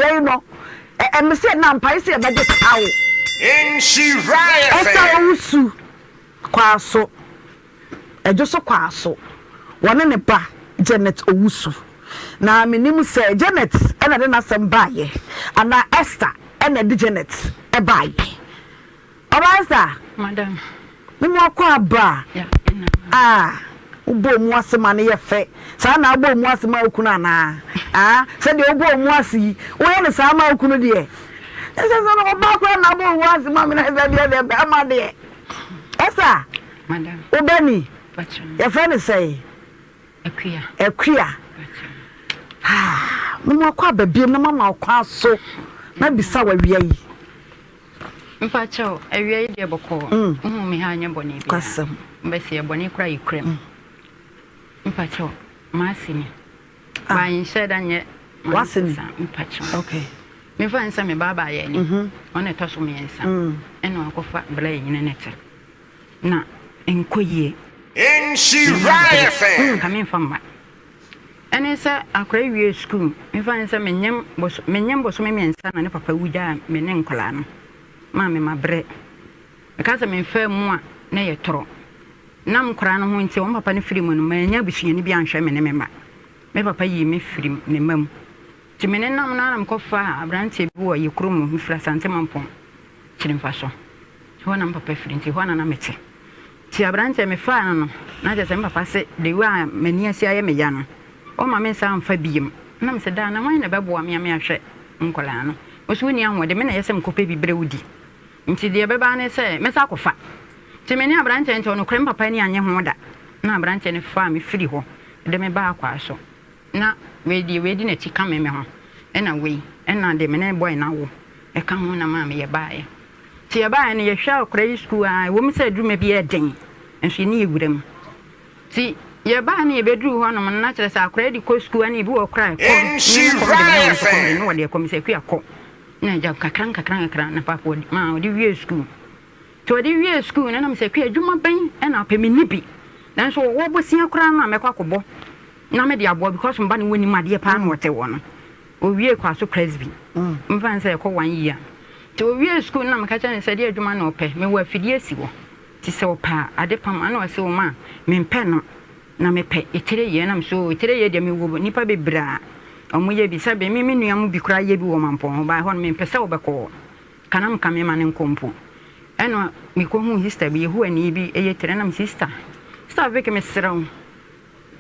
Awia yi no, ɛ, mese na mpae sɛ yɛbɛgye kaw. Nhyira Esther FM. Owusu Kwaso, Ɛdwo so Kwaso, wɔne ne ba Janet Owusu. Na menim sɛ Janet na ɛde n'asɛm baeɛ anaa Esther na ɛde Janet baeɛ. Ɔbaa Esther, Madam. Me mu akɔ aba Yeah, ɛna. a wobɔɔ mu ase ma no yɛ fɛ. Saa na wobɔɔ mu ase ma wo kunu anaa? Ah, sɛdeɛ wobɔɔ mu ase yi, woyɛ no saa ma wo kunu deɛ? Ɛsɛ sɛ no ɔbaa koraa na abɔ wo ase ma me na ɛsɛ deɛ deɛ bɛrima deɛ. Esther, Madam. wo ba ni, Pacho. yɛfrɛ no sɛn? Akua. Akua. Pacho. Ah, me mu akɔ aba biom na mama wo kwan so na bisa wo awia yi. Mpakyɛw, awia yi deɛ bɔkɔɔ. Wohu me ha nyɛ bɔne biara. Kwasɛm. Mbɛsi yɛ bɔne koraa yɛ kura mu. Mpakyɛw, m'ase ni. Ah. Ba nhyɛ da nyɛ W'ase ni? saa. Mpakyɛw. Okay. Mefa ne sɛ me ba baayɛ ni. Ɔna ɛtɔ so mmiɛnsa. Ɛna wakɔfa bla yi ne ne te. Na nkɔ yie. Nhyira FM. Nka memfa mma. Ɛne sɛ akwadaa yi wiee sukuu, memfa no sɛ menyem boso menyem bosome mmiɛnsa na ne papa wu gyaa me ne nkwadaa no maa me mabrɛ. Meka sɛ memfaa mu a na ɛyɛ torɔ. Nam nkwadaa no ho nti wɔn papa no firi mu no mannya abusuani bi anhwɛ me ne me mma. Me papa yii me firi ne mma mu. Nti me nenam no ara na mekɔfaa aberanteɛ bi wɔ yɛ kurom hɔ, mefiri Asante Mampong, Kyeremfa so. Hɔ na me papa firi nti hɔ na na mete. Nti aberanteɛ mefaa no no, na kyerɛ sɛ me papa se the way a m'ani asi ayɛ me ya no, ɔmma me nsa mfa biom. Na mese daa na hwan na ɛbɛboa me a me ahwɛ nkwadaa no? Ɔse wonni ahoɔden, me na ɛyɛ sɛ mekɔpɛ bi brɛ wo di. Nti deɛ ɛbɛba ara ne sɛ mɛsan akɔfa. Nti me ne aberanteɛ no nti ɔnokorɛ me papa ani annye ho da. Na aberanteɛ no faa me firi hɔ de me baa akwaa so. Na wei deɛ wei di n'akyi ka me me ho, ɛna wei, ɛna deɛ me ne boy no awo ɛka ho na maa me yɛbaeɛ. Nti yɛbaeɛ no yɛhwɛ akwadaa yi sukuu ara, ɛwɔ mu sɛ adwuma bi yɛ den nso yɛne yɛ wura mu. Nti yɛbaeɛ no yɛbɛduruu hɔ nom no na kyerɛ sɛ akwadaa yi de kɔ sukuu ɛna ebi wɔ hɔ koraa ɛkɔm, me ne kɔm de me na wɔn nso kɔm de na wɔde ɛkɔm sɛ Akua kɔ na agya nkakra nkakra nkakra na paapa maa ɔde wiee sukuu. Nti ɔde wiee sukuu no na mesɛ Akua adwuma bɛn na wopɛ menni bi nanso wɔwɔ bosea koraa no a mɛkɔ akɔbɔ na mede aboa because mba no wɔnim adeɛ paa na ɔte hɔ no. Owiee Kwaso Presby, mfa no sɛ ɛkɔ one year. Nti owiee sukuu no na meka kyerɛɛ no sɛ ɛdeɛ adwuma na ɔpɛ, mewɔ afidie si hɔ, nti sɛ ɔpɛ a ade pam. Ɛna ɔse o ma mempɛ no na mepɛ etire yɛ. Ɛna mese o etire yɛ deɛ mewɔ nnipa bebree a wɔyɛ bi, sɛbe me me nua mu bi koraa yɛ bi wɔ Mampɔn hɔ, but ɛhɔ no mempɛ sɛ wobɛkɔ hɔ, ka na meka mema no nkɔ mpo. Ɛna mekɔhuu sister bi, Yehowa-ni bi yɛ tire, ɛna mese sister, sister Vicky mesrɛ wo,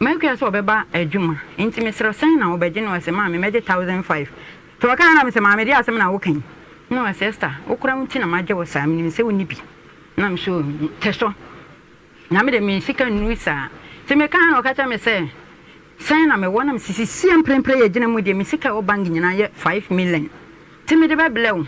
M'akua sɛ ɔbɛba adwuma nti mesrɛ wo sɛn na wobɛgye na ɔse maame mɛgye 1005 nti ɔkaeɛ na mese maame deɛ asɛm na woka yi na ɔse Esther wo koraa wo nti na magye wo saa menim sɛ wonni bi na mese oh te so na me deɛ me sika nnuru saa nti mekaeɛ na ɔka kyerɛ me sɛ sɛn na mewɔ na mese sisia mprempren yɛgyina mu deɛ me sika ɛwɔ bank nyinaa yɛ 5 million nti mede bɛblɛ wo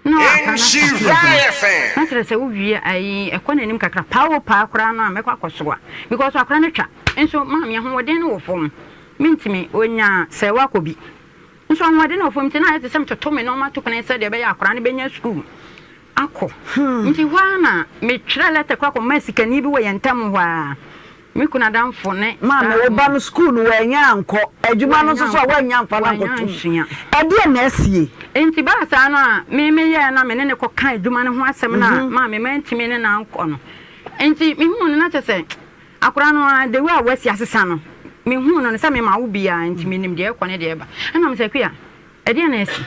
Na ɔaka na Nhyira ɔte adwuma FM. na kyerɛ sɛ wo wie ayi ɛkɔ n'anim kakra paa o paa koraa no a mɛkɔ akɔsoa because akora no twa nso maame ahoɔden no wɔ fam mentumi ɔnya sɛ wakɔ bi nso ahoɔden no wɔ fam nti na ayɛ te sɛ metoto me nneɛma to kwan sɛdeɛ ɛbɛyɛ akora no bɛnya sukuu akɔ nti hɔ ara na metwerɛ lɛtɛ kɔ akɔma sikani bi wɔ yɛn ntam hɔ ara Me kunu adamfo ne Maame, saa wo ba no sukuu no wannya ankɔ, adwuma no Wannya nso so a ankɔ, wannya amfa no wannya ankɔto mu. ansua. Ɛdeɛn na asie? Enti baa saa no a me meyɛɛ na me ne no kɔkaa adwuma no ho asɛm no a maame mantumi ne no ankɔ no. Enti mehuu no na kyerɛ sɛ akwadaa no ara the way a wasi asesa no, mehuu no no sɛ mema wo biara nti menim deɛ ɛrekɔ ne deɛ ɛreba. Ɛna mesɛ Akua, ɛdeɛn na asi?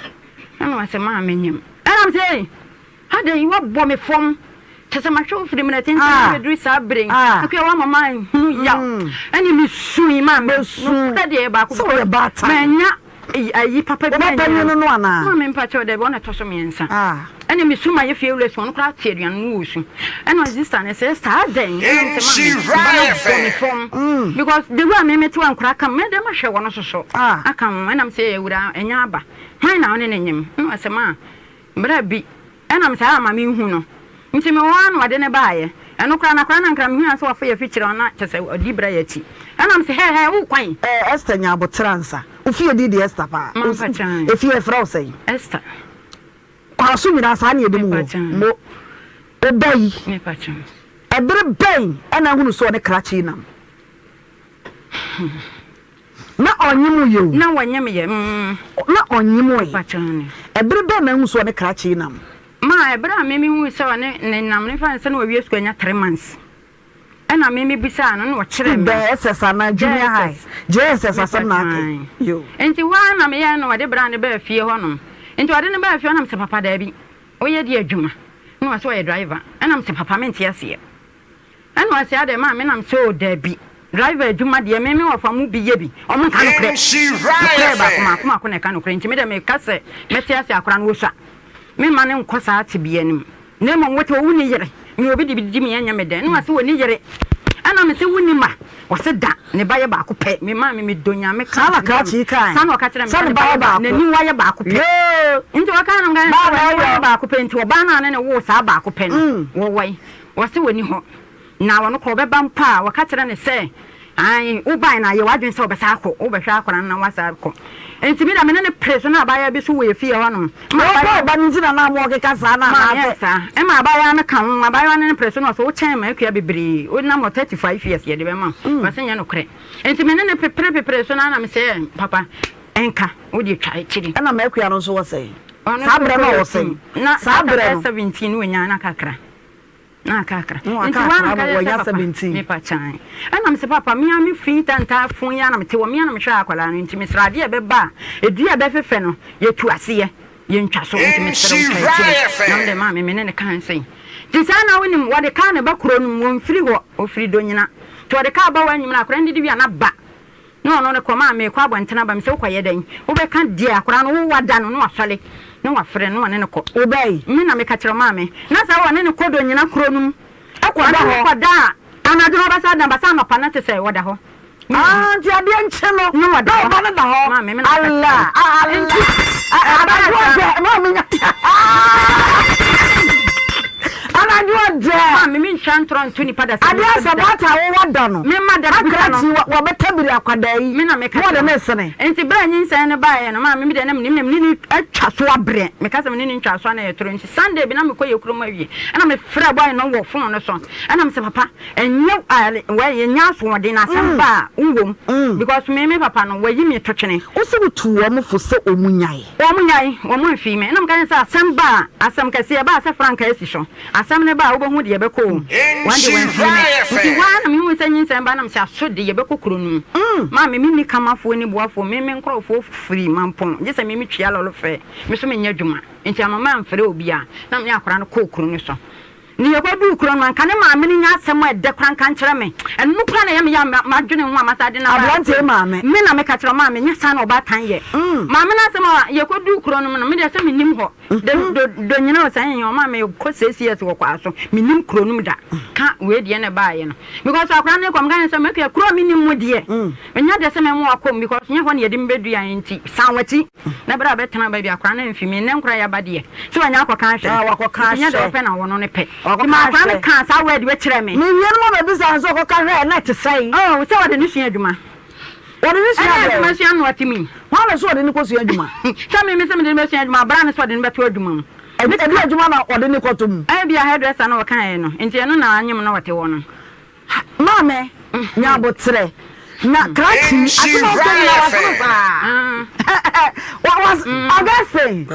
Ɛna ɔse maame nyem. Ɛna mesɛ ei! Adɛn, woabɔ me fam? Kyerɛ sɛ mahwɛ wo firi mmerɛ tenten abɛduru saa berɛ yi. Akua woama manhunu yaw. Ɛne mesui maa me. Nokorɛ deɛ ɛyɛ baako because mannya ayi papa bi annya. Maame mpakyɛw dabi ɔna ɛtɔ so mmiɛnsa. Ɛne mesu ma yɛ fie wura su ɔno koraa te aduane no wɔ su. Ɛna sister no sɛ saa adɛn? Ɛna mesɛ maame ba no bɔ me fam because the way a me mete hɔ a nkwadaa ka me mɛdɛ mahwɛ wɔn soso aka ho. Ɛna mesɛ awura ɛnyɛ aba hwan na ɔne no nyem? Ɛna ɔsɛ maa Berɛ bi, ɛnam saa ama menhu no nti, mewɔ hɔ ara na ɔde no baeɛ. Ɛno koraa no, akwadaa no ankra mehui ara sɛ wafa yɛn afikyire hɔ na kyerɛ sɛ ɔdi berɛ yɛn akyi. Ɛnam sɛ, Hɛɛ, hɛɛ, wo kwan? Ɛɛ, Esther nya aboterɛ ansa. Wo fie din de Esther paa? Mampa kyan. Efie yɛfrɛ wo sɛn? Esther. Kwan so nyinaa saa na yɛnim wo. Mepa kyan. Mo, wo ba yi, Mepa kyan. ɛbere bɛn na ahunu sɛ ɔne krakye yi nam? Na ɔnyem yɛ o. Na wɔnyem yɛ mm. Na ɔnyem yɛ. Mepakyɛw ne. Ɛbere bɛn na ahu sɛ ɔne krakye yi nam? Ma ɛbere a me mehuu sɛ ɔne ne nam no, mfa no sɛ na wawie sukuu anya 3 months. Ɛna me mebisaa no na ɔkyerɛɛ me. Bɛn SS anaa junior high? JSS asɛm na aka yi. Yo. Nti hɔ ara na meyɛɛ na ɔde bra no baa fie hɔ nom. Nti ɔde no baa fie hɔ na mesɛ papa daabi, woyɛ deɛ adwuma? Na ɔse ɔyɛ driver. Ɛna mesɛ papa mente aseɛ. Ɛna ɔse adɛn maame na mesɛ oo daabi, driver adwuma deɛ me me wɔfa mu bi yɛ bi, ɔmo nka nokorɛ. Nokorɛ yɛ baako maako maako na ɛka nokorɛ nti me deɛ meka sɛ mɛte aseɛ akora no ɔsua. Memma no nkɔ saa tebea no mu. Na mmom wote hɔ, wonni yere. Me obi de bi di me ɛnyɛ me dɛ. Na ɔse ɔnni yere. Ɛna mese wonni mma? Ɔse da, ne ba yɛ baako pɛ. Me maame medɔ Nyame ka Saa na krakye yi kae. Saa na ɔka kyerɛɛ me Sɛ sɛ ne ne ba ba yɛ yɛ baako, baako. n'aniwa yɛ baako pɛ. Yoo! Nti ɔkaa no meka Baa sɛ na n'aniwa ɛyɔ. yɛ baako pɛ nti ɔbaa no a ne ne woo saa baako pɛ no, wɔwɔ he? Ɔse ɔnni hɔ. Na ɔno koraa ɔbɛba mpo a, wɔka kyerɛ no sɛ, Aane, wobae no a, yɛ w'adwene sɛ wobɛsan akɔ, wobɛhwɛ akwadaa no na woasan akɔ. Enti me deɛ, me ne no peree so, na abaayewa bi nso wɔ yɛn fie hɔnom. Ɛma Wopɛ abaayewa. ɔba no nti na na morekeka saa no Maame anaasɛ? yɛɛ saa. Ɛma abaayewa no ka ho. Abaayewa no ne peree so na ɔse, Wokyɛn m'akua bebree, wonam hɔ 35 years, yɛde bɛma wo. Ɔse, Nyɛ nokorɛ. Enti me ne no pepere peperee so no ara na mese, Ɛɛ, papa, nka, wo deɛ twa akyiri. Ɛna m'akua no nso wɔ sɛn? Ɔno Saa nso berɛ no ɔwɔ kɔyɛ sɛn? teen. Na Saa saa berɛ bɛyɛ no. 17 na ɔnyaa no kakra. Na akakra. Na Nti wakakra woara ma ka kyerɛ wanya sɛ papa 17. mepa kyan. Ɛna mese papa me ara me fi ntantaa fon yi ara na mete hɔ me ara na mehwɛ akwadaa no nti mesrɛ adeɛ a ɛbɛba a ɛdua a ɛbɛfefɛ no yɛtu aseɛ yɛntwa so nti mesrɛ wo twa akyire na mede maame me ne no kaa nsɛn. Nti saa na wonim wɔde kaa no ba kuro no mu wɔmfiri hɔ ɔfiri Donyina nti wɔde kaa ba hɔ anwummerɛ akwadaa no didi wie a na ba Na ɔno no kɔ maa meekɔ abɔnten aba. Mese wokɔyɛ dɛn? Wobɛka deɛ akwadaa no wo wada no na wasɔre na wafrɛ no na ɔne no kɔ. Wobɛyi? Me na meka kyerɛ maame. Na sɛ ɔne no kɔ Donyina kuro no mu Ɛkɔda ɔne no hɔ. kɔda a, anadwo no ɔbɛsan ada ba sɛ anɔpa no te sɛ ɔda hɔ. Me na Ah, nti adeɛ nkye no Na ɔda na hɔ. ɔba no da hɔ. Maame, me na meka kyerɛ Allah, no. Allah. Nti ɛbaa Anadwo saa. ɔdɛ, maame nya. Anadwo ɔdɛ. Maame, mentwa ntorɔ nto nipa da sɛ Adeɛ mese asɛ da. baata a wowɔ da no. Me mma da no bisa no. Akrakyi wɔbɛtabiri akwadaa yi. Me na meka Na wɔde kyerɛ no wo. resene. Nti berɛ a nyinsɛn no baeɛ no, maame me deɛ na menim na me ne no atwa so abrɛ. Meka sɛ me ne no ntwaa so a na ɛyɛ toro. Nti Sunday bi na mekɔ yɛ kurom awie. Ɛna mefrɛɛ boy no wɔ phone no so. Ɛna mesɛ papa, ɛnyɛ wɛ yɛnyɛ asoɔden na asɛm ba a wowɔ mu. Because me me papa no wayi me to twene. Wo se wotuu wɔn fo sɛ wɔn nyae. Wɔn nyae, wɔn amfii me. Ɛna meka kyerɛ no sɛ asɛm ba a, asɛm kɛseɛ ɛba a sɛ frankaa asi so. Asɛm no ba a, wobɛhu deɛ ɛbɛkɔ o. Wɔn de wɔamfiri me. Nti hɔ ara na mehuu sɛ nyinsɛn ba na mesɛ aso de yɛbɛkɔ kuro no mu. Maame, menni kamafoɔ nni boafoɔ, me me nkorɔfoɔ firi Mampɔn, gye sɛ me metua lɔre fɛ, me nso menyɛ adwuma. Nti amma mamfrɛ obiara na me ne akwadaa no kɔɔ kuro no so. Ne yɛkɔduu kuro no, anka ne maame no nya asɛm a ɛdɛ koraa nka nkyerɛ me. Ɛno koraa na ɛyɛ me ya a madwene ho a masan de no aba Aberanteɛ yi maame. Me na meka kyerɛ maame, nyɛ saa na ɔbaatan yɛ. Maame no asɛm a yɛkɔduu kuro no mu no, me deɛ sɛ mennim hɔ. Do do donyina o sɛ ɛnyɛ ɔma me kɔ 6 years wɔ kwaa so menim kuro no mu da ka wei deɛ na ɛbaayɛ no because akora no kɔ meka ne sɛ mɛkua kuro a menim mu deɛ menya deɛ sɛ mɛmo akɔ mu because nyɛ hɔ na yɛde me bɛdua nti san wakyi na berɛ a bɛtena baabi akora no mfi me nnɛ nkora yɛaba deɛ sɛ wanya akɔka ahwɛ Ah, wakɔka nti nyɛ deɛ ahwɛ. ɔpɛ na wɔno no pɛ Wakɔka nti ma akora no ahwɛ. kaa saa word wei kyerɛ me. Mewie no ma mabisa no sɛ ɔkɔka hwɛ na ɛte sɛn. Oh, sɛ wɔde no sua adwuma. Wɔde no sua Ɛne deɛn? adwuma sua no ɔte mu yi. Hwan na sɛ ɔde no kɔsua adwuma? Sɛ me me sɛ mede no bɛsua adwuma, bra ne sɛ ɔde no bɛto adwuma mu. Ɛdeɛn adwuma na ɔde no kɔto mu? Ebia hairdresser na ɔkaeɛ no, nti ɛno na anyem na ɔte hɔ no. Maame, nya aboterɛ. Na krakye yi, asɛm a woka nyinaa wasene saa. Augustine.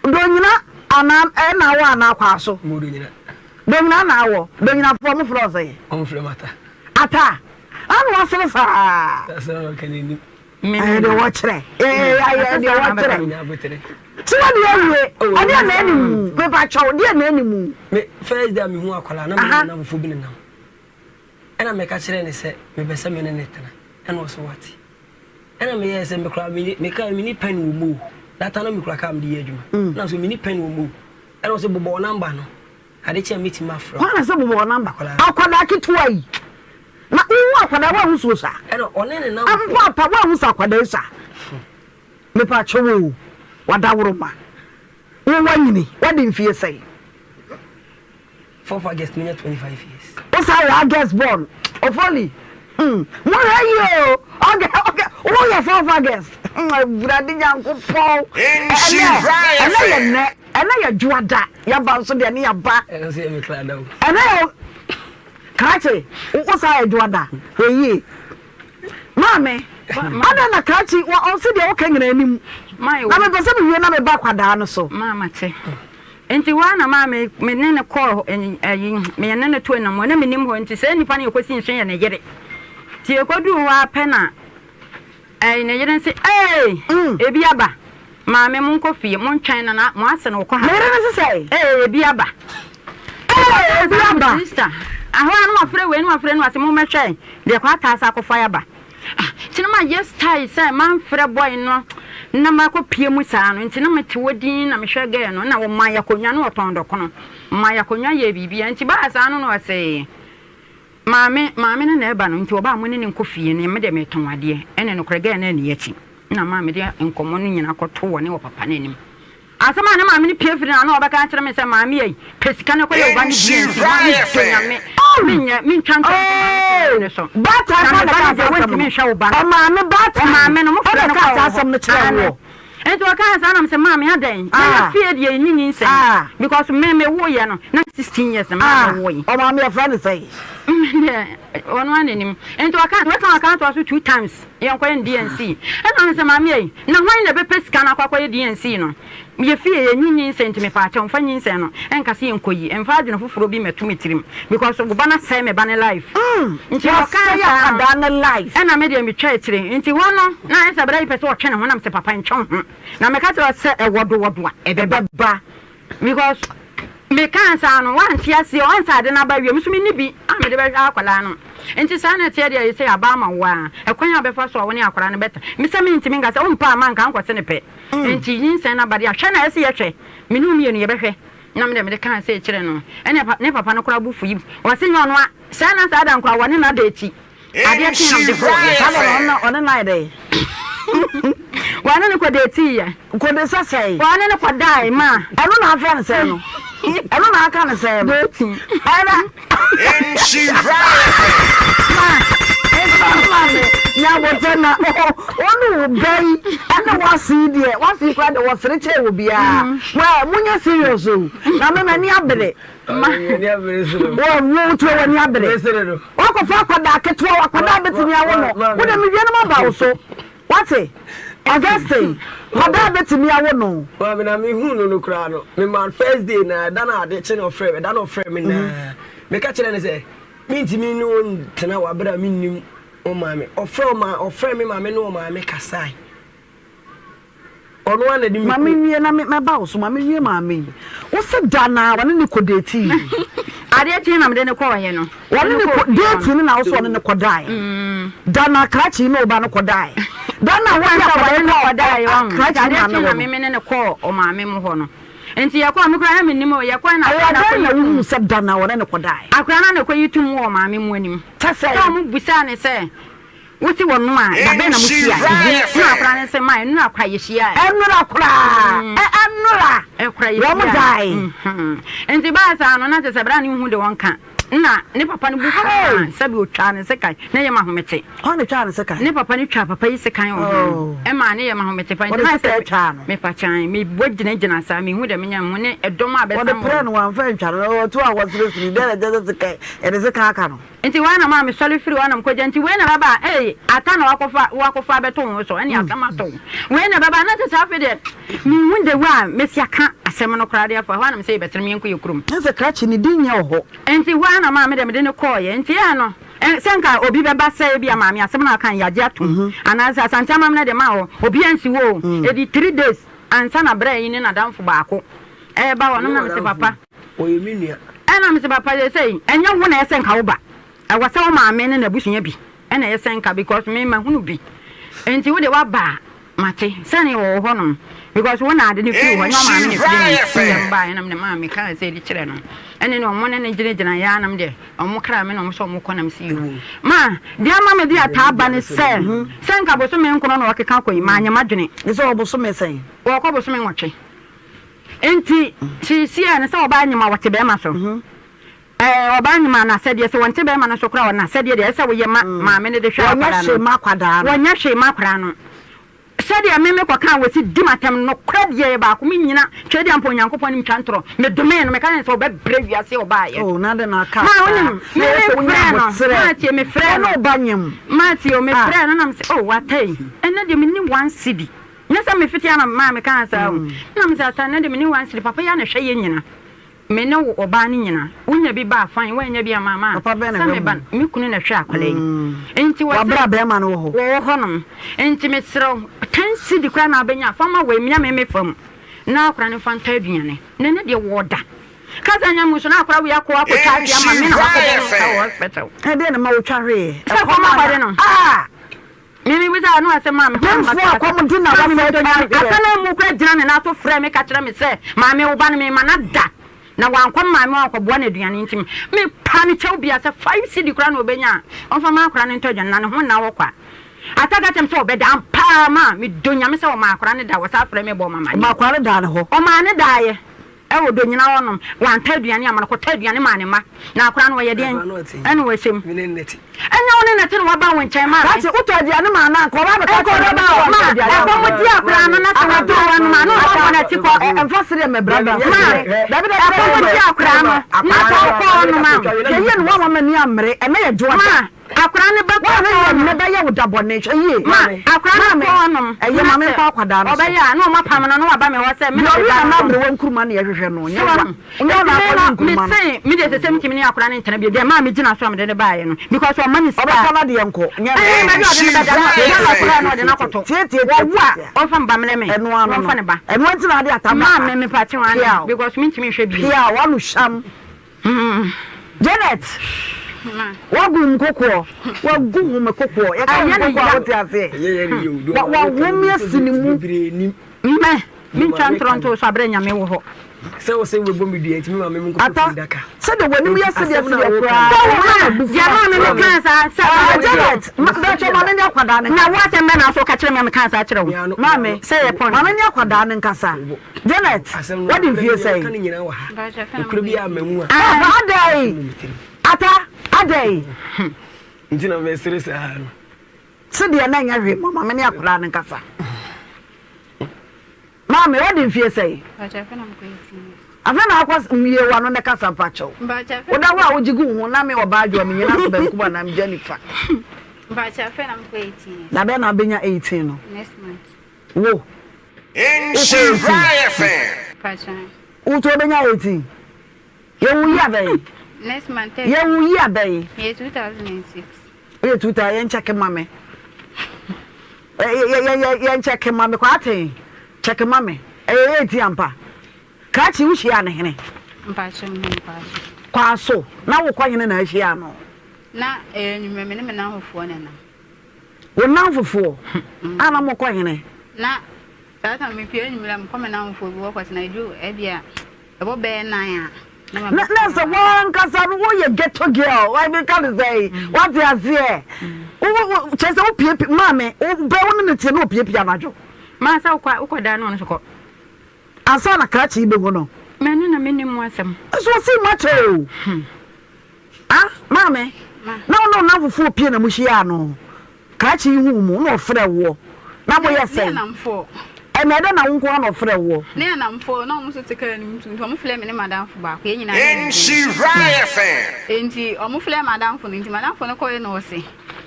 Donyina anaa ɛna awɔ anaa kwaaso. Mo donyina. Donyina na awɔ. Donyinafoɔ mo frɛ wo sɛn? Ɔmo frɛ mo ata. Ata. Ana wasere saa. Asɛm a ɔka n'anim. Ɛyɛ deɛ wɔkyerɛ. Ee ayɛ deɛ wɔkyerɛ. Tí wọ́n di awie, ɛdeɛ na ɛni mu, mepa kyɛw, deɛ na ɛni mu. Me first day a mehu akwadaa na me ne namfo bi nenam. Ɛna meka kyerɛɛ no sɛ mepɛ sɛ me ne no tena. Ɛna ɔse wate. Ɛna meyɛɛ sɛ me koraa me me kaa menni pɛn wɔ mu o. That time na mekura kaa mede yɛ adwuma. Ɛna ɔse menni pɛn wɔ mu o. Ɛna ɔse bobɔ wo number no. Ade kye a mɛtumi afrɛ wo. Hwan na sɛ bobɔ wo number? Akwadaa no. Akwadaa ketewa yi. Na wohu akwadaa woanhu sɛ osua? Ɛna ɔne ne namfo. Mpo apa woanhu sɛ akwadaa yi sua? Mepa kyɛw o, wadaworoma. Wo woanyini, woadi mfie sɛn? 4th August menya 25 years. Wo saa yɛ August born Ofoli hmm mo hwɛ yie o August August wo yɛ 4th August hmm awurade nyankopɔn ɛnɛ ɛnɛ yɛ nɛ ɛnɛ yɛ dwoada yaba nso deɛ ne yaba Ɛno nso yɛ me kra da o. ɛnɛ yɛ krakye wo saa yɛ dwoada hwɛ yie maame. Adɛn na krakye wɔ ɔse deɛ woka nyina anim na mepɛ sɛ mewie na meba akwadaa no so. Maa mate. Nti hɔ ara na maa me me ne no kɔɔ ɛyi me ne no to nam hɔ na menim hɔ nti saa nipa no yɛkɔsi nso yɛ ne yere. Nti yɛkɔduu hɔ ara pɛ na ɛyi ne yere nse ee ebi aba maame monkɔ fie montwɛn no na mo ase no wokɔ ha. Ne yere no se sɛn? Ee ebi aba. Ee ebi aba. Sister ahɔ ara na wafrɛ wei na wafrɛ no ase mommɛhwɛ deɛ kɔ ataa sɛ akɔfa yɛ aba. Ah nti na mayɛ style sɛ manfrɛ boy no na makɔ pie mu saa no nti na mete hɔ dinn na mehwɛ girl no na ɔma yɛ akonnwa na ɔtɔn dɔkono ɔma yɛ akonnwa yɛ biribiara nti baa saa no na ɔse maame maame no na ɛba no nti ɔbaa mo ne ne nkɔ fie no me deɛ metɔn adeɛ ɛne nokorɛ girl no anni akyi na maa mede nkɔmmɔ no nyina kɔto wɔ ne wɔ papa no anim. Asɛm a ne maame no pue firi n'ano a ɔbɛka akyerɛ me sɛ, Maame ei, pɛ sika na kɔyɛ wo ba no deɛ nti, ma medɔ Nyame, menyɛ, mentwa ntorɔ nto maame panyin no so. Na me ba no deɛ, wontumi nhwɛ wo ba no. Wo maame no, mofrɛ no kɔ wɔ hɔ. Aane. Nti ɔkaa saa na mese, Maame adɛn? Yɛyɛ fie deɛ yɛnni nyinsɛn. Because me, mewoeɛ no, na 16 years na me mewoe. Ɔmaame yɛfrɛ no sɛn? Me deɛ, ɔno ara na nim. Nti ɔkaa, waka ɔka atoa so two times. Yɛnkɔyɛ no DNC. Ɛna ɔno sɛ, Maame ei, na hwan na ɛbɛpɛ sika no akɔ akɔyɛ DNC no? Yɛ fie, yɛnyi nyinsɛn nti mepaakyɛw mfa nyinsɛn no nka sɛ yɛnkɔyi, mfa adwene foforɔ bi mmɛto me tirim because wo ba no asɛe me ba no life. Nti ɔkaa saa no, ɛna me deɛ metwaa akyire. Nti hɔ no, na ayɛ sɛ bra yi pɛ sɛ ɔtwe ne ho na mesɛ papa ntwe wo ho. Na meka kyerɛ wo sɛ ɛwɔdowɔdo a, ɛbɛba. Because me kaa saa no wante aseɛ ɔnsa ade no aba wie me nso menni bi a mede bɛhwɛ akwadaa no nti saa na ɛteɛ deɛ yɛsɛ aba ama wo a ɛkwan a bɛfa so a wo ne akwadaa no bɛta me sɛ mentumi nka sɛ wompɛ a manka nkɔse ne pɛ nti nyinsɛn no aba deɛ ahwɛ na ɛsɛ yɛhwɛ me ne wo mmienu yɛbɛhwɛ na me deɛ mede kaa sɛ kyerɛ no ɛne ne papa no koraa bo fu yi ɔse nyɛ ɔno a saa na saa da nkoraa wɔne no ada akyi Adeɛ kye na ɔde kɔɔ yɛ. Saa da no ɔne no ayɛ dɛn? Wɔne no kɔ deetii yɛ. Kɔ de sɛ sɛn? Wɔne no kɔ dae ma. Ɛno na afrɛ no sɛn no? Ɛno na aka no sɛn no? Deetii. Ɛna. Nhyira FM. Ma nfa ma me nyabotɛ na ɔne wo bɛ yi ɛne wase yi deɛ wase yi koraa deɛ wɔsere kyɛn wɔ biara. Wɛ monyɛ serious o na me m'ani abere. Wo tuo w'ani abere. Wakɔfa akwadaa ketewa akwadaa bɛtumi awo no. Wo de mewie no maba wo so. Wate? Augustine, akwadaa bɛtumi awo no. Maame na me hu no no koraa no, me ma first day na ɛda na ade kye na ɔfrɛ me, ɛda na ɔfrɛ me na meka kyerɛ no sɛ mentumi ne wo ntena wɔ abere a mennim wo maame. Ɔfrɛ ɔma ɔfrɛ me maame ne ɔmaame kasae. Ɔno ara na ɛde me Ma kɔ. menwie na me mɛba wo so. Ma menwie maame yi. Wo se da na wɔne no kɔ deetii? Adeɛ kyee na mede no kɔɔeɛ no. Wɔne no kɔ deetii no na wo se ɔne no kɔdaeɛ. Da na krakye yi ne wo ba no kɔdaeɛ. Da na wode akwadaa yi kɔɔ krakye Adeɛ maame kyee na hɔ no. me ne no kɔɔ ɔmaame mo hɔ no. Nti yɛkɔɔ, me koraa na mennim o, yɛkɔɔe na Ɛyɛ akwadaa no dɛn na akɔyi wohuu tum. sɛ da na wɔne no kɔdaeɛ? Akwadaa no na ɛkɔyi tum wɔ ɔmaame mo anim. Kyɛ sɛ. Sɛ wɔn bisaa no sɛ. Wose wɔno a, da bɛn na mohyiae? Ɛna akwadaa no se, Ma ɛnora koraa yɛhyiae. Ɛnora koraa, ɛ ɛnora. Ɛkora yɛhyiae. Wɔn dae. Nti baa saa no, na kyerɛ sɛ bere a ne hu de wɔn ka, na ne papa no bu fuu no a, sɛbi otwaa ne sekan, na ɛyɛ mahomete. Hwan na otwaa ne sekan? Ne papa no twaa papa yi sekan wɔ ho, ɛmaa ne yɛ mahomete pa. Nti Wɔde na sekan sɛ twaa no. Mepa kyan, mebɔ gyinagyina saa, mehu dɛ menya me ho ne ɛdɔm a bɛsam Wɔde wɔn. prɛ no, wɔamfa antwa no, ɔto a wɔseresere, dɛn na ɛkyerɛ sɛ sekan, yɛde sekan aka no? Nti woana na maa me sɔre firi hɔ na mekɔgya nti wei na ɛbɛba a ei ata na wakɔfa wakɔfa abɛto wo ho so ɛne asɛm ato wo wei na ɛbɛba na kyɛ sɛ afei deɛ menhu the way a mɛsi aka asɛm no koraa de afa hɔ a na mesɛ yɛbɛsere me yɛnkɔ yɛ kurom. Kyerɛ sɛ krakye ne din nyɛ wɔ hɔ. Nti hɔ ara na maa me deɛ mede no kɔɔeɛ nti ɛɛ no sɛ nka obi bɛba sɛ ebia maame asɛm no a ɔka no yɛagye atom anaa sɛ Asante amammerɛ deɛ maa hɔ obiara nsi hɔ o ɛdi 3 days ansa na berɛ yi ne n'adamfo baako ɛreba hɔ no na mesɛ papa Ɔyɛ me nua. Ɛna mese papa seesei ɛnyɛ wo na ɛsɛ nka wo ba, ɛwɔ sɛ wo maame ne n'abusua bi na ɛsɛ nka because me mahunu bi nti wo deɛ waba a mate sɛne wɔwɔ hɔ nom because wo na ade no firi hɔ ɛnyɛ wo maame na ɛfiri mu nsɛm baeɛ na mede maame kaa sɛ ɛdi kyerɛ no ɛne ne ɔmo ne ne gyinagyina yɛ anam deɛ ɔmo kra me na ɔmo sɛ ɔmo kɔ nam si yɛ ma deɛ ama me de ataa ba ne sɛ sɛ nka bosome nkono na ɔkeka kɔ yi maanyɛ madwene Ne sɛ ɔbosome sɛn? Wɔkɔ bosome nwɔtwe. Enti seesei no sɛ ɔbaa nyem a ɔte bɛrima so. Ɛɛ ɔbaa nyem a n'asɛdeɛ sɛ ɔnte bɛrima no so koraa a n'asɛdeɛ deɛ ɛsɛ sɛ woyɛ ma maame no de hwɛ Wɔnyɛ akwadaa hwee no. ma akwadaa no. Wɔnyɛ hwee ma akwadaa no. Sɛdeɛ me mekɔkaa wɔ si di m'atɛm no, nokorɛ deɛ yɛ baako, mennyina Tweaduampɔn Onyankopɔn anim twa ntorɔ. Medomee no, meka kyerɛɛ no sɛ ɔbɛbrɛ wiase a ɔbaeɛ. Oh, na adɛn na aka Ma, saa? wonim, Na me ɛyɛ sɛ wonya mefrɛɛ no, aboterɛ. ma tie, mefrɛɛ Wo ne no. wo ba nyem. Ma tie o, Ah. mefrɛɛ no na mese, oh, Atai, ɛnnɛ deɛ menni one cedi. Nyɛ sɛ mefiti a na maa mekaa saa o. Na mese, Atai, ɛnnɛ deɛ menni one cedi, papa yi ara na ɛhwɛ yɛn nyina. Me ne wo ɔbaa no nyina wo nya bi ba a fine woannya bi a ma ma Papa bɛn na sɛ ɛhwɛ me ba mo? me kunu na ɛhwɛ akwadaa yi nti wɔ Wabra sɛ bɛrima no wɔ hɔ? wɔwɔ hɔ nom nti mesrɛ wo ten cedi koraa na abɛnya fa ma wei menya me me fam na akwadaa no mfa ntɔ aduane na ɛnɛ deɛ wɔda kasa nya mu so na akwadaa wei akɔ akɔtwa ahwe ama me na makɔbɔ no ka wɔ hospital. Ɛdeɛn na ɛma wotwa hweeɛ? Sɛ kɔm akɔde no. Ah! Me me bisa no asɛm maame hɔ Memfoɔ a kɔm de na maame wasa medɔ atwa nyame asa na mu kura gyina ne nan so frɛ me ka kyerɛ me sɛ maame wo ba no me ma na da na wankɔ maame wankɔboa no aduane nti me pa ne kyɛw bia sɛ 5 cedi kora na ɔbɛnya a ɔmfa ma akora no ntɔ aduane na ne ho nna wɔ kwa ata ka kyerɛ me sɛ ɔbɛda ampaa ma medɔ nyame sɛ ɔma akora no da wɔ saa frɛ me bɔ mama Ɔma akora no daa ne hɔ. ɔmaa ne daeɛ Ɛwɔ dɔ nyina hɔ nom, wantɔ aduane amma no, kɔtɔ aduane maa ne mma. Na akora no ɔyɛ deɛn? Ɛna ɔhyɛ mu. Ɛnyɛ wo ne no te na waba wo nkyɛn maame. Kakye, wotɔ aduane maa no a, nka ɔba abɛka Nka kyerɛ ɔbɛba no sɛ hɔ. wantɔ Ma, aduane amma ɛkɔm no. di akora no na sɛ waduru hɔ nom a, na ɔbɛbɔ n'akyi kɔ. Ɛmfa sereɛ mmɛbra da. Ma, Dabi, dabi, ɛkɔm di akora no na sɛ ɔkɔ hɔ nom a. Hwɛ yie na woamma m'ani ammere, ɛnnɛ yɛ dwoada. Ma, Akwadaa no bɛkɔ Woahwɛ yie a hɔnom. nnɛ bɛyɛ wo da bɔne. Hwɛ yie. Ma akwadaa no Maame, kɔ hɔnom. ɛyɛ Na ma sɛ menkɔ akwadaa no so. ɔbɛyɛ a, na wɔapam no na waba me hɔ sɛ me Deɛ na ɔwe meda Nana no. Aberewa nkuruma na yɛhwehwɛ no, So nyɛ wa. wahu? Nyɛ wo Enti na me akɔwe no, nkuruma no. mese me deɛ sɛ sɛ metumi ne akwadaa no ntena bio deɛ, maa megyina so a mede no baeɛ no, because ɔmma me sika. Ɔbɛfa n'adeɛ nkɔ, nyɛ Ɛɛ, no. baabi a ɔde no bɛda no, Nhyira na FM. ɔkora na ɔde no akɔto. Tie, tie, tie, Wɔwo tie, a, tie. ɔmfa me ba mmrɛ me, Ɛno ano na no. ɔmfa ne ba. Ɛno nti na ade ata ba Maa ha. me, mepa kyɛw, aane, Piaw. because mentumi nhwɛ bio. Piaw, w'ano hwam. Janet, wagu me kokoɔ, wagu ho me kokoɔ. Yɛka ho kokoɔ a wote aseɛ. Wahome asi ne mu. Mɛ, mentwa ntorɔ nto so aberɛ Nyame wɔ hɔ. Sɛ wo sɛ wobɛbɔ me dua nti me maame mu nkɔpɛ Ata, funu daka. sɛdeɛ w'anim yɛ sedeɛ sedeɛ koraa. Sɛ wo ma, deɛ maa me mekaa saa sɛ Ah, Janet, bɛtwɛ maame ne akwadaa no Na nkasa. wo asɛm bɛ na so ka kyerɛ me a mekaa saa kyerɛ wo. Maame, Sɛ yɛ pɔn. maame ne akwadaa no nkasa. Janet, wadi mfie sɛn? Papa adɛn? Ata, adɛn? Nti na mesere saa no. Sedeɛ na ɛnyɛ hwee ma maame ne akwadaa no nkasa. Maame, wadi mfie sɛn? Afei na akɔ mmie w'ano na kasa mpa kyɛw. Woda hɔ a wogye gu wo ho na me ɔbaa adwoa menyina so bankum anaa megya nifa. Da bɛn na wobɛnya 18 no? Wo. Nhyira FM. Wo to bɛnya 18. Yɛwo yi abɛn. Next month. Yɛwo yi abɛn. Yɛ 2006. Yɛ 2000 yɛn kyɛke ma me. Yɛ yɛn kyɛke ma me kwaten. Kyɛke ma me. Ɛyɛ 18 ampa. Krakye wo hyia ne hene. Mpakyɛ mu mpakyɛ. Kwaso na wo kɔ hene na ahyia no. Na ɛyɛ nwumɛ me ne me nanfofoɔ na nam. Wo nnamfofoɔ a na mokɔ hene? Na saa time mepue anwummerɛ a mekɔ me nnamfofoɔ bi hɔ kɔtena ɛduru ɛbi a ɛbɔ bɛyɛ nan a na maba Na na sɛ wankasa no woyɛ ghetto girl why me ka no sɛ wate aseɛ wo wo kyerɛ sɛ wopiepie maame wo bɛ wo ne ne teɛ na opiepie anadwo. Maa sɛ wokɔ wokɔ dan no ɔno so kɔ. Ansa na krakye yi bɛhu no. Mɛno na mennim mu asɛm. Nso ɔsii mu akyɛ o. Ah, maame, na wo ne wo nnamfofoɔ pie na mohyiaa no? Krakye yi huu mo na ɔfrɛɛ woɔ, na moyɛ sɛn? Ɛnna ɛdɛn na wo nko ara na ɔfrɛɛ woɔ? Ne nnamfoɔ, na wɔn nso te kaa no mu nti wɔfrɛɛ me ne m'adamfo baako, yɛn nyinaa na yɛdi Nhyira FM. Enti wɔfrɛɛ m'adamfo no, nti m'adamfo no kɔeɛ na ɔse,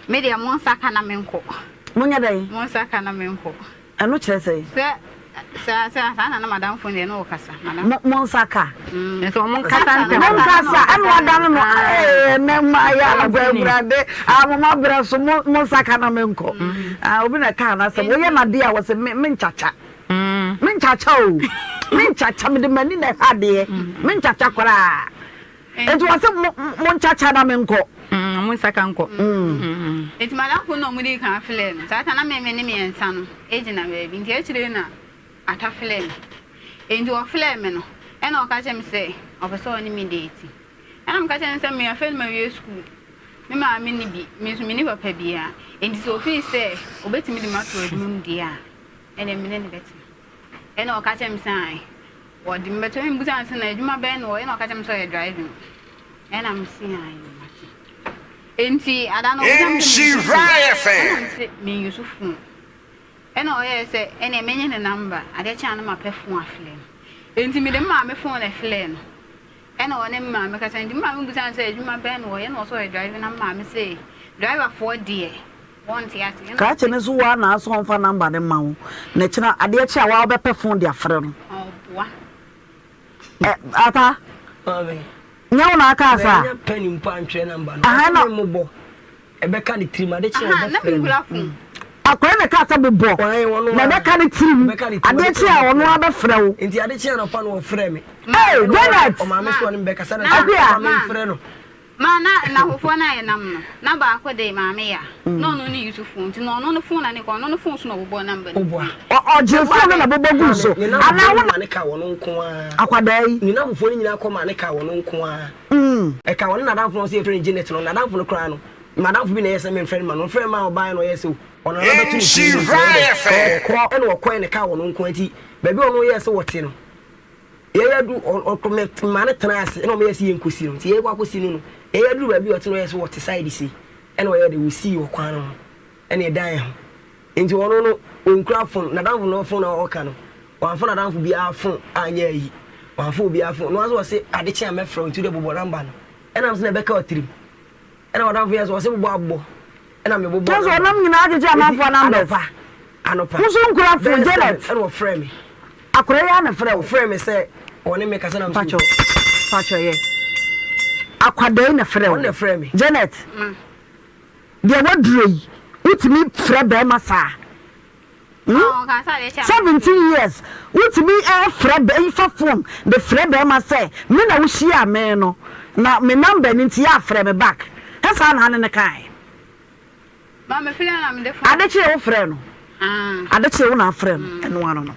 me deɛ monsaka na menkɔ. Monyɛ dɛn? Monsaka na menkɔ. Ɛno kyerɛ sɛn? Sɛ, saa, saa, saa na na m'adamfo no deɛ na ɔkasa. M'adamfo. Mo, mo nsa ka. Nso wɔn nkasa ntɛm. Mo nkasa, ɛna wadane no, ee, ɛnɛ mmaa yɛ anokwa awurade, ah, mo ma brɛ so, mo, mo nsa ka na menkɔ. Ah, obi na ɛkaa n'asɛm, woyɛ n'adeɛ a wɔsɛ me, me nkyakya. Me nkyakya o, me nkyakya, mede m'ani na ɛhwɛ adeɛ, me nkyakya koraa. Enti wɔse mo mo nkyakya na menkɔ. Mm, mo nsaka nkɔ. Mm. Enti m'adamfo no na wɔn dii kan frɛɛ me. Saa ta na me me ne mmiɛnsa no gyina baabi. Nti akyire na Ata frɛɛ me. Enti ɔfrɛɛ me no, ɛna ɔka kyerɛɛ me sɛ ɔpɛ sɛ ɔne me deeti. Ɛna meka kyerɛɛ no sɛ me afei na mawie sukuu. Me maame nni bi, me nso menni papa biara. Enti sɛ ofii sɛ obetumi de me ato adwuma mu deɛ a, ɛnneɛ me ne no bɛtena. Ɛna ɔka kyerɛɛ me sɛ ae. Wɔde me bɛto hɔ, mebisa no sɛ na adwuma bɛn na ɔyɛ na ɔka kyerɛ me sɛ ɔyɛ driving. Ɛna mese ae mate. Enti ada no ɔbisa me sɛ me use phone. Ɛna mese me use phone. Ɛna ɔyɛɛ sɛ ɛneɛ menye ne number, adeɛ kye a na mapɛ phone aflɛ no. Enti mede me maame phone na ɛflɛɛ no. Ɛna ɔne me maame kasa, nti me maame bisaa no sɛ adwuma bɛn na ɔyɛ, ɛna ɔse ɔyɛ driving na me maame se driver foɔ deɛ wɔnte ase. Ɛna Krakye ɔse. no nso woa na asɛ ɔmfa number no mma wo, na kyena adeɛ kye a woa wobɛpɛ phone de afrɛ no. Ɔboa. Ɛ, Ata, Maame. nyɛ wo na akaa saa? Manya pɛn mpo antwerɛ number no. Aha Ɔse na. me mmobɔ. Ɛbɛka ne tirim, ade kye a Aha, na ɔbɛfrɛ me. menkura phone. Akwadaa na ɛkaa sɛ bobɔ, Ɔn, ɔno na ara. ɛbɛka ne tirim, Ɛbɛka ne tirim, adeɛ ade kye kye a a ɔno ɔbɛfrɛ ara me. bɛfrɛ wo. Nti ade kye anɔpa no ɔfrɛ me. Ma, Hey, Ɛna ɔma Janet! ɔmaame so ma, ɔne me bɛkasa na na, sɛ Akua! ɔma ma, memfrɛ no. ma na nahofoɔ no a yɛnam no, na baako de maame ya, na ɔno ne use phone, nti na ɔno ne phone na ne kɔ, ɔno ne phone so na ɔbobɔɔ number no Woboa. gui. Ɔ, ɔgyee Meboa phone no bɛ. na bobɔ guu Maame, so, ne anaa nnamfofoɔ wo no na. maa ne kaa ɔno nko ara. Akwadaa yi. Ne nnamfofoɔ no nyinaa kɔ maa ne kaa ɔno nko ara. Ɛka ɔne n'adamfo no a ɔse yɛfrɛ no Janet no, n'adamfo no koraa no, m'adamfo bi na ɛyɛ sɛ memfrɛ no ma no, ɔfrɛ me maa ɔbaeɛ na ɔyɛɛ sɛ o, ɔno ara bɛto ne tirim nti ɔyɛ dɛ, ɔkɔ, ɛna ɔkɔɛ na ɛkaa ɔno nko ara nti baabi a ɔno yɛɛ sɛ ɔte no, yɛyɛ adu, ɔkɔ me maa no tenaa ase ɛna ɔmo yɛɛ sɛ yɛnkɔsi no, nti yɛkɔ akɔsi no no, yɛyɛ aduru baabi a ɔte no ɔyɛɛ sɛ ɔte side sei, ɛna ɔyɛɛ dɛ, ɔsii wɔ kwan no ho, ɛna ɛdan yɛn ho. Nti ɔno no ɔnkura phone, n'adamfo no phone a ɔka no, wamfa n'adamfo biara phone anyɛ ayi, wamfa obiara phone, ɔno ara nso ɔse ade kye a mɛfrɛ wo nti wode bobɔ number no, ɛna mese na ɛbɛka wo tirim, ɛna w'adamfo yɛ sɛ ɔse bobɔ abobɔ, ɛna mebobɔɔ Kyerɛ sɛ number ɔnam no, nyinaa gyegye nti amanfoɔ numbers. anɔpa, anɔpa Wo nso nkura phone, bɛyɛ Janet. 7 ɛna ɔfrɛɛ me. Akwadaa yi ara na ɛfrɛ wo. Ɔfrɛɛ me sɛ ɔne me kasa na mese Mpakyɛw, mpakyɛw yɛ. Akwadaa yi na ɛfrɛ wo. Ɔno na ɛfrɛɛ me. Janet. Ma. Deɛ waduro yi wotumi frɛ bɛɛma saa hmm 17 years wotumi frɛ bɛ fa phone de frɛ bɛɛma sɛ me na wohyia me no na me number no nti yɛ afrɛ me back ɛ saa na ane ne kae ade kyeɛ wo frɛ no ade kyeɛ wo na afrɛ no ɛno ano no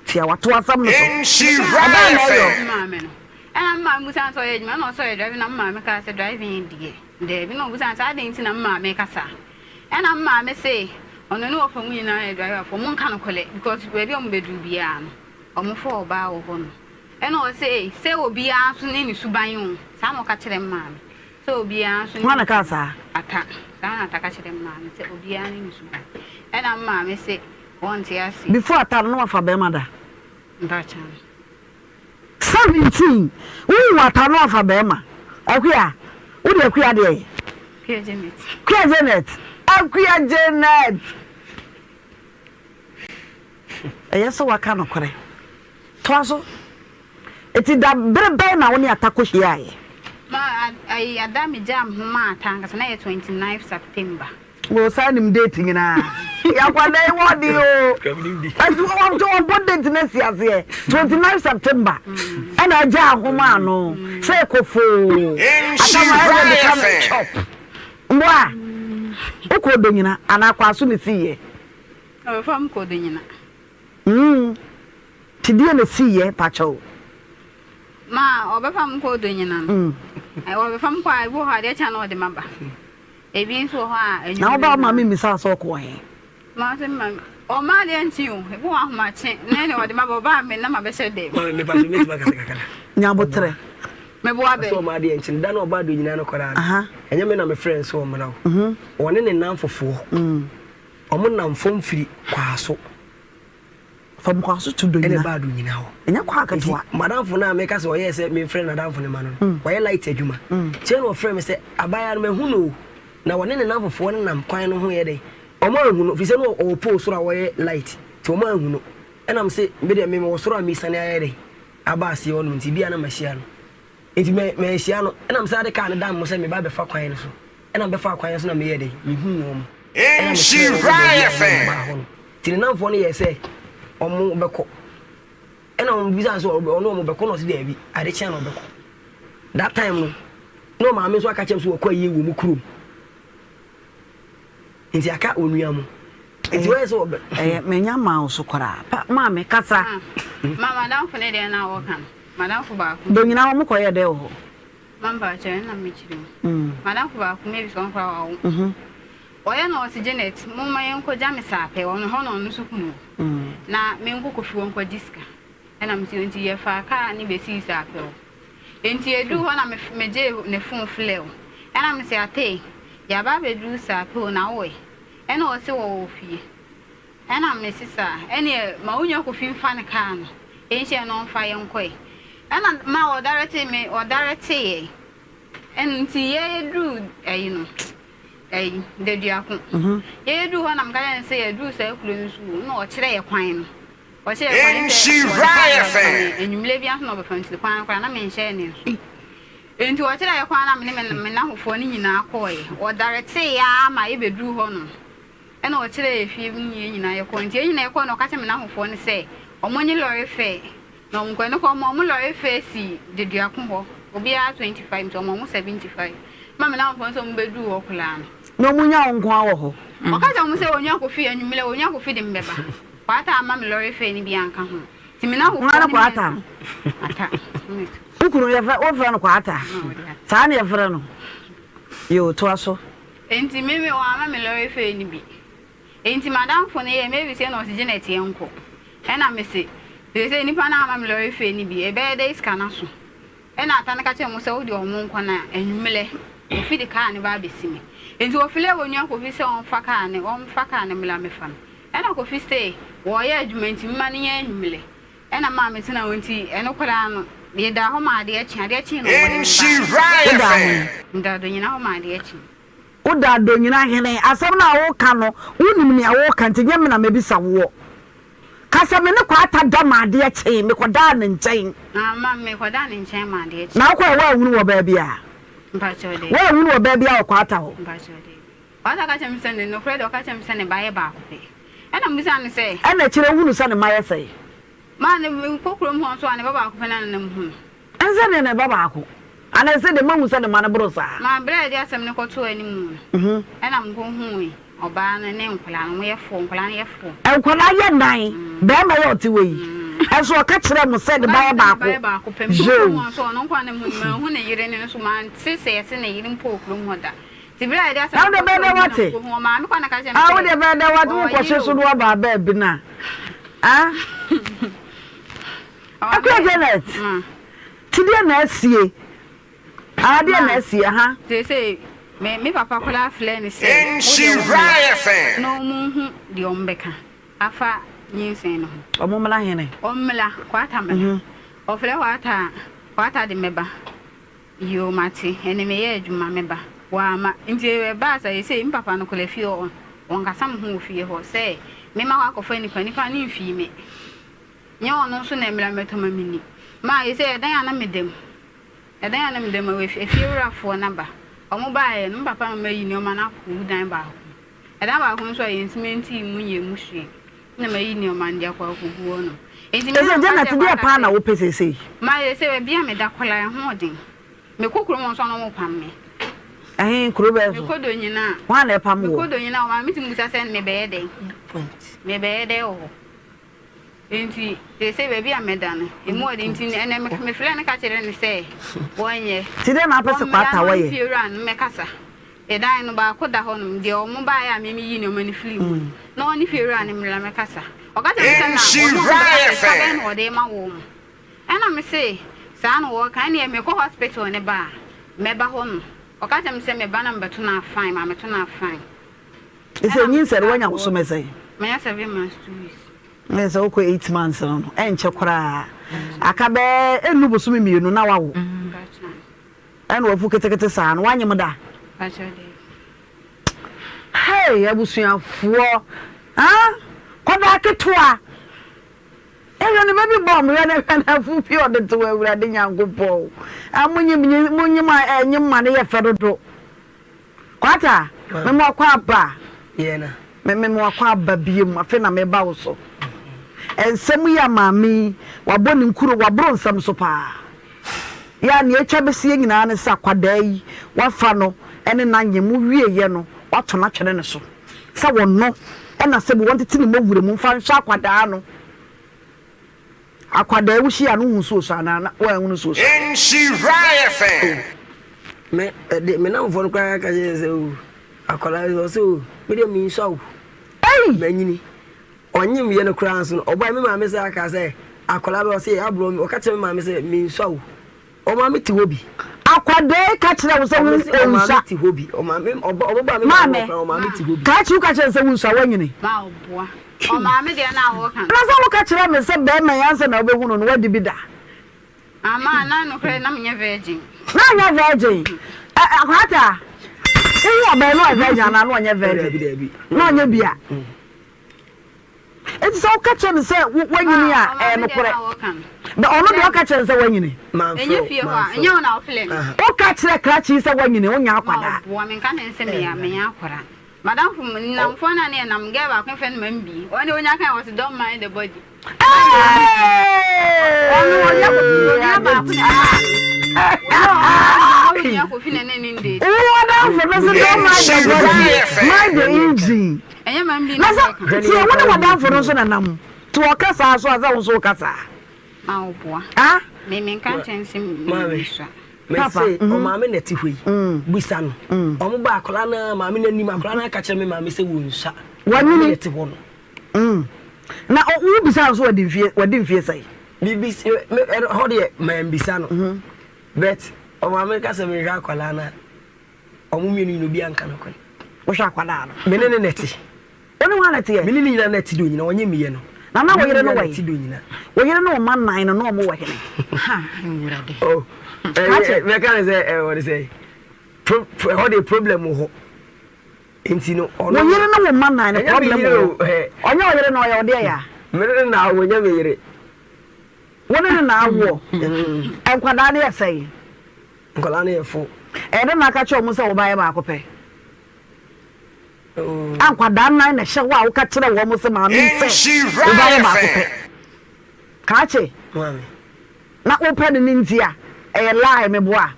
tia wato asɛm no so ɛbɛn na ɛyɔ. Ɛna me maame busa no sɛ ɔyɛ adwuma ɛna ɔsɛ ɔyɛ driving na me maame kaa sɛ driving deɛ Daabi, na ɔbisaa no sɛ, Adɛn nti na me maame reka saa? Ɛna me maame se, Ɔno ne wɔfa mu nyinaa yɛ driverfoɔ, wɔnka nokorɛ because baabi a wɔbɛduru biara no, wɔfa ɔbaa wɔ hɔ nom. Ɛna ɔse, Ei, sɛ obiara nso ne ne suban o. Saa na ɔka kyerɛɛ me maame, sɛ obiara nso ne Hwan na ne ɛkaa suban. saa? Ata. Saa na Ata ka kyerɛɛ me maame, sɛ obiara ne ne suban. Ɛna me maame se, ɔnte aseɛ. Before Ata no, na wafa bɛrima da? Mpakyɛw. 17 wohu ata no afa bɛɛma Akua wode Akua deɛ yɛ Akua Janet Akua Janet Akua Janet ɛyɛ sɛ waka nokorɛ toa so eti da bere bɛn na wo ne ata kɔ hyiaeɛ. Ma ayi ada me gyaa me ho maa ata ankasa na yɛ 29 September. Wɔ saa nim date nyinaa. Yakwadaa yi wɔ de o. Ɛti wɔn wɔn bɔ date na si aseɛ 29 September. Ɛna agya ahoma ano sɛ kofoo. Atama ɛyɛ de ka me chop. Mboa wokɔ odo nyina anaa kɔ aso ne si yɛ. Ɔbɛfa mu kɔ odo nyina. Ti deɛ na si yɛ pakyɛw. Ma ɔbɛfa mu kɔ odo nyina no. Ɔbɛfa mu kɔ a ebi wɔ hɔ adeɛ kye a na ɔde ma ba. Ebi nso wɔ hɔ a, anwummere Na wo ba no. maame mmisaa sɛ ɔkɔɔ he? Ma ɔse ma ɔma adeɛ nkye o, ebi wɔ ahomakye na ɛne ɔde ma ba ɔba a me na mabɛhyɛ dɛm. Maame mepa so mɛtumi akasa kakra. Nya aboterɛ. Meboa bɛ. Ɔsɛ ɔma adeɛ nkye no da na ɔba ado nyinaa no kɔdaa no. Ɛnyɛ me na mefrɛ nso ɔmmra o. Ɔne ne nnamfofoɔ. Ɔmo nam fam firi Kwaaso. Fam Kwaaso to Donyina. Ɛna ɛbaa Donyina hɔ. Ɛnyɛ kwaa ketewa. Nti madamfo no a meka sɛ ɔyɛɛ sɛ memfrɛ n'adamfo no ma no no, ɔyɛ light adwuma. Kyerɛ na ɔfrɛ me sɛ abaayewa no mahu no o. Na ɔne ne nnamfofoɔ no nam kwan no ho yɛ dɛn? Wɔn anhu no, firi sɛ na ɔwɔ pole soro a ɔyɛ light. Nti wɔn anhu no. Ɛna mese me deɛ me mewɔ soro a mesiane ayɛ dɛn? Aba aseɛ hɔnom nti ebia na mahyia no. Nti me manhyia no. Ɛna mesan de kaa no dan mo sɛ meba abɛfa kwan no so. Ɛna mebɛfaa kwan no so na meyɛɛ dɛn? Mehuu wɔn. Ɛna mefrɛɛ wɔn baabi a wɔwɔ baa hɔ no. Nti ne nnamfoɔ no yɛɛ sɛ wɔbɛkɔ. Ɛna wɔbisaa no sɛ ɔne wɔn bɛkɔ na ɔse daabi, ade kye a na ɔbɛkɔ. That time no, na ɔmaame nso aka kyerɛ me sɛ wɔkɔ ayie wɔ wɔn kurom. Nti aka onua mo. Nti wɔyɛ sɛ ɔbɛ. Ɛyɛ menya maa wo so koraa. Pa maame kasa. Ma madamfo ne deɛ na wɔka no. Madamfo baako. Bɛ nyinaa wɔn kɔ yɛ dɛ wɔ hɔ. Ma mpakyɛ ɛna me kyerɛ mu. Madamfo baako maybe sɛ ɔnkora wawo. Ɔyɛ na ɔse Janet mo ma yɛn kɔ gya me saa pɛ ɔno hɔ na ɔno nso kunu wɔ. Na me nkɔ kɔ fi hɔ nkɔ gye sika. Ɛna me se nti yɛ faa kaa ne bɛ sii saa pɛ hɔ. Enti yɛduruu hɔ na megyee ne fon frɛɛ wo. Ɛna mese, Atei, yɛaba abɛduru Sapeo na wowɔ he? Ɛna ɔse wɔwɔ fie. Ɛna mese saa, ɛneɛ ma wo nua Kofi mfa ne kaa no nhyɛ na ɔmfa yɛn nkɔe. Ɛna ma ɔdaretee me, ɔdaretee yɛn. Ɛno nti yɛduruu ɛyi no, ɛyi, Daduako. Yɛduruu hɔ na meka kyerɛɛ no sɛ yɛaduru saa kuro no so o, ɛna ɔkyerɛɛ yɛn kwan no. Ɔkyerɛɛ yɛn kwan no sɛ ɔde kaa no bɛfa me, anwummerɛ biara nso na ɔbɛfa me nti kwan no koraa na menhyɛɛ ne nso. Enti ɔkyerɛɛ yɛn kwan na me ne me nnamfofoɔ no nyinaa kɔeɛ. Ɔdaretee yɛn ara ma yɛbɛduruu hɔnom. Ɛna ɔkyerɛɛ yɛn fie mu ne yɛn nyinaa yɛkɔɔ. Nti yɛn nyinaa yɛkɔɔ no ɔka kyerɛɛ me nnamfofoɔ no sɛ wɔn nye lɔre fare na wɔn nkɔ. Ɛno koraa ɔmaa wɔn lɔre fare sii Deduako hɔ, obiara 25 nti ɔmaa wɔn 75. Ɛma me nnamfofoɔ no sɛ wɔbɛduruu hɔ koraa no. Na wɔnnya wo nko ara wɔ hɔ. Ɔka kyerɛɛ wɔn sɛ Onua Kofi anwummerɛ Onua Kofi de me bɛba. Kwaataa amma me lɔre fare no bi anka ho. Nti me nnamfofoɔ Hwan ne ne me Kwaataa? Ata. Wo kunu yɛfrɛ wofrɛ no Kwaataa? Saa na yɛfrɛ no? Yoo, toa so. Enti me me wɔamma me lɔre fare no bi. Enti m'adamfo no yɛɛ Mavis ɛna ɔse Janet yɛnkɔ. Ɛna mese seesei nipa no amma me lɔre fare no bi, ɛbɛyɛ dɛn sika no aso? Ɛna Ata no ka kyerɛɛ mo sɛ wodeɛ ɔmo nkɔ na anwummerɛ Kofi de kaa no ba abɛsi me. Enti wɔfrɛɛ wɔn nua Kofi sɛ ɔmfa kaa no ɔmfa kaa no mmra mmɛfa me. Ɛna Kofi se wɔɔyɛ adwuma nti mma no nyɛ anwummerɛ. Ɛna maa me tena hɔ nti ɛno koraa no medaa hɔ ma adeɛ kyee, adeɛ kyee na wɔde me baeɛ. Wodaa he? Medaa Donyina hɔ ma adeɛ kyee. Wodaa Donyina hene? Asɛm no a woreka no wonim nea woreka nti nyɛ me na mɛbisa woɔ. Ka sɛ me ne Kwata da ma adeɛ kyee, mekɔdaa ne nkyɛn. Ah ma mekɔdaa ne nkyɛn ma adeɛ kyee. Na wokɔɛ woanhunu wɔ baabi a? Mpakyɛw daabi. Woanhunu wɔ baabi a wɔ Kwata hɔ? Mpakyɛw daabi. Kwata ka kyerɛɛ me sɛ ne nokorɛ deɛ ɔka kyerɛɛ me sɛ ne ba yɛ baako pɛ. Ɛna mebisaa no sɛ. Ɛna akyire wohunuu sɛ ne mma yɛ sɛn? Maa ne mekɔ kurom hɔ nso a ne ba baako pɛ na na mehu no. Ɛnsɛ deɛ ne ba baako. Anaa ɛsɛ deɛ moahu sɛ ne mma no boro saa? Maa berɛ a yɛde asɛm no kɔtoo anim no, ɛna mekɔhui ɔbaa no ne nkwadaa no, wɔyɛ four, nkwadaa no yɛ four. Nkwadaa yɛ nnan, barima yi a ɔte hɔ yi, nso ɔka kyerɛɛ mo sɛ ne ba yɛ baako. Ne ba yɛ baako pɛ. Mekɔɔ Yoo. kurom hɔ nso ɔno nko ara na mehu no, manhu ne yere no nso, mante sɛ yɛse ne yere mpo wɔ kurom hɔ da. Nti berɛ a yɛde asɛm Na no wode bɛyɛ kɔtoo dɛ anim na wate? mekɔhu ɔmaame kɔ na ka kyerɛɛ me Ah, sɛ wode bɛyɛ dɛ wate ɔwɔ wokɔhye yere so o. na waba abaa bi no a. Ah? Akua Janet, ti deɛ na asie? Ah, deɛ na asie, aha. Seesei, me me papa koraa frɛ no sɛ, wo deɛ wo mmra na ɔmo nhu deɛ ɔmo bɛka afa nyinsɛn no ho. Ɔmo mmra hene? Ɔmmra, Kwata mmra. Ɔfrɛ Kwata a, Kwata de mɛba. Yoo, mate, ɛnne meyɛ adwuma, mɛba. Wamma. Nti ɛbaa saa, seesei me papa no koraa fie hɔ, ɔnkasa me ho wɔ fie hɔ sɛ mema hɔ akɔfa nipa, nipa no mfii me. Nyɛ ɔno nso na ɛmmra mmɛtɔ ma menni. Ma seesei ɛdan a na meda mu, ɛdan a na meda mu, afiewurafoɔ no aba. Wɔbaeɛ no, me papa ma mayi nneɛma no akɔgu dan baako mu. Ɛdan baako nso a yɛn simɛnti mu nyɛ mu hwee, ɛna mayi nneɛma no de akɔ akɔgu hɔnom. Enti me Ɛsɛ na meka Janet kyerɛɛ deɛ Kwata paa na sɛ, wopɛ seesei? Ma seesei baabi a meda koraa ɛho ɔden. Mekɔ kurom hɔ nso a na wɔpam me. Ɛhe, kuro bɛn so? Mekɔ Donyina a. Hwan na ɛpam woɔ? Mekɔ Donyina a, wɔma metumi bisa sɛ mebɛyɛ dɛn? Mebɛyɛ dɛn wɔ hɔ? Enti seesei baabi a meda no, emu wɔ den nti ɛnnɛ mefrɛɛ no ka kyerɛɛ no sɛ wɔnyɛ. Nti dɛn na wopɛ sɛ Wɔmmra Kwata na ɔne wɔyɛ? fiewura no mmɛkasa. Ɛdan no, baako da hɔnom, deɛ wɔbaeɛ a me meyii nneɛma no firii mu no, na ɔne fiewura no mmra mmɛkasa. Ɔka kyerɛɛ me sɛ na wɔne wɔn bɛkasa, sika bɛn na wɔde rema wɔn? Ɛna mese saa na wɔreka, ɛnneɛ mekɔ hospital no ba a, mɛba hɔnom. Ɔka kyerɛɛ me sɛ meba na mebɛto no afan, ma meto no afan. Ɛsɛ nyinsɛn no wanya bosome sɛn? Manya 7 months 2 weeks. Ɛyɛ sɛ wokɔ 8 months no no ɛnkyɛ koraa aka bɛɛ ɛnnu bosome mmienu na wawo. Ɛna wafu ketekete saa no wanyem da. Hey abusuafoɔ ah kɔdaa ketewa ɛhwɛ ne baby bɔm hwɛ ne hwɛ n'afu bi ɔde to awurade nyankopɔn ah monyim monyim a ɛnyim ma ne yɛ fɛ dodo. Kwata, me mo akɔ aba. Me me mo akɔ aba biem, afei na meba wo so. Nsɛm yi a maame yi, wabɔ ne nkuro, waboro nsɛm so paa. Yɛ a nea atwa bɛsie nyinaa ne sɛ akwadaa yi, wafa no ne no anyem, wieeɛ no, wato no atwene ne so. Sɛ wɔno ɛna sɛbi wɔntete ne mmɔwura mu mfa nhwɛ akwadaa no. Akwadaa wo hyia no wohu so osu anaa na woanhunu so osu. Nhyira FM. Me ɛde me namfoɔ no koraa ka kyerɛ sɛ o akwadaa yi ɔsɛ o me deɛ me nsua o. Ei! Manyini ɔnyem yɛ no koraa nso no ɔbaa me maame sɛ aka sɛ akwadaa bɛ ɔsɛ aborɔ mi ɔka kyerɛ me maame sɛ me nsua o. Ɔmaame te hɔ bi. Akwadaa yi ka kyerɛ wo sɛ wo Ɔmo nsua. ɔmaame te hɔ bi. Ɔmaame ɔba ɔmo ba me maame Maame wɔ koraa ɔmaame te hɔ bi. Krakye wo ka kyerɛ no sɛ wo nsua woanyini. Ma ɔboa. Ɔmaame deɛ na woka no. Na sɛ woka kyerɛ me sɛ bɛrima yi ansa na wobɛhu no no woadi bi da. Ama na nokorɛ na menyɛ virgin. Na anyɛ virgin. Ɛ Akwata, wohu ɔbaa no ɔyɛ virgin anaa na ɔnyɛ virgin? Na ɔnyɛ bi a. Enti sɛ woka kyerɛ no sɛ woanyini a, ɛyɛ nokorɛ. But ɔno deɛ ɔka kyerɛ no sɛ woanyini. Ɛnyɛ fie hɔ a, ɛnyɛ wo na wofrɛ me. Woka kyerɛ krakye yi sɛ woanyini, wonyɛ akwadaa. Ma ɔboa me, nka ne sɛ meyɛ akwadaa. Madamfo, nnamfoɔ no a ne yɛnam, girl baako frɛ no Mambi. Ɔno deɛ ɔnya kan ɔse don't mind the body. Ɔno ɔyɛ onua baako na ɛma Kofi na ne ne ndate. Wo adamfo no se don't mind the body, mind the engine. Ɛnyɛ Mambi Na na sɛ ɔka. tie wo ne w'adamfo no nso na nam. Nti ɔka saa so a sɛ wo nso woka saa. Ma ɔboa. Ah? Me menka nkyɛn sɛ mesua. Papa, Mese ɔmaame na ɛte hɔ yi, bisa no. Ɔmo ba akwadaa no ara maame no anim, akwadaa no aka kyerɛ me maame sɛ wɔnsua. Maame na ɛte hɔ no. Na wo bisa no so wadi mfie wadi mfie sɛn? Bibis me ɛhɔ deɛ mambisa no. But ɔmaame ka sɛ mehwɛ akwadaa no a, ɔmo mmienu nyina obi anka nokorɛ. Wohwɛ akwadaa no? Me ne ne na ɛte. Wo ne hwan na ɛteɛ? Me ne ne nyina na ɛte do nyina, ɔnye meyɛ no. Na na wo yere no wɔ he? Wo yere ne wo mma nnan no, na ɔmo wɔ hene? Ha, Awurade. Oh, mɛka ne sɛ, wɔde sɛ, ɛhɔ deɛ problem wɔ hɔ. Nti no, ɔno. Wo yere ne wo mma nnan no, problem wɔ hɔ. Ɔnyɛ wo yere na ɔyɛ wo deɛ ya? Me ne no na awo, ɔnyɛ me yere. Wo ne no na awoɔ? Nkwadaa no yɛ sɛn? Nkwadaa no yɛ fo. Ɛyɛ dɛn na aka kyerɛ wɔn sɛ wo ba yɛ baako pɛ? A nkwadaa nan na ɛhyɛ hɔ a woka kyerɛ wɔn sɛ maame yi sɛ wo ba yɛ baako pɛ. Kaakye. Na wopɛ no ne nti a ɛyɛ lie meboa.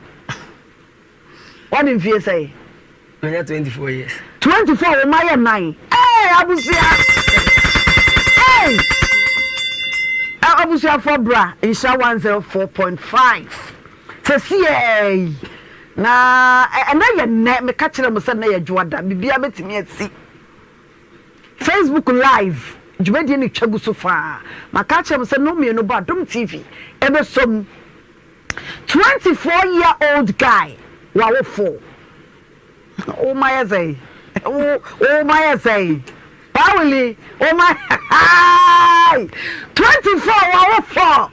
Wadi mfie sɛn? Manya 24 years. 24 wo ma yɛ nan. Ee abusua. Ee. Abusuafoɔ bra nhyira 104.5. Sɛsiɛɛ yi na ɛnɛ yɛ nnɛ meka kyerɛ mo sɛ nnɛ yɛ dwoada biribiara bɛtumi asi. Facebook live dwumadie no twa gu so faa. Maka akyerɛ mo sɛ nnɔn mmienu bɔ Adom TV ɛbɛsɔ mu. 24 year old guy wawofo wo ma yɛ sɛn wo wo ma yɛ sɛn pawuli wo ma 24 wawofo.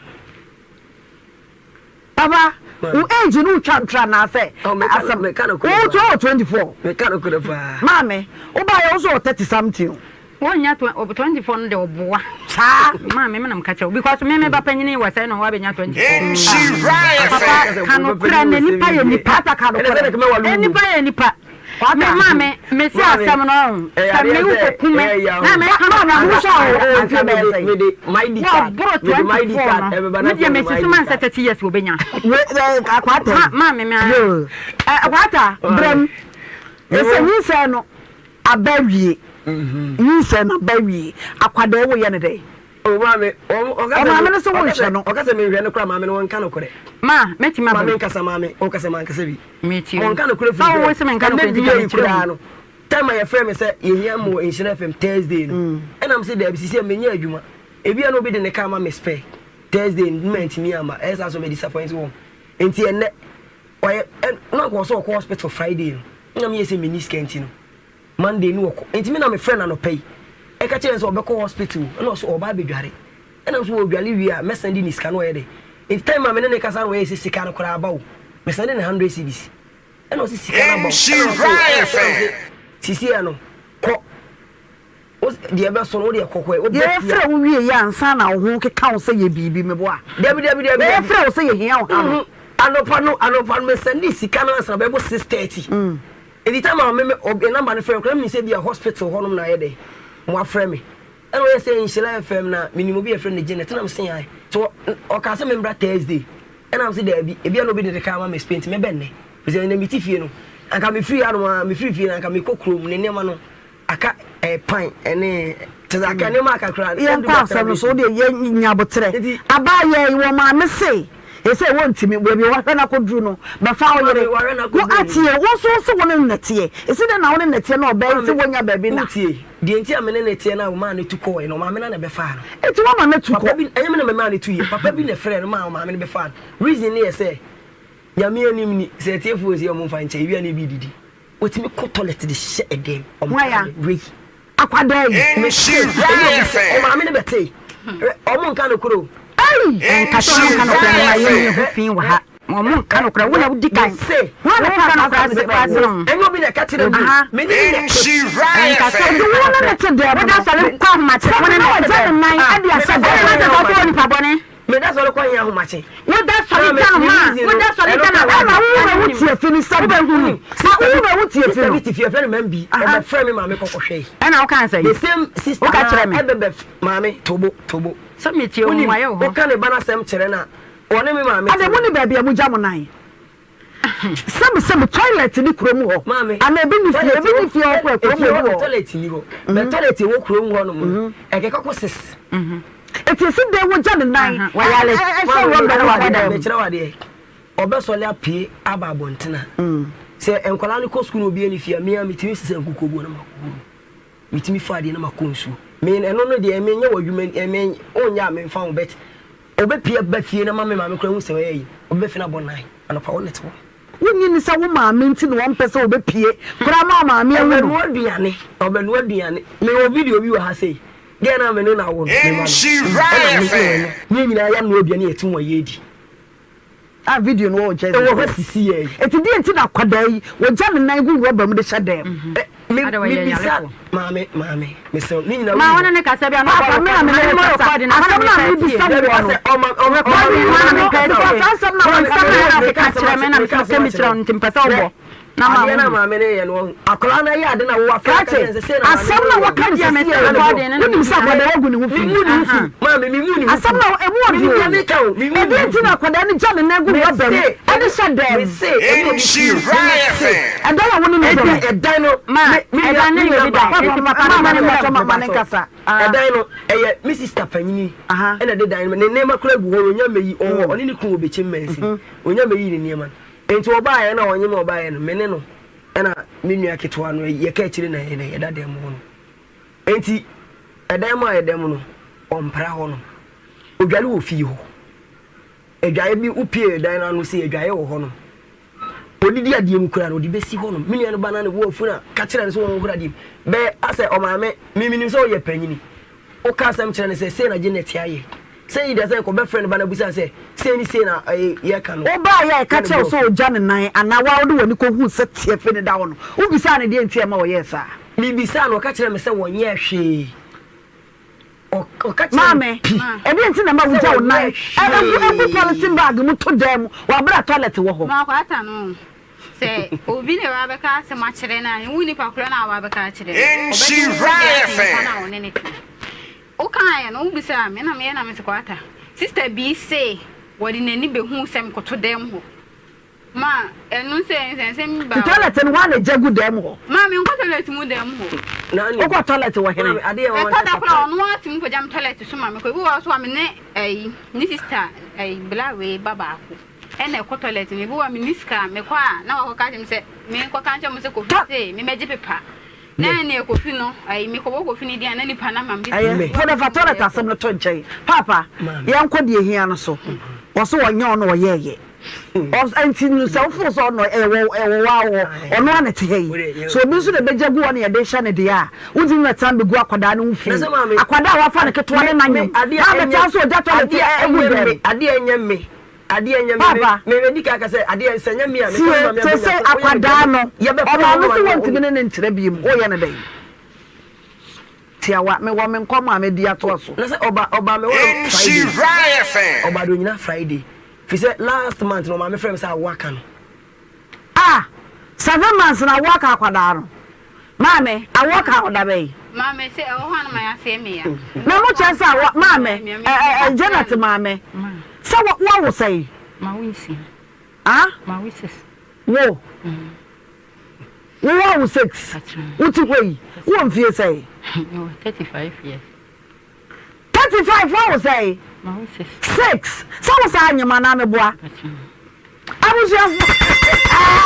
Papa, wo age no wotwa ntorɔ anaasɛ Oh, meka no- asɛm? meka no korɛ Wo paa. to wɔ 24. Meka no korɛ paa. Maame, wobaeɛ wo nso wɔ 30 something o. Wonya 24 no de ɔboa. Saa. Maame me na meka kyerɛ wo because me me ba panyini wɔ sɛ na wabɛnya 24. Nhyira Papa FM. ka nokorɛ na nipa yɛ nipa. Pata ka Ɛnɛ sɛ nokorɛ. ne kɛmɛ wale Eh, wo nipa yɛ nipa. Me maame me se asɛm no ɔho. Sɛ me wo kɔku me na me ka no Maame, wo nso a wo mfie bɛyɛ sɛn? Mede my ID card. Wɔboro Mede my ID 24 card no. ɛbɛba Me na deɛ afei me my susu ID man sɛ card. 30 years wɔbɛnya. We ɛ akwata Ma yi. maame me ara. Yoo. Ɛ akwata brɛm. Ɛsɛ nyinsɛn no aba wie. Nyinsɛn no aba wie. Akwadaa yi woyɛ no dɛn? O maame, ɔka sɛ Ɔmaame no sɛ wonhwɛ no. Ɔka sɛ menhwɛ no koraa maame no wɔnka nokorɛ. Ma mɛtumi aba Maame mu. nkasa maame, ɔka sɛ mankasa bi. Metie o. Wɔnka nokorɛ firi Sɛ wo se menka ɛnɛ nokorɛ nti dua ka yi mekyerɛ koraa wo. no time a yɛfrɛ me sɛ yɛhia mo wɔ Nhyira FM Thursday no ɛna me sɛ daabi sisi a menyɛ adwuma ebia na obi de ne car ma me spare Thursday no mantumi amma ɛyɛ saa so me disappoint wɔn nti ɛnɛ ɔyɛ ɛ na nka ɔsɛ ɔkɔ hospital Friday no ɛna meyɛ sɛ menni sika nti no Monday no ɔkɔ nti me na mefrɛ no anɔpa yi ɛka kyerɛ no sɛ ɔbɛkɔ hospital ɛna ɔsɛ ɔba abɛdware ɛna nso ɔdware wie a mɛsan de ne sika no ɔyɛ dɛ nti time a me ne ne kasa no ɔyɛ sɛ sika no koraa aba o mesan de ne hundred cedis ɛna ɔsɛ sika no aba o ɛna ɔsɛ ɛna ɔsɛ sisi yɛ no kɔ deɛ ɛbɛso no wodeɛ kɔkɔɛ wobɛ fie a. Yɛfrɛ wo wie yɛ ansa na wo ho keka wo sɛ yɛ biribi meboa. Dabi dabi dabi. Yɛfrɛ wo sɛ yɛhia wo ha no. Anɔpa no anɔpa no mesɛnde sika no ansa bɛbɔ 6:30. Enti time a me me ɔb number no frɛ me koraa menim sɛ ebia hospital hɔnom na ayɛ dɛn wɔafrɛ me. Ɛna ɔyɛ sɛ Nhyira FM na menim obi a yɛfrɛ no Janet na mese ae. Nti ɔ ɔkaa sɛ membra Thursday ɛna mese daabi ebia na obi de ne car ama me spare nti mɛbɛ nnɛ. Efisɛ ɛnnɛ mete fie no anka mefiri hanom ara mefiri fie no anka mekɔ kurom ne nneɛma no Aka pan ne kyerɛ sɛ aka nneɛma aka koraa. Yɛn kɔ asɛm no so wo deɛ yɛ nya aboterɛ. Abaayewa yi wɔ maame se ɛsɛ wɔntumi baabi a wahwɛ no akɔduru no bɛfa wo yere wo atie wo nso wo se wo ne no nɛteɛ ɛsi dɛn na wo ne nɛteɛ na ɔbaa yi se wɔnya baabi na. Wotie deɛ nti a me ne no teɛ no a ɔmaa no tu kɔɔɛ no ɔmaame no na ɛbɛfaa no. Nti woama no atu kɔ. Papa bi ɛnyɛ me na memaa no tuiɛ papa bi na ɛfrɛɛ no maa ɔmaame no bɛfaa no reason no yɛ sɛ Nyame anim ni sɛ atiefoɔ nsi a wɔmfa nkyɛ ewia na ebi didi. Wɔtumi kɔ toilet de hyɛ ɛdɛm. Hwan ya? Wei. Akwadaa yi. Mese, ɛnyɛ obi sɛ, ɔmaame no bɛtee. Ɔmo nka nokorɛ o. Ei! Nka sɛ ɔmo nka nokorɛ no ma yɛnni ho fi wɔ ha. Ɔmo nka nokorɛ, wo na wodi kan. Mese, Wo na ka nokorɛ ase ase no. Ɛnyɛ obi na ɛka kyerɛ me o. Me ne ne na ɛte. Nka sɛ Nti wo ne no te dɛm no. Woda sɔre kɔ ahomakye, wo ne Sɛ no te wagya ne dɛm. nan de ahyɛ dɛm. Ɛna na sɛ ɔsɛ onipa bɔne. Meda sɔre kɔ he ahomakye. Woda sɔre gya no ma a, woda sɔre gya no a, Ɛna wo na wo tie fi no sɛ wobɛhu no. Na wo na wo tie fi Sister no. bi te fie, yɛfrɛ no Mambi. Ɔbɛfrɛ me maame kɔkɔhwɛe. Ɛna wokaa sɛn? The same sister Woka kyerɛ me. ɛbɛbɛ maame tobo tobo. Sɛ metie wo Wonim, mmuaeɛ wɔ hɔ. woka ne ba no asɛm kyerɛ no a, ɔne me maame Ɛna te. mo ni baabi a mo gya mo nan. Sɛbi sɛbi toilet ni kurom hɔ. Maame, Ana ebi ni fie, ebi ni fie hɔ kura kurom efie ebi hɔ wɔ. toilet ni hɔ. Bɛ toilet ɛwɔ kurom hɔ nom no, ɛkeka kɔ sis. Eti esi dɛn wogya ne nan Wayale. ɛhyɛ rɔba no wɔ dɛm. Mekyerɛ wo adeɛ, ɔbɛsɔre apue aba abɔnten a, sɛ nkwadaa no kɔ sukuu na obiara nni fie a, me ara metumi sesa nkukuo gu hɔ na makɔhoro. Metumi fa adeɛ na makɔ nsuo. Me ɛno no deɛ menyɛ wɔ adwuma me wonyɛ a memfa ho but ɔbɛpue aba fie na ma me maame koraa hu sɛ ɔyɛ yi, ɔbɛba fie na abɔ nnan anɔpa wo na ɛte hɔ. Wonnye nni sɛ wo maame nti na wɔmpɛ sɛ wɔbɛpue koraa ma wo maame ahu no? Ɔbɛnoa aduane, ɔbɛnoa aduane. Mewɔ video bi wɔ ha sei, girl no a me ne no awo no, me ba no, ɛna me ne ɔno, yɛn nyinaa yɛanoa aduane a yɛte ho a yɛredi. A video no wɔ wo jersey Ɛwɔ hɔ sisi yɛ yi. Eti deɛ nti na akwadaa yi wɔgya ne nan gu rɔba mu de hyɛ dan mu? Me Ada wɔyɛ me bisa yarefoɔ. maame maame mesrɛ ne nyinaa Ma wonim wɔne ne kasa bi a na Paapa ɔbɔ me a me ne record. wo Ma kasa record na asɛm na na mepɛ mebisa tie. Dabi woɔ no. asɛ ɔma ɔma ɔma Dabi me ma na no mepɛ because tie. saa asɛm na Maame, wɔka Nsɛm na no. na ɔkeka kyerɛ me na mepɛ mekyerɛ wo nti mepɛ sɛ wobɔ na ma Adeɛ na wohu. maame ne yɛ no ɔhu. Akwadaa no ayɛ ade na wo afɛ aka Krakye, kyerɛ no sɛ sei na maame asɛm no na yɛ. wɔka no Deɛ sɛsi mese yɛ no, recording no na wonim sɛ mehia. akwadaa wagu ne ho fi. Me mu ne ho fi. Maame me mu ne ho fi. Asɛm na emu Me ɔduru deɛ o. meka o, me mu ne Ɛdeɛ ho nti fi. na akwadaa no gya ne nan gu rɔba mu Mese, ɛde hyɛ dan mu? mese, ɛne obi fi. Mese, Ɛdan a wo ne no bɔ no. ɛdan no, Ma, me me nua ɛdan no me yɛ nua obi dan. baa. Enti papa no Maame ma no ne mpakyɛ mmra. ma ne nkasa. Ɛdan no, ɛyɛ me sista panyini ɛna ɛde dan no, ne nneɛma koraa gu hɔ, ɔnya mmɛyi, ɔwɔ ɔne ne kunu wɔ Bekyem mansin, ɔnya mmɛyi ne nneɛma no. Enti ɔbaeɛ na ɔnye me ɔbaeɛ no, me ne no ɛna me nua ketewa no yɛka akyire na yɛn yɛda dan mu hɔ no. Enti ɛdan mu a yɛda mu no, ɔmpra hɔ no. Odware wɔ fie hɔ. Adwaeɛ bi wopie dan no ano sɛ adwaeɛ wɔ hɔ no. Odidi adeɛ mu koraa no ɔde bɛsi hɔ nom. Me nua no ba no ne bo afu na ka kyerɛ no sɛ wɔnhohoro adeɛ mu. Bɛɛ asɛ ɔmaame, me menim sɛ ɔyɛ panyini. Woka asɛm kyerɛ no sɛ sei na Janet ayɛ. Sei yi deɛ sɛ nka ɔbɛfrɛ ne ba no abisa no sɛ sei ne sei na yɛka no. Wobaeɛ a ɛka Na ne kyerɛɛ bo wo sɛ afu. ɔgya ne nan anaa wo ara wode w'ani kɔhuu sɛ tiafi no da hɔ no, wobisaa no deɛ nti a ɛma ɔyɛɛ saa? Mebisaa no, ɔka kyerɛɛ me sɛ wɔnyɛɛ hwee. Ɔka kyerɛɛ me Maame, pi ɛdeɛn nti na ɛma sɛ wogya wo nan wɔnyɛɛ gu gu hwee. polythene bag mu to dan mu wɔ aberɛ a toilet wɔ hɔ? Maakɔ ata no sɛ obi na wabɛka asɛm akyerɛ no a, wo nipa korɔ no a wabɛka akyerɛ no, ɔbɛgye wo sɛ deɛ nipa no a ɔne ne te. Wokaeɛ no, wobisaa me na meyɛ na mese Kwata, sister bi se wɔde n'ani bɛhuu sɛ mekoto dɛm hɔ. Ma ɛno sɛ nsɛnsɛm bi baa Nti hɔ. toilet no woa na gya gu dɛm hɔ? Ma menkɔ toilet mu dɛm hɔ. Wokɔ toilet wɔ hene? Ɛtɔ da koraa ɔno ara tumi kɔgya me toilet so ma mekɔ. Ebi wɔ hɔ nso a me ne ɛyi ne sister ɛyi bla wei ba baako ɛna ɛkɔ toilet no. Ebi wɔ hɔ a menni sika a mekɔ a na wakɔka akyerɛ me sɛ menkɔka nkyerɛ mo sɛ Kofi se memmɛgye pepa. Na ɛneɛ Kofi no, ayi, mekɔbɔ Kofi no din a na nipa no ama me Ɛyɛ, sika. fo no fa toilet asɛm no to nkyɛn. Paapa, yɛnkɔ deɛ ɛhia no so. Ɔse ɔnyɛ ɔno ɔyɛɛyɛ. Ɔs, ɛnti no sɛ wofoo sɛ ɔno ɛwɔ, ɛwɔ waa hɔ, ɔno ara na ɛte ha yi. Sɛ obi nso na ɛbɛgya gu hɔ na yɛde rehyɛ no deɛ a, wontumi mmɛtena mmɛgu akwadaa no ho fi. Akwadaa a wafa no ketewa ne n'anyem, na abɛtena nso ɔgya toilet gu dɛm. Adeɛ ɛnyɛ me Adeɛ nyɛ me Papa. me me di kan ka sɛ adeɛ sɛ nyɛ me a me Tie, ka me maame seesei abɛnya so woyɛ me akwadaa dɛn no, yɛbɛfrɛ ɔmaame wo se ma wɔntumi ne no nkyerɛ biom, woyɛ no dɛn? Tiawa, mewɔ me nkɔmmɔ a mɛdi atoa so. Na sɛ ɔba ɔba me hɔ Friday Nhyira FM. ɔba de onyina Friday fi sɛ last month na ɔmaame frɛ me sɛ awo aka no. Ah! 7 months na awo aka akwadaa no. Maame, awo ka wo da bɛn? Maame, sɛ ɛwɔ hɔ a na mayɛ aseɛ me ya. Na mo kyerɛ sɛ awo, maame, ɛ ɛ ɛ Janet maame, sɛ wo woawo sɛn? Mawo nsia. Ah? Mawo six. Wo? Wo woawo six? Wote hɔ yi, wowɔ mfie sɛn? Mewɔ 35 years. 35 woawo sɛn? 6 sɛ wo saa nyem anaa meboa? Abusuafoɔ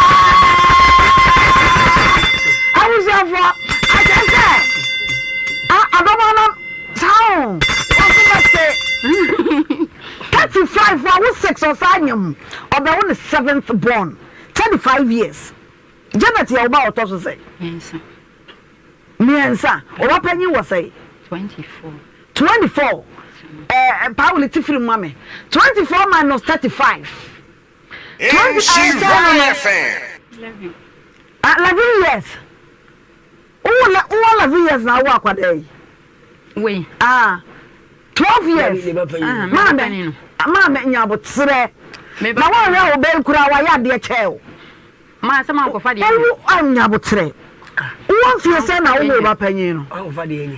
Abusuafoɔ akyɛ sɛ adɔm ano saa o wɔso bɛse 35 wawo 6 ɔsaa nyem ɔbɛwo ne seventh born 35 years Janet yɛ wo ba ɔtɔ so sɛn? Mmiɛnsa. Ɔba panyin wɔ sɛn? 24. 24. Ɛɛ Paul ti firi mu ma me. 24 minus 35. 20 ɛɛ sɛn no no. 11. 11 years. Wowɔ lɛ wowɔ 11 years na awo akwadaa yi. Wei. Ah 12 years. Ah, Maame maame nyabotrɛ. Na wɔn a wɔbɛn kura wɔayɛ adeɛ kyɛɛ o. Maa sɛ mankɔfa deɛ nyɛ. Wo annya aboterɛ. Wowɔ mfie sɛn na wowoo ba panyin no?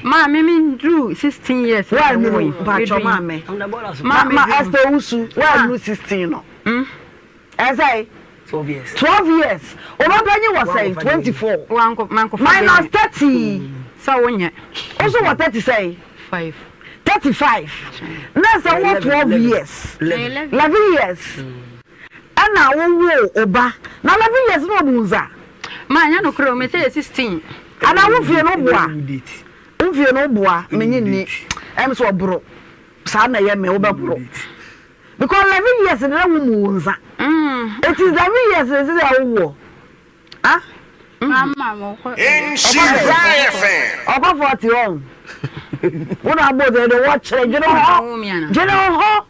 Maa me me duru 16 years na me woo yi. Mpakyɛ maame. Ma Esther Owusu woannu 16 no. Ɛsɛ 12 years. Wo ba panyin wɔ sɛn? 24. Minus 30. Sɛ wonyɛ. Wo so wɔ 30 sɛn? 5. 35. Na sɛ wowɔ 12 years. 11 years. Ɛna wo woo wo ba na 11 years na ɔbu nsa. Ma ɛnyɛ nokorɛ o me sɛ yɛ 16. Ana wo fie no boa wo fie no boa me nye nni ɛm sɛ ɔboro saa na ɛyɛ me wo bɛ boro because 11 years na wo mu wo nsa it is 11 years na ɛsɛ sɛ wo woɔ ah. Ɔkɔ 40 ɔn wo na abɔ de wɔkyerɛ dwene ho dwene ho.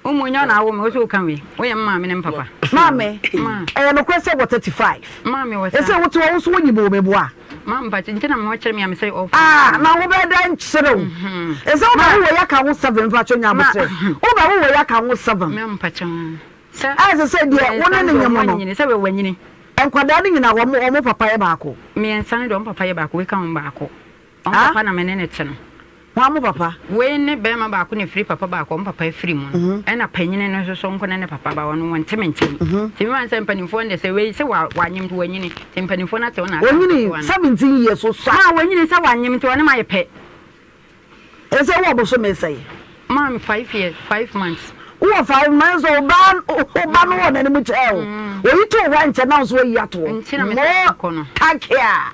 Wo mu nyɛ na awo me, wo so wo ka wei. Wo yɛ me maame ne me papa. Maame, ɛyɛ nokorɛ sɛ wɔ 35. Maame wɔ saa. Ɛsɛ wote hɔ wo so wonyim o meboa. Maame mpakyɛ nti na me ho kyere me a me sɛ ɔfa. Ah, na wo bɛ dɛ nkyere wo. Ɛsɛ wo bɛ wo wɔ yɛ ka ho 7 mpakyɛ nya abotrɛ. Wo bɛ wo wɔ yɛ ka ho 7. Maame mpakyɛ. Sɛ. Ɛsɛ sɛ deɛ wo ne ne nyem no. Sɛ wɔ wanyini. Nkwadaa no nyina wɔn papa yɛ baako. Mmiɛnsa no deɛ wɔn papa yɛ baako, wei ka ho baako. Wɔn papa na me ne no te no. Hwan mo papa? Wei ne barima baako na ɛfiri papa baako, wɔn papa afiri mu no. Ɛna panyini no nso so nko ne ne papa ba, ɔno wɔnte me nkyɛn. Nti me maame sɛ mpanimfoɔ no deɛ sɛ wei sɛ wanyem nti wanyini. Nti mpanimfoɔ no ate wo na aka Ɔnyini nketewa no. 17 years so sa. Maa wanyini sɛ wanyem nti ɔne ma yɛ pɛ. Ɛsɛ wowɔ bosome sɛn? Maame 5 years, 5 months. Wowɔ 5 months o ba wo ba no wɔ n'anim kyɛɛ o. Oyi too hɔ nkyɛ na wo nso wayi ato hɔ. Nti na me sɛ kɔ no. Kakia.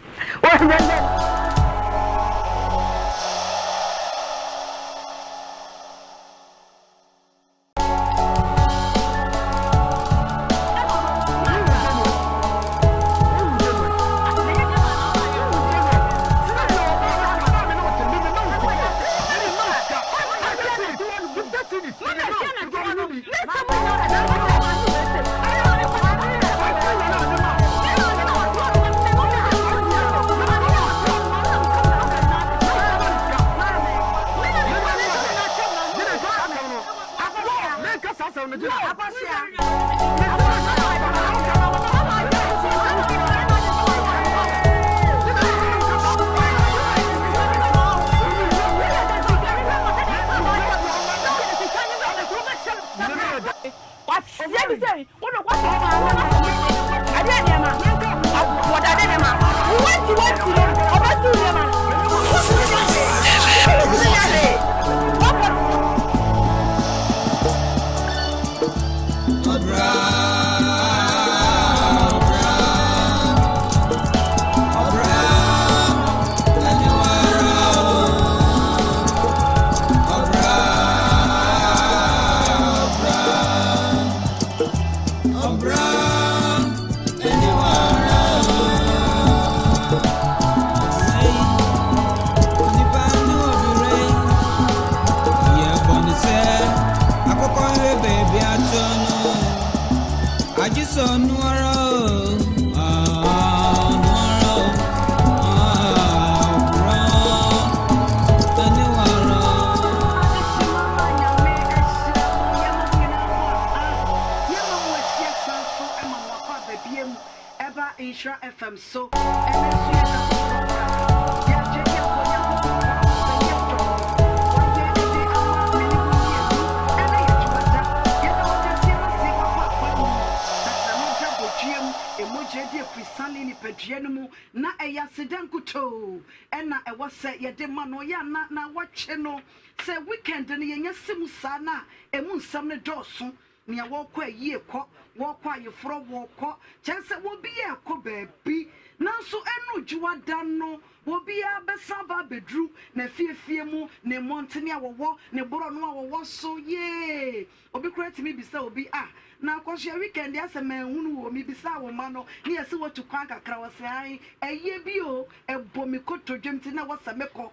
Wɔkɔ ayeforɔ, wɔkɔ, kyerɛ sɛ obiara rekɔ baabi. Nanso ɛno Dwoada no, obiara bɛsan aba abɛduru n'afiefie mu, ne mmɔntene a wɔwɔ, ne borɔno a wɔwɔ so. Yee! Obi koraa tumi bisa obi, Ah, na akɔsoɛ weekend yi asɛ manhunu wo o, mebisaa wo mma no ne yɛse woatu kwan kakra, wɔse ae, ɛyɛ bi o, ɛbɔ me kotodwe nti na ɛwɔ sɛ mekɔ.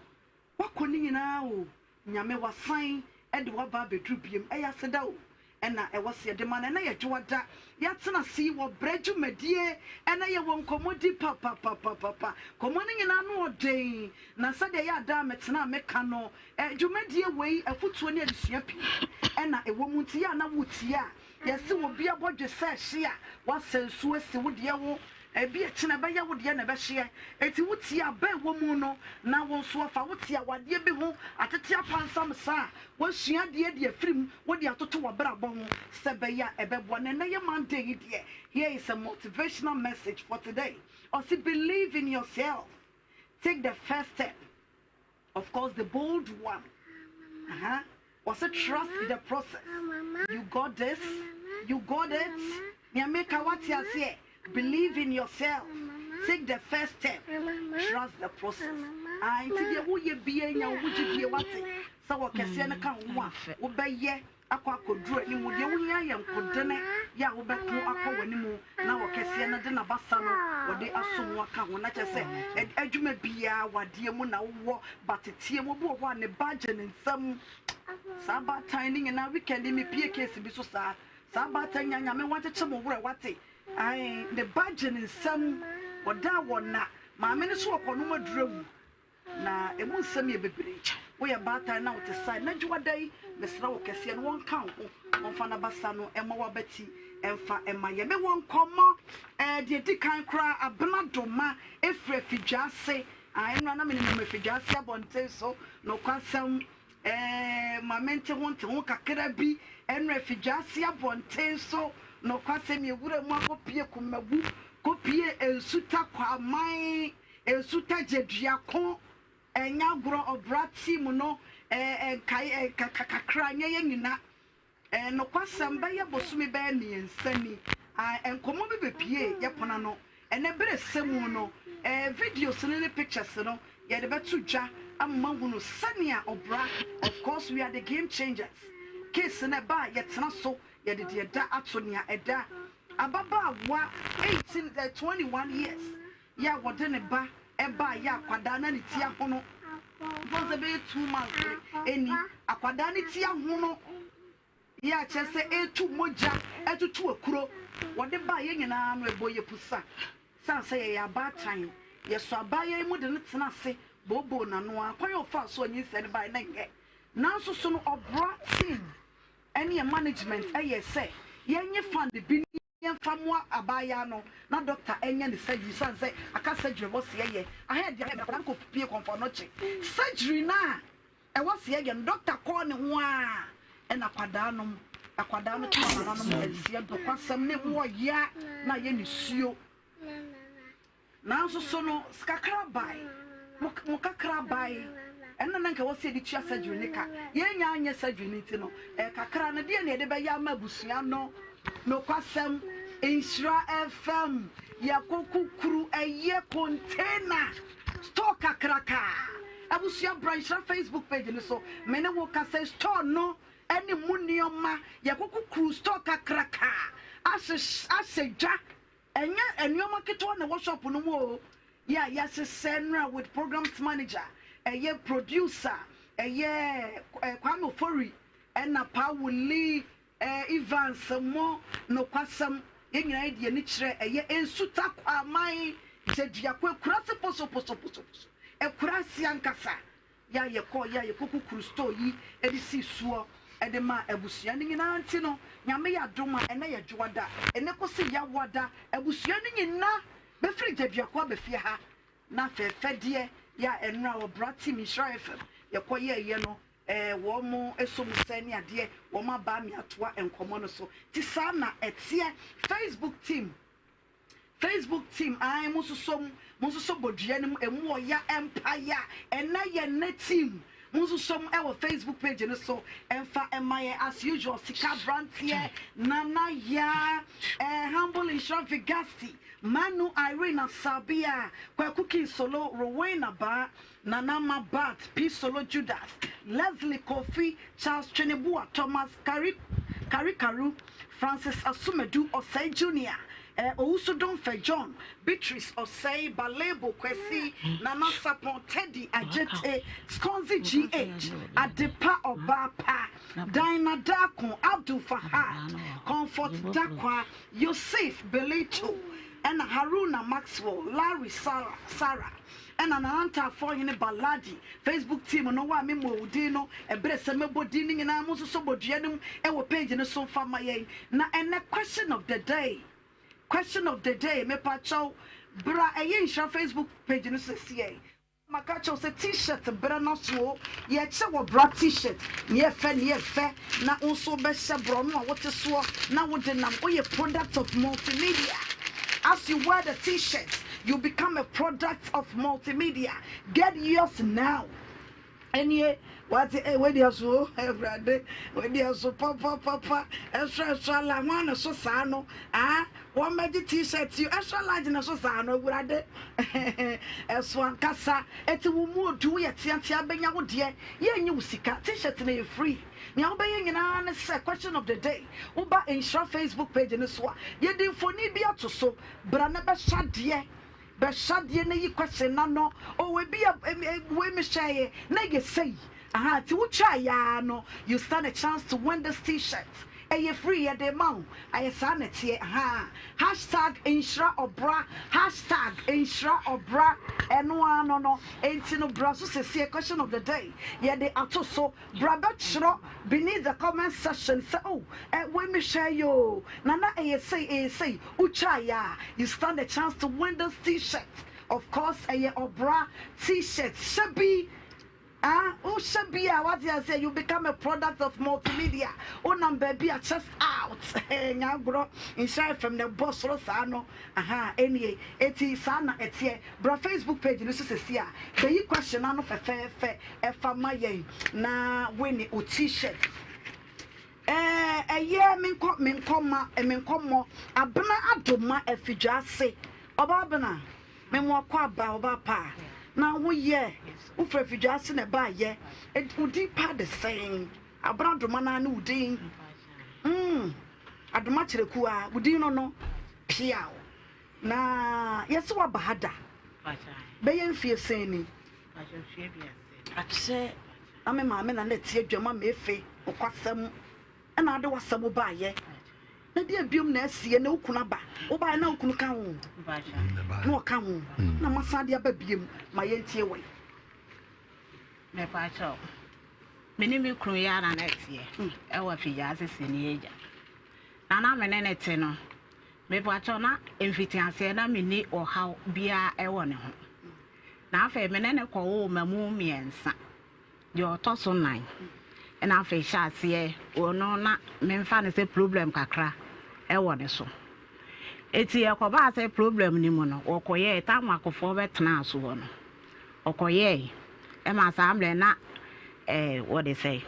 Woakɔ ne nyinaa o, Nyame wasan de wo aba abɛduru biom, ɛyɛ aseda o ɛna ɛwɔ sɛ yɛde ma no, ɛnɛ yɛ dwoada, yɛatena ase yi wɔ brɛ dwumadie, ɛnɛ yɛwɔ nkɔmmɔdi papapapapa, nkɔmmɔ no nyinaa ano ɔden, na sɛdeɛ ɛyɛ a daa metena a meka no, eh, dwumadie wei afutuo ne adesua pii ɛna ɛwɔ mu, nti yɛ a na wotie a, yɛse obi abɔdwe sɛ hye a, woasɛ nsuo asi wo deɛ ho, Ebia kyena ɛbɛyɛ wo deɛ na ɛbɛhyeɛ. Enti wotie aba a ɛwɔ mu no na wo nso afa. Wote awadeɛ bi ho atete apansam saa a, woasua adeɛ de afiri mu, wode atoto w'abrabɔ ho sɛ ɛbɛyɛ a ɛbɛboa. Na ɛnnɛ yɛ Monday yi deɛ, here is a motivational message for today. Ɔse believe in yourself, take the first step. Of course the bold one uh-huh. Wɔse trust the process. You got this, you got it. Nea meka wate aseɛ. Believe in yourself. Take the first step. Trust the process. Ah, nti deɛ woyɛ bia nya wo ho gyidie wate. Sɛ wɔ kɛseɛ no ka wo ho a, wobɛyɛ akɔ akɔduru anim. Deɛ wohia yɛ nkodene yɛ a wobɛko akɔ w'anim na wɔ kɛseɛ no de n'abasa no wɔde aso ho aka ho. Na kyerɛ sɛ adwuma biara wadeɛ mu na wowɔ bateteɛ mu. Obi wɔ hɔ a ne ba gye ne nsam. Saa baatan no nyinaa weekend yi mepie case bi so saa. Saa baatan nya nyame wankyekye mo werɛ wate. Ae ne ba gye ne nsam. Ɔda wɔ na maame no so ɔkɔnom aduru awu. Na emu nsɛm yɛ bebree. Woyɛ baatan na wote saa na dwoada yi, mesrɛ wo kɛseɛ no wɔnka wo ho, wɔmfa n'abasa no mmɔ w'abati mfa mma yɛn. Mewɔ nkɔmmɔ, ɛɛ deɛ ɛdi kan koraa, Abena Doma ɛfiri Afidwaase. Ah, ɛnora na menenam Afidwaase abɔnten so, nokwasɛm, ɛɛ ma mente ho nte ho kakra bi. Ɛnora Afidwaase abɔnten so, nokwasɛm, yɛwura mu akɔpie Kumawu, kɔpie Nsuta Kwaman. Nsu tagye dua ko ɛnyɛ agorɔ ɔbra team no ɛɛ nkae ɛɛ kakra nyɛ yɛ nyina ɛɛ nokwasɛm bɛyɛ bosome bɛyɛ miensa ni a nkɔmɔ bi bepie yɛ pono ano ɛnɛ bere sɛ mu no ɛɛ videos no ne pictures no yɛde bɛto dwa ama moahunu sɛnea ɔbra of course we are the game changers case no ɛba a yɛtena so yɛde deɛ ɛda ato nea ɛda ababaawa 18 ɛɛ 21 years Yɛ a wɔde ne ba baeɛ a akwadaa no a ne ti ahono mfa sɛ bɛyɛ 2 months ɛni akwadaa no ti ahono yɛ a kyerɛ sɛ ɛretu mogya ɛtutu akuro wɔde baeɛ nyinaa no ɛbɔ yɛ pusa sane sɛ yɛyɛ abaatan yɛsɔ abaayewa yi mu de no tena ase booboo n'ano a kwan a ɔfaa so anyinsɛn no baeɛ na nyɛ nanso so no ɔbra team ɛne yɛ management ɛyɛ sɛ yɛnyɛ fund bi Yɛmfa mmoa abaayaa no na dɔkta nyɛ ne surgery sane sɛ aka surgery ɛwɔ se yɛyɛ ahead deɛ akwadaa no kɔ pie kɔmfɔ anɔkye surgery no a ɛwɔ se yɛyɛ no dɔkta kɔɔ ne ho a ɛna akwadaa nom akwadaa no toma nananom nseɛ nokwasɛm ne mu ɔya na ayɛ ne suo. Nanso so no kakra bae, mo mo kakra bae, ɛno na na nka ɛwɔ sɛ yɛde tua surgery no ka. Yɛnnya anyɛ surgery no nti no, ɛyɛ kakra no, deɛ na yɛde bɛyɛ ama abusua no? Nokwasɛm, Nhyira FM, yɛkɔ kukuru, ɛyɛ container store kakraka. Abusua bra Nhyira Facebook page no so, me ne wo kasa yi, store no ɛne mu nneɛma, yɛkɔ kukuru store kakraka, ahyehyɛ ahyɛ dwa. Ɛnyɛ nnoɔma ketewa na ɛwɔ shop no mu oo, yɛ a yɛahyehyɛ nnora with programs manager, ɛyɛ producer, ɛyɛ Kwame Ofori ɛna Paa Wuli, Evans mo, nokwasɛm yɛn nyinaa yɛde yɛn ani kyerɛ ɛyɛ Nsuta Kwaman Gyaduako akuraase posoposoposoposo, akuraase ankasa. Yɛ a yɛkɔɔ yɛ a yɛkɔkukuru store yi de sii soɔ de maa abusua no nyinaa nti no, Nyame yɛ adom a ɛnɛ yɛ Dwoada, ɛnɛ kɔsi Yawoada, abusua no nyina bɛfiri Gyaduako aba fie ha na fɛɛfɛdeɛ yɛ a ɛnora wɔ Bra Team Nhyira FM yɛkɔ yɛɛyɛ no eh, wɔn ɛsɔ mu sɛ ne adeɛ wɔn aba ame atoa nkɔmmɔ no so nti saa na ɛteɛ. Facebook team. Facebook team ae mo nsosɔ mu mo nsosɔ bodua no mu emu ɔya mpaeɛ a ɛnɛ yɛ nnɛ team. Mo nso som wɔ Facebook page no so mfa mma yɛn as usual. Sika Abranteɛ, Nana Yaa, eh, Humble Nhyira Vigasti, Manu Irene Asabea, Kwaku King Solo, Rowena Baa, Nana Mabat, P Solo Judas, Leslie Kofi, Charles Tweneboa, Thomas Kari Karikaru, Francis Asumadu, Osei Junior, eh, Owusu Domfeh John, Beatrice Osei, Balebo Kwesi, Nana Sapon, Teddy Adjetey, Sconzy GH, Adepa Obaa Pa, Dinah Darko, Abdul Fahad, Comfort Dakwa, Yosef Belito, ɛna Haruna Maxwell, Larry Sarah, Sarah, ɛna Nana Ntaafoɔ Hene Baladi, Facebook team no, wo a memmɔɔ wo din no, ɛberɛ sɛ mɛbɔ din no nyinaa, mo nso so bɔ dua no mu wɔ page no so mfa mma yɛn. Na ɛnnɛ question of the day, question of the day, mepakyɛw, bra ɛyɛ nhyira Facebook page no so sesiei. Maka akyerɛ wo sɛ T-shirt brɛ no so o, yɛkyɛ wɔ bra T-shirt, neɛ ɛfɛ neɛ ɛfɛ, na wo nso wobɛhyɛ borɔno a wote soɔ na wode nam, woyɛ product of multimedia. As you wear the T-shirt, you become a product of multimedia. Get yours now. Ɛnie wate eh wei deɛ so o awurade wei deɛ so papapapa extra extra la ho ana so saa no ah wɔn bɛgye t-shirt yi extra large na so saa no awurade ɛso ankasa eti wo mu odu woyɛ teatea bɛnya wo deɛ yɛnyi wo sika t-shirt na yɛ free nea wobɛyɛ nyinaa ne sɛ question of the day woba nhyira facebook page no so a yɛde mfoni bi ato so bra na bɛhyɛ adeɛ Bɛhyɛ adeɛ na yi question no ano oh ebi a wei mehyɛeɛ na ɛyɛ sei aha nti wotwaeɛ ara no you stand a chance to win this t-shirt ɛyɛ free yɛde ma wo ayɛ saa na ɛteɛ aha hashtag nhyira ɔbra hashtag nhyira ɔbra ɛno ara no no enti no bra so sesie question of the day yɛde ato so Bra bɛtwerɛ beneath the comment section sɛ oh eh wei mehwɛeɛ oo na na ɛyɛ sei ɛyɛ sei, wotwaeɛ a you stand a chance to win this t-shirt, of course ɛyɛ ɔbra t-shirt, hyɛ bi ah wohyɛ bi a wate aseɛ you become a product of multimedia, wonam baabi a chest out nyɛ agorɔ, Nhyira FM na ɛbɔ soro saa no aha ɛnie, eti saa na ɛteɛ. Bra Facebook page no so sɛsi a bɛyi question ano fɛfɛɛfɛ ɛfa ma yɛn na wini wo t-shirt. Ɛɛ ɛyɛ menkɔ menkɔ ma menkɔ mmɔ Abena Adoma Afidwaase. Ɔbaa Abena, me mo akɔ aba ɔbaa pa na wo yɛ wo firi Afidwaase na ɛbaa yɛ wo din pa de sɛn Abena Adoma naa ne wo din mm Adoma kyerɛkuaa wo din no no piaw. Na yɛse waba ha da bɛyɛ mfie sɛn ni? Akyɛ na me maame na na ɛte adwam ama efe nokwasɛm ɛna ade wasɛm baayɛ na deɛ biom na asie na wo kunu aba wobaayɛ na wo kunu ka ho na ɔka ho na masan de aba biom ma yɛntie wɔ yi. Mepakyɛw, me ne me kunu yɛ ara na ɛteɛ ɛwɔ Afigya Sini Agya. Na na me ne ne te no, Mepakyɛw, na mfitiaseɛ na menni ɔhaw biara wɔ ne ho. Na afei me ne no kɔwoo mmamu mmiɛnsa, deɛ ɔtɔ so nan. Ɛna afei hyɛ aseɛ, ɔno na memfa no sɛ problem kakra wɔ ne so. Eti ɛkɔbaa sɛ problem no mu no, wɔkɔyɛɛ, tam akofoɔ bɛtenaa soɔ no, ɔkɔyɛɛ, ɛma saa mmerɛ na ɛɛ wɔde sɛ.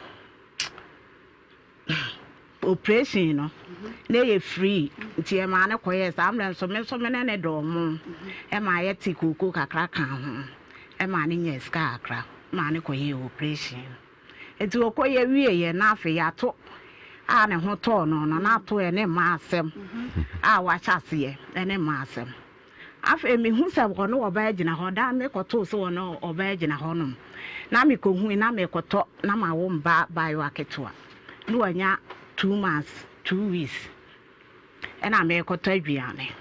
Operation no na ɛyɛ free nti ɛmaa no kɔyɛɛ saa mmerɛ nso me nso me ne ne dɔɔ mo ɛmaa yɛte kooko kakra kaa ho ɛmaa no nyaa sika kakra maa no kɔyɛɛ operation no nti ɔkɔyɛ wieɛ na afei yɛato a ne ho tɔɔ no no na ato ɛne mmaa asɛm a wahyɛ aseɛ ɛne mmaa asɛm. Afei mehu sɛ wɔne ɔbaa gyina hɔ, da mekɔtoo sɛ wɔne ɔbaa gyina hɔnom, na mekɔhui na mekɔtɔ na mawo mba abaayewa ketewa, na wanya 2 months 2 weeks, ɛna mekɔtɔ aduane.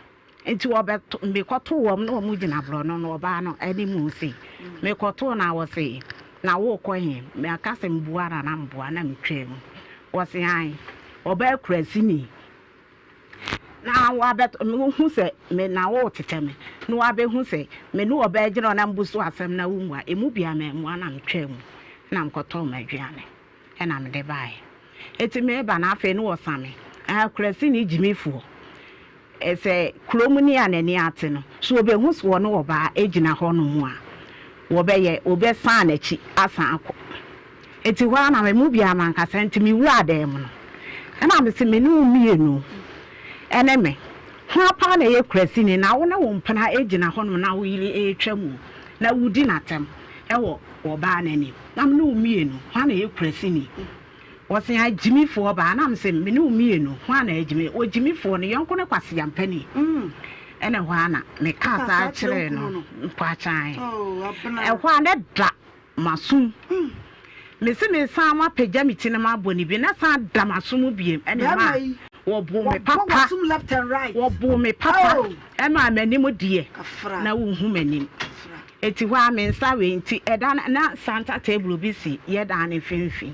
Nti wɔbɛto mekɔtoo wɔn na wɔn gyina borɔno no ɔbaa no anim sei. Mekɔtoo na wɔse na wokɔ he? Maka sɛ mboa na na mboa na metwaa mu. Wɔse ae, ɔbaa kurasini. Na wabɛto wohu sɛ me na woretetɛ me, na wabɛhu sɛ me ne ɔbaa gyina hɔ na mebu so asɛm na wommua. Emu biara mammua na metwaa mu na mekɔtɔɔ m'aduane ɛna mede baeɛ. Enti mereba no afei na wɔsa me. Kurasini gyimifoɔ. Sɛ kurom ni a n'ani ate no, so ɔbɛhu sɛ ɔne ɔbaa gyina hɔnom a, wɔbɛyɛ, wɔbɛsan n'akyi asan akɔ. Enti hɔ ara na me mu biara mankasa, nti mewuraa dan mu no, ɛna mese me ne wo mmienu ne me, hwan paa na ɛyɛ kurasini na wo ne wo mpena gyina hɔnom na wo yere retwa mu na wodi no atɛm wɔ ɔbaa no anim, na me ne wo mmienu, hwan na ɛyɛ kurasini? Wɔse agyimifoɔ baa, na mese me ne wo mmienu, hwan na agyimi? Ogyimifoɔ no yɔnko ne kwaseampani. Ɛna ɛhɔ ara na mekaa saa kyerɛɛ no mpakyan. Ɛhɔ ara na da M'asom. Mese mesan mapagya me ti na mabɔ ne bi na san da m'aso mu biem ɛna ɛmaa wɔboo me papa wɔboo me papa ɛmaa m'anim deɛ na wonhu m'anim eti hɔ a me nsa wei nti ɛda na santa table bi si yɛ dan no mfimfini.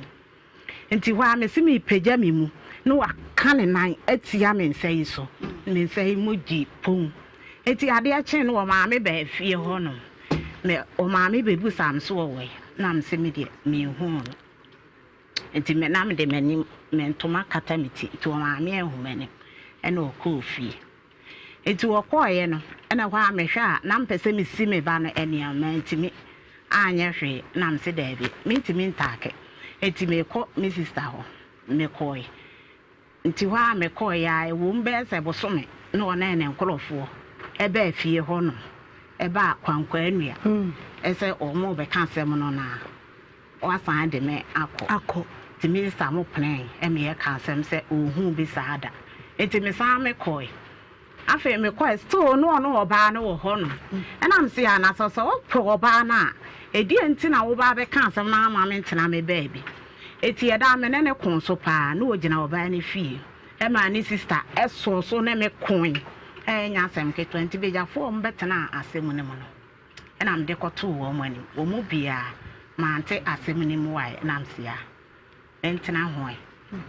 Nti hɔ ara mese merepagya me mu na waka ne nan atia me nsa yi so, me nsa yi mu gye pon. Nti adeɛ kyee no ɔmaa me baa fie hɔ nom. Me ɔmaa me bɛbusaa me so ɔwɔ he? Na mese me deɛ menhuu no. Nti me na mede m'anim me ntoma kata me ti nti ɔmaa me anhu m'anim ɛna ɔkɔɔ fie. Enti wɔkɔeɛ no, ɛna ɛhɔ ara mehwɛ a na mepɛ sɛ mesi me ba no aniam, mantumi anyɛ hwee, na mese daabi, mentumi ntaake, enti merekɔ me sista hɔ. Mekɔeɛ. Nti hɔ ara mekɔeɛ ara, ɛwom bɛyɛ sɛ bosome na ɔne ne nkorɔfoɔ baa fie hɔnom, baa Kwankwaanua sɛ wɔrebɛka asɛm no na Wasan de me akɔ. Akɔ. Nti minista mo penee me yɛ kaa asɛm sɛ ɔnhuu bi saa da. Nti me san me kɔe. Afei me kɔe still no ɔne ɔbaa no wɔ hɔ nom. Ɛna me se ah na sɛ sɛ wo pɛ ɔbaa no a ɛdeɛn nti na wo ba bɛka asɛm no ama me ntena me baabi. Nti ɛda me ne no koo so paa na ɔgyina ɔbaa no fie ɛmaa ne sister ɛsoo so ne me koe. Ɛnyɛ asɛm ketewa nti bagyafoɔ a ɔmo bɛtenaa asɛm no mu no. Ɛnna mede kɔtoo wɔn anim. Wɔn mu biara, mante asɛm no mmuaeɛ, ɛnna mese, Ah, mentena ho ɛ.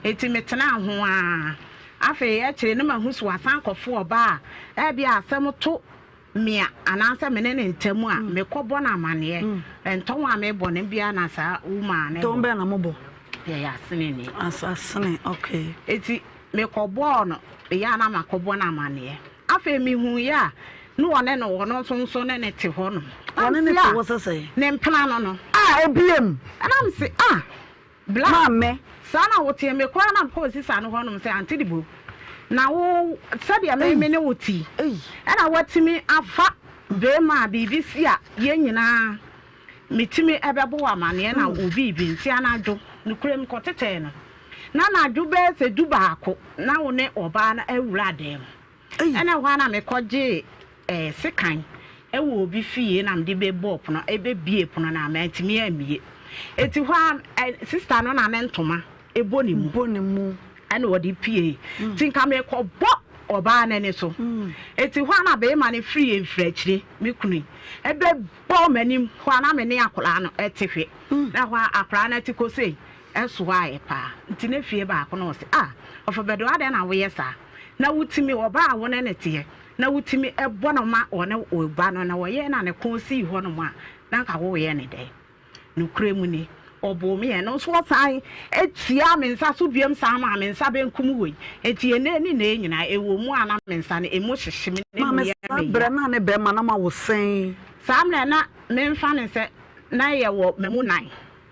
Enti metenaa ho ara. Afei akyire no mahu sɛ wasan akɔfo ɔbaa a ebia asɛm to me a anaasɛ me ne no ntam a, mekɔbɔ no amanneɛ. Ntɔn a mebɔ no biara na saa woman no Tɔn bɔ. bɛn na mobɔ? Yɛyɛ aseneni. Asene, okay. Enti mekɔbɔɔ no, meyɛ a na makɔbɔ no amanneɛ. Afei mihuiɛ a, na ɔne no, ɔno nso nso ne no te hɔ nom. Na Ɔne no mese, te ah, hɔ sɛ sɛn? Ne mpena no no. Ah, ebiem! Ɛna mese, ah, bla. Maame. Saa na woteɛ, me koraa na mekɔɔ sisa no hɔ nom sɛ, Auntie Debo, na wo, sɛdeɛ me, me ne wo te yi, ɛna woatumi afa beema a biribi si a, yɛn nyinaa, metumi bɛbɔ wo amaneɛ na wo biribi nti anadwo, nokorɛm kɔtetɛɛ no. Na anadwo bɛyɛ sɛ dubaako na wo ne ɔbaa no awura dan mu. Ɛna ɛhɔ ara na mekɔgyee eh, sekan wɔ obi fie na mede bɛbɔɔ pono, ɛbɛbie pono no a mantumi ammie. Eti hɔ ara eh, sista no na ne ntoma bɔ ne mu. Bɔ ne mu. Ɛna ɔde pie. Nti nka mekɔbɔ ɔbaa no ani so. Eti hɔ ara na bɛrima no firi yɛn firi akyire, me kunu yi, ɛbɛbɔɔ m'anim. Hɔ ara na me ne akwadaa no te hwɛ. Na hɔ ara akwadaa no ati kɔsei. Ɛsoaeɛ paa. Nti ne fie baako no ɔse ah Ɔfabɛdo adɛn na woyɛ saa na wotumi ɔbaa a wo ne no teɛ na wotumi bɔ no ma ɔne wo ba no na ɔyɛɛ na ne kɔn sii hɔ nom a na nka woyɛ no dɛn? Nokorɛ mu ni ɔboo me ɛno nso ɔsan tiaa me nsa so biom san maa me nsa benkum wei nti ɛnɛ ne nɛ nyinaa ɛwɔ mu a na me nsa no ɛmu hyehye me na ɛmu Maame yɛ saa me ya. berɛ na ne bɛɛma na ma wo sɛn? Saa mmerɛ na menfa no sɛ na yɛwɔ mamu nan.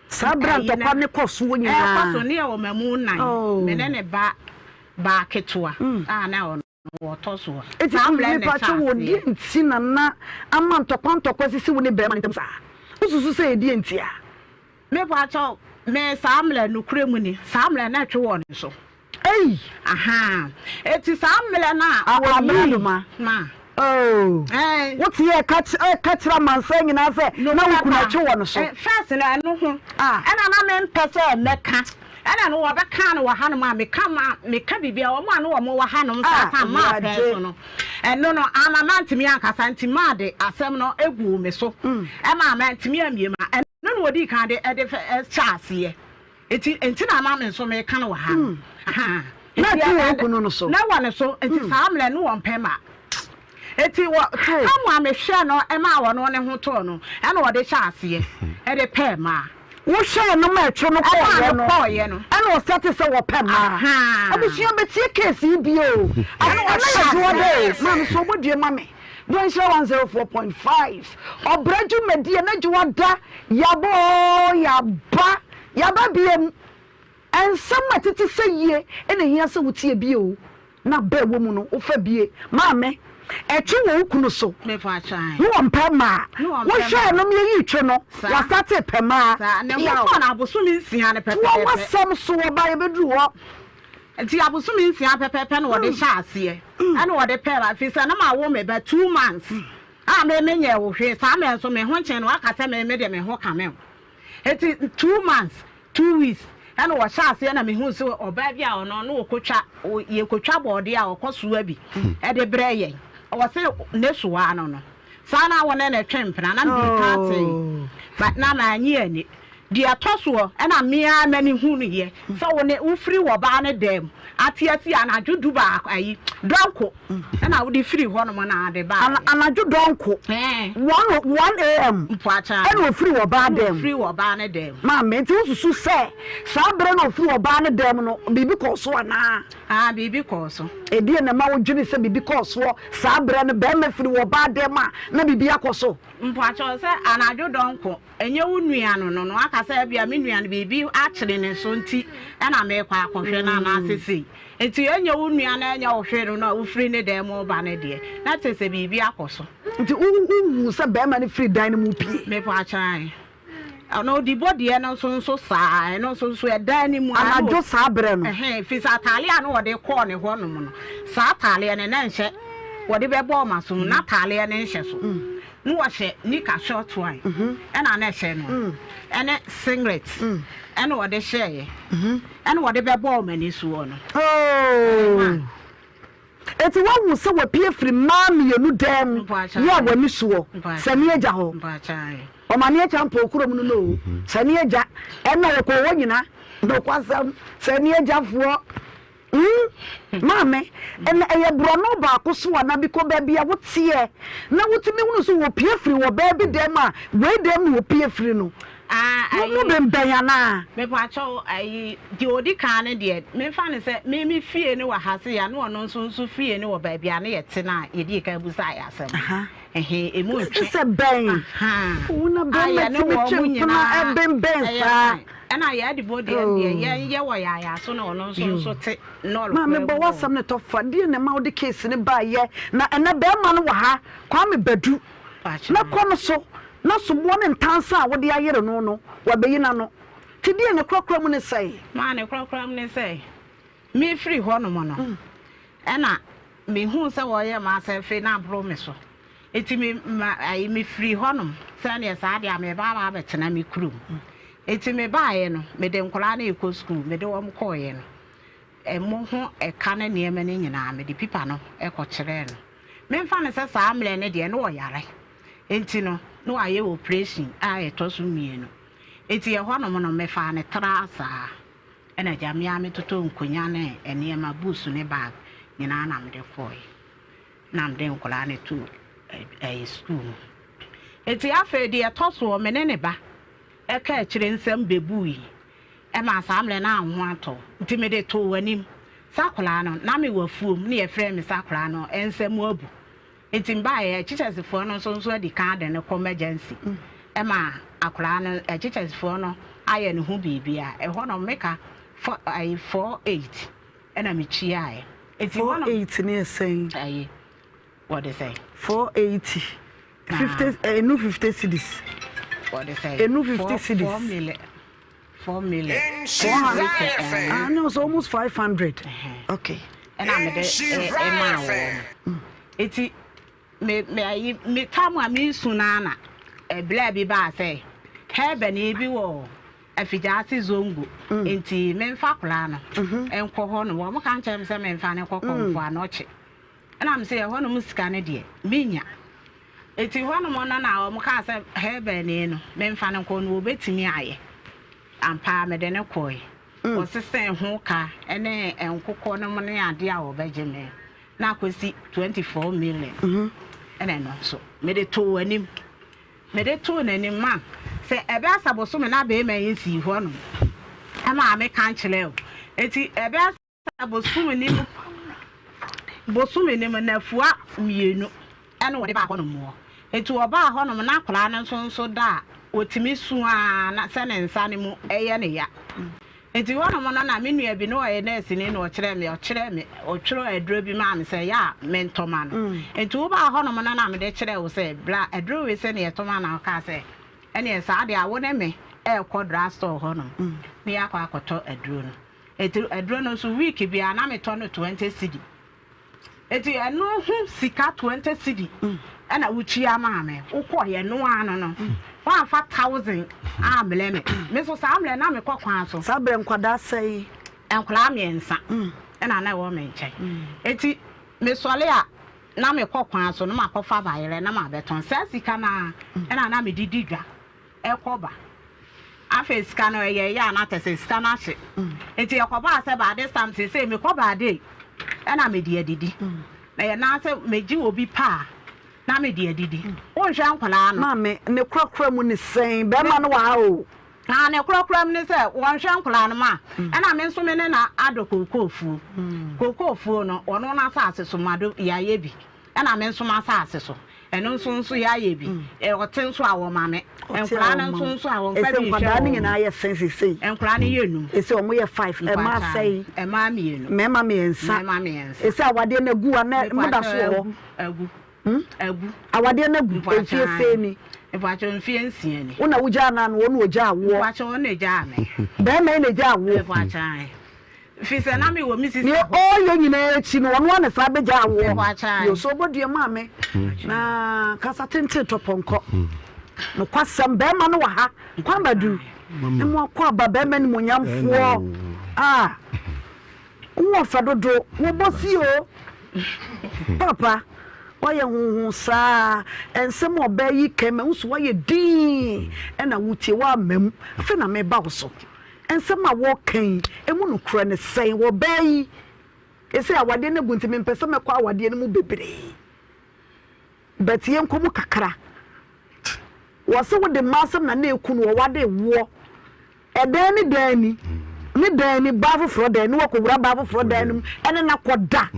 Saa berɛ a ntɔkwa no kɔ soɔ nyinaa. Ɛrekɔ so ne yɛwɔ mamu nan, me ne ne ba baa ketewa a na ɔno ɔtɔ soɔ. Eti Saa mmerɛ na mepa ɛhyɛ kyɛw wɔ aseɛ. deɛ nti na na ama ntɔkwa ntɔkwa sisi wo ne bɛrima no ntam saa? Wosusu sɛ ɛdeɛ nti a? Mepa kyɛw, me saa mmerɛ nokorɛ mu ni, saa mmerɛ na ɛtwe wɔ ne so. Ei! Ahaa. Eti saa mmerɛ no a wɔyii ma. Oh. Ɛɛ. Wote yɛ ɛka ɛka kyerɛ amansan nyinaa sɛ na wo kunu akye wɔ no so. First no ɛno ho. Ah. Ɛna na mempɛ sɛ mɛka. Ɛna no wɔbɛka no wɔ hanom a meka ma meka biribi a wɔn a no wɔn wɔ hanom saa Ah, time maa pɛɛ Awurade. so no. Ɛno no ama mantumi ankasa nti maa de asɛm no eguu me so. Ɛma mantumi ammie ma ɛno na wɔdii kan de ɛde fɛ ɛhyɛ aseɛ. Enti enti na ama me nso meka no wɔ ha no. Ahaa. Na Enti ɛte wɔn ɛde kunu no so. na ɛwɔ ne so. Enti saa mmerɛ no wɔmpɛ ma. Enti wɔ tam a mehwɛɛ no maa ɔno ne ho tɔɔ no, ɛna ɔde hyɛ aseɛ ɛde pɛɛ maa. Wohwɛɛ no ma ɛtwe no Ɛmaa kɔɔeɛ no no, kɔɔeɛ no. ɛna ɔsɛte sɛ wɔpɛ mmaa. Ahaa. Abusua bɛtie case yi bio o. Ɛna Ɛnɛ ɔhyɛ yɛ dwoɔ dɛ aseɛ. o. Maame so ɔbɔ due ma me. Dɔ Nhyira 104.5 Ɔbrɛ dwumadie na dwoɔ da yabɔ oo yaba. Yɛaba biom. Nsɛm a ɛtete sɛ yie na ehia sɛ wotie bio na bɛ wɔ mu no wofa bie. Maame, ɛtwe wɔ wo kunu so ne wɔmpɛ mmaa. Wohwɛɛ no yɛyii twe no, wasate pɛ mmaa. Peaw. Toa w'asɛm so ɔbaa yɛbɛduru hɔ. Nti abosome nsia pɛpɛpɛ na wɔde hyɛ aseɛ ɛna wɔde pɛɛ ma firi sɛ na mawo me ba 2 months a me menyɛ wo hwee saa mmerɛ nso me ho nkyɛn no waka sɛ me me de me ho ka me ho nti 2 months 2 weeks ɛna wɔhyɛ aseɛ na mehu sɛ ɔbaa bi a ɔno no wɔkɔtwa yɛkɔtwa bɔɔdeɛ a ɔkɔ soa bi ɛde brɛ yɛn ɔwɔ sɛ ne soa no saa na wɔne ne twe mpena na mede ka tee but na manye ani. Deɛ ɛtɔ soɔ ɛna me ara m'ani hunuiɛ sɛ wo ne wofiri wɔ baa no dɛm ate asi anadwo 12 ayi dɔnko ɛna wode firi hɔnom na ade baa. Anadwo dɔnko 1 a.m. Mpoakya. Ɛna ofiri wɔ baa dɛm. Ofiri wɔ baa no dɛm. Maame, nti wosusu sɛ saa berɛ na ofiri wɔ baa no dɛm no biribi kɔɔ so anaa? Ah, biribi kɔɔ so. Ɛdeɛ na ɛma wodwene sɛ biribi kɔɔ soɔ saa berɛ no bɛrima firi wɔ baa dɛm a na biribi akɔ so? Mpoakyɛw, sɛ anadwo dɔnko ɛnyɛ wo nua no aka sɛ ebia me nua no biribi akyere ne so nti ɛna meekɔ akɔhwɛ no anaasɛ sei nti ɛnyɛ wo nua no ɛnyɛ wo hwee no a wofiri ne dan mu ba no deɛ na kyerɛ sɛ biribi akɔ so. Nti wohu sɛ bɛrima no firi dan no mu pie? Mepaakyɛw, ɔno odi bɔdeɛ no nso saa ɛno nso ɛdan no mu. Anadwo saa berɛ no? Ɛhɛn, firi sɛ ataale a na wɔde kɔɔ ne hɔnom no, saa ataaleɛ no na nhyɛ wɔde bɛbɔ ɔma so na ataaleɛ no nhyɛ so na wɔhyɛ nika short one ɛna na ɛhyɛ no ɛne singlet ɛna wɔde hyɛeɛ ɛna wɔde bɛbɔ ɔma ani soɔ no. Eti wahu sɛ wapue firi mmaa mmienu dan mu yɛ a w'ani soɔ sani agya hɔ ɔmane agya mpo kurom no no sani agya ɛna ɔkɔ hɔ nyina nokwasɛm sani agyafoɔ. Maame, ɛna ɛyɛ borɔno baako so anaa bi kɔ baabi a woteɛ na wotumi hunu so wɔpue firi wɔ baabi dɛm a wei dɛm na wɔpue firi no. Ah, Mo mu bɛnbɛn anaa? Mepakyɛw, ayi deɛ odi kan no deɛ memfa no sɛ me me fie no wɔ ha se ya ne ɔno nso fie no wɔ baabi a ne yɛte no a yɛdi kan busa yɛ asɛm. Ɛhe emu ntwe. Sɛ bɛn. Wo na bɛrima tumi twe mpena ɛbɛnbɛn saa. Ɛna yɛ adibo deɛ deɛ yɛn yɛ wɔ yɛ ayɛ so na ɔno nso te nɔɔre. Maame, bɔ w'asɛm ne tɔ fa deɛ na ɛma wode case ne baayɛ na ɛnɛ bɛrima no wɔ ha Kwame Badu na kɔ no so na soboɔ ne ntansa a wode ayere no wabɛyi n'ano te deɛ ne korakora mu ne sɛe. Maa ne korakora mu ne sɛ mefiri hɔnom no ɛna mehu sɛ wɔyɛ ma asɛ afei na aboro me so eti me ma ayi mefiri hɔnom sɛneɛ saa deɛ a meba aba abɛtena me kurom. Eti mebaeɛ no mede nkwadaa no rekɔ sukuu, mede wɔn kɔɔeɛ no ɛmo ho ɛka ne nneɛma no nyinaa mede pipa no ɛkɔkyerɛɛ no. Memfa no sɛ saa mmerɛ no deɛ na ɔyare nti no na wayɛ operation a ɛtɔ so mmienu. Eti ɛhɔnom no mefaa no traa saa ɛna agya me ara metotɔ nkonnwa ne nneɛma books ne bag nyinaa na mede kɔɔeɛ na mede nkwadaa no too ɛyɛ sukuu mu. Eti afei deɛ ɛtɔ soɔ me ne ne ba ɛka akyire nsɛm bɛbui ɛma saa mmerɛ no anho atɔ nti mede too w'anim sɛ akwadaa no na mewɔ afuom ne yɛfrɛ me sɛ akwadaa no nsɛm abu nti mbaeɛ kyikyɛsefoɔ no nso adi kan de no kɔ emergency ɛma akwadaa no kyikyɛsefoɔ no ayɛ ne ho biribi a ɛhɔ no meka four ayi 4.8 ɛna mekyiaeɛ nti 4.8 ne yɛ sɛn? Ayi wɔde sɛn? 480 50 enu 50 cedis. Wɔde sɛn? Enu 50 cedis. 4 million, 4 million. 400. Ah, no, it's almost 500. Okay. Ɛna mede ɛmaa wɔn eti me ayi me tam a mesu naa na ɛblɛ bi baa sɛ hɛbɛni bi wɔ Afigyaase Zongo nti memfa akwadaa no nkɔ hɔ no wɔn ka nkyɛn mi sɛ memfa no nkɔ Kɔmfo Anɔkye ɛna mi sɛ ɛhɔ nom sika no deɛ menya eti hɔ nom no na wɔn kaa sɛ hɛbɛni no memfa no nkɔ no wɔbɛtumi ayɛ ampa mede no kɔɛ wɔsesɛn ho ka ɛne nkokɔ no mu ne adeɛ a wɔbɛgye me na akɔsi 24 million ɛna ɛno nso mede too anim mede too n'anim ma sɛ ɛbɛ asa bosome na bɛrima yi nsii hɔ nom ɛma meka nkyerɛ o eti ɛbɛ asa bosome ne mu bosome ne mu nafua mmienu ɛna wɔde baa hɔ nom wɔ eti ɔbaa hɔ nom na akwadaa no nso da a. ɔtumi su ara na sɛ ne nsa no mu yɛ no ya. Nti hɔnom no na me nua bi na ɔyɛ nɛɛseni na ɔkyerɛɛ me, ɔkyerɛɛ me, ɔtwerɛɛ aduro bi maa me sɛ ɛyɛ a mentɔ ma no. Nti wobaa hɔnom no na mede kyerɛɛ wo sɛ bra aduro wei sɛ neɛ ɛtɔ ma na wokaa sɛ ɛneɛ saa deɛ a wo ne me ɛrekɔ drug store hɔnom na yɛakɔ akɔtɔ aduro no. Nti aduro no nso week biara na metɔ no 20 cedi. Enti ɛno ho sika 20 cedi ɛna wotua maa me. Wokɔeɛ ɛno ara no no, woamfa thousand ammrɛ me. Me nso saa mmerɛ na mekɔ kwan so. Saa berɛ nkwadaa sɛn? Nkwadaa mmiɛnsa ɛna na ɛwɔ me nkyɛn. Enti mesɔre a na mekɔ kwan so na makɔfa bayerɛ na mabɛtɔn. Saa sika no ara ɛna na mede di dwa. ɛkɔ ba. Afei sika no ɛyɛ yɛ a na kyɛ sɛ sika no ahye. Nti ɛkɔbaa sɛ by this time seesei mekɔ baade ɛna mede adidi. Na yɛ nan sɛ megye obi pa a na mede adidi. Wonhwɛ nkwadaa no. Maame, ne korakora mu ne sɛn? Bɛrima no wɔ ha o. Na ne korakora mu ne sɛ wɔnhwɛ nkwadaa no ma. Ɛna me nso me ne na adɔ kookoofuo. Kookoofuo no ɔno n'asase so mado yɛayɛ bi. Ɛna me nso m'asase so. Ɛno nso nso yɛayɛ bi. Ɔte nso a wɔma me. Nkwadaa no nso nso a wɔmfa bi nhwɛ wɔn. Nkwadaa no nyinaa yɛ sɛn sesei? Nkwadaa no yɛ num. Ese wɔn yɛ five. Mmaa sɛn? Mmaa mmienu. Mmarima mmiɛnsa. Mmarima mmiɛnsa. Ese awadeɛ no agu ana mo da so wɔ hɔ? Agu. Agu. Awadeɛ no agu. Mfie sɛn ni? Mpakyɛw mfie nsia ni. Wo na wogyaa no ana wɔn na ogyaa woɔ? Mpakyɛw wɔn na egyaa me. Bɛrima yi na egyaa woɔ? Mpakyɛw. Firi sɛ na mewɔ me sista Nea hɔ. ɔreyɛ nyinaa akyi no, ɔno ara na san bɛgyaa woɔ. Meboakyae. Yo, so ɔbɔ dua maa me. Na kasa tenten tɔ pɔnkɔ. Nokwasɛm, bɛrima no wɔ ha. Kwan badu. Mo akɔ aba bɛrima nimonyamfoɔ. Ah, wowɔ fɛ dodo. Wɔbɔ si o. Papa, woayɛ honhom saa. Nsɛm a ɔbaa yi ka yi, mahu sɛ woayɛ dinn ɛna wotie, woamma mu. Afei na meba wo so. Nsɛm a wɔreka yi, emu nokorɛ ne sɛn? Wɔ baa yi, ɛsei awadeɛ no agu nti mempɛ sɛ mɛkɔ awadeɛ no mu bebree. But yɛnkɔ mu kakra. Wɔse wode mmaa asɛm na na ɛku no, wɔwade woɔ. Ɛdɛn ne dɛn ni? Ne dɛn ni? Baa foforɔ dɛn ne wakɔwura baa foforɔ dan no mu ɛne no akɔda.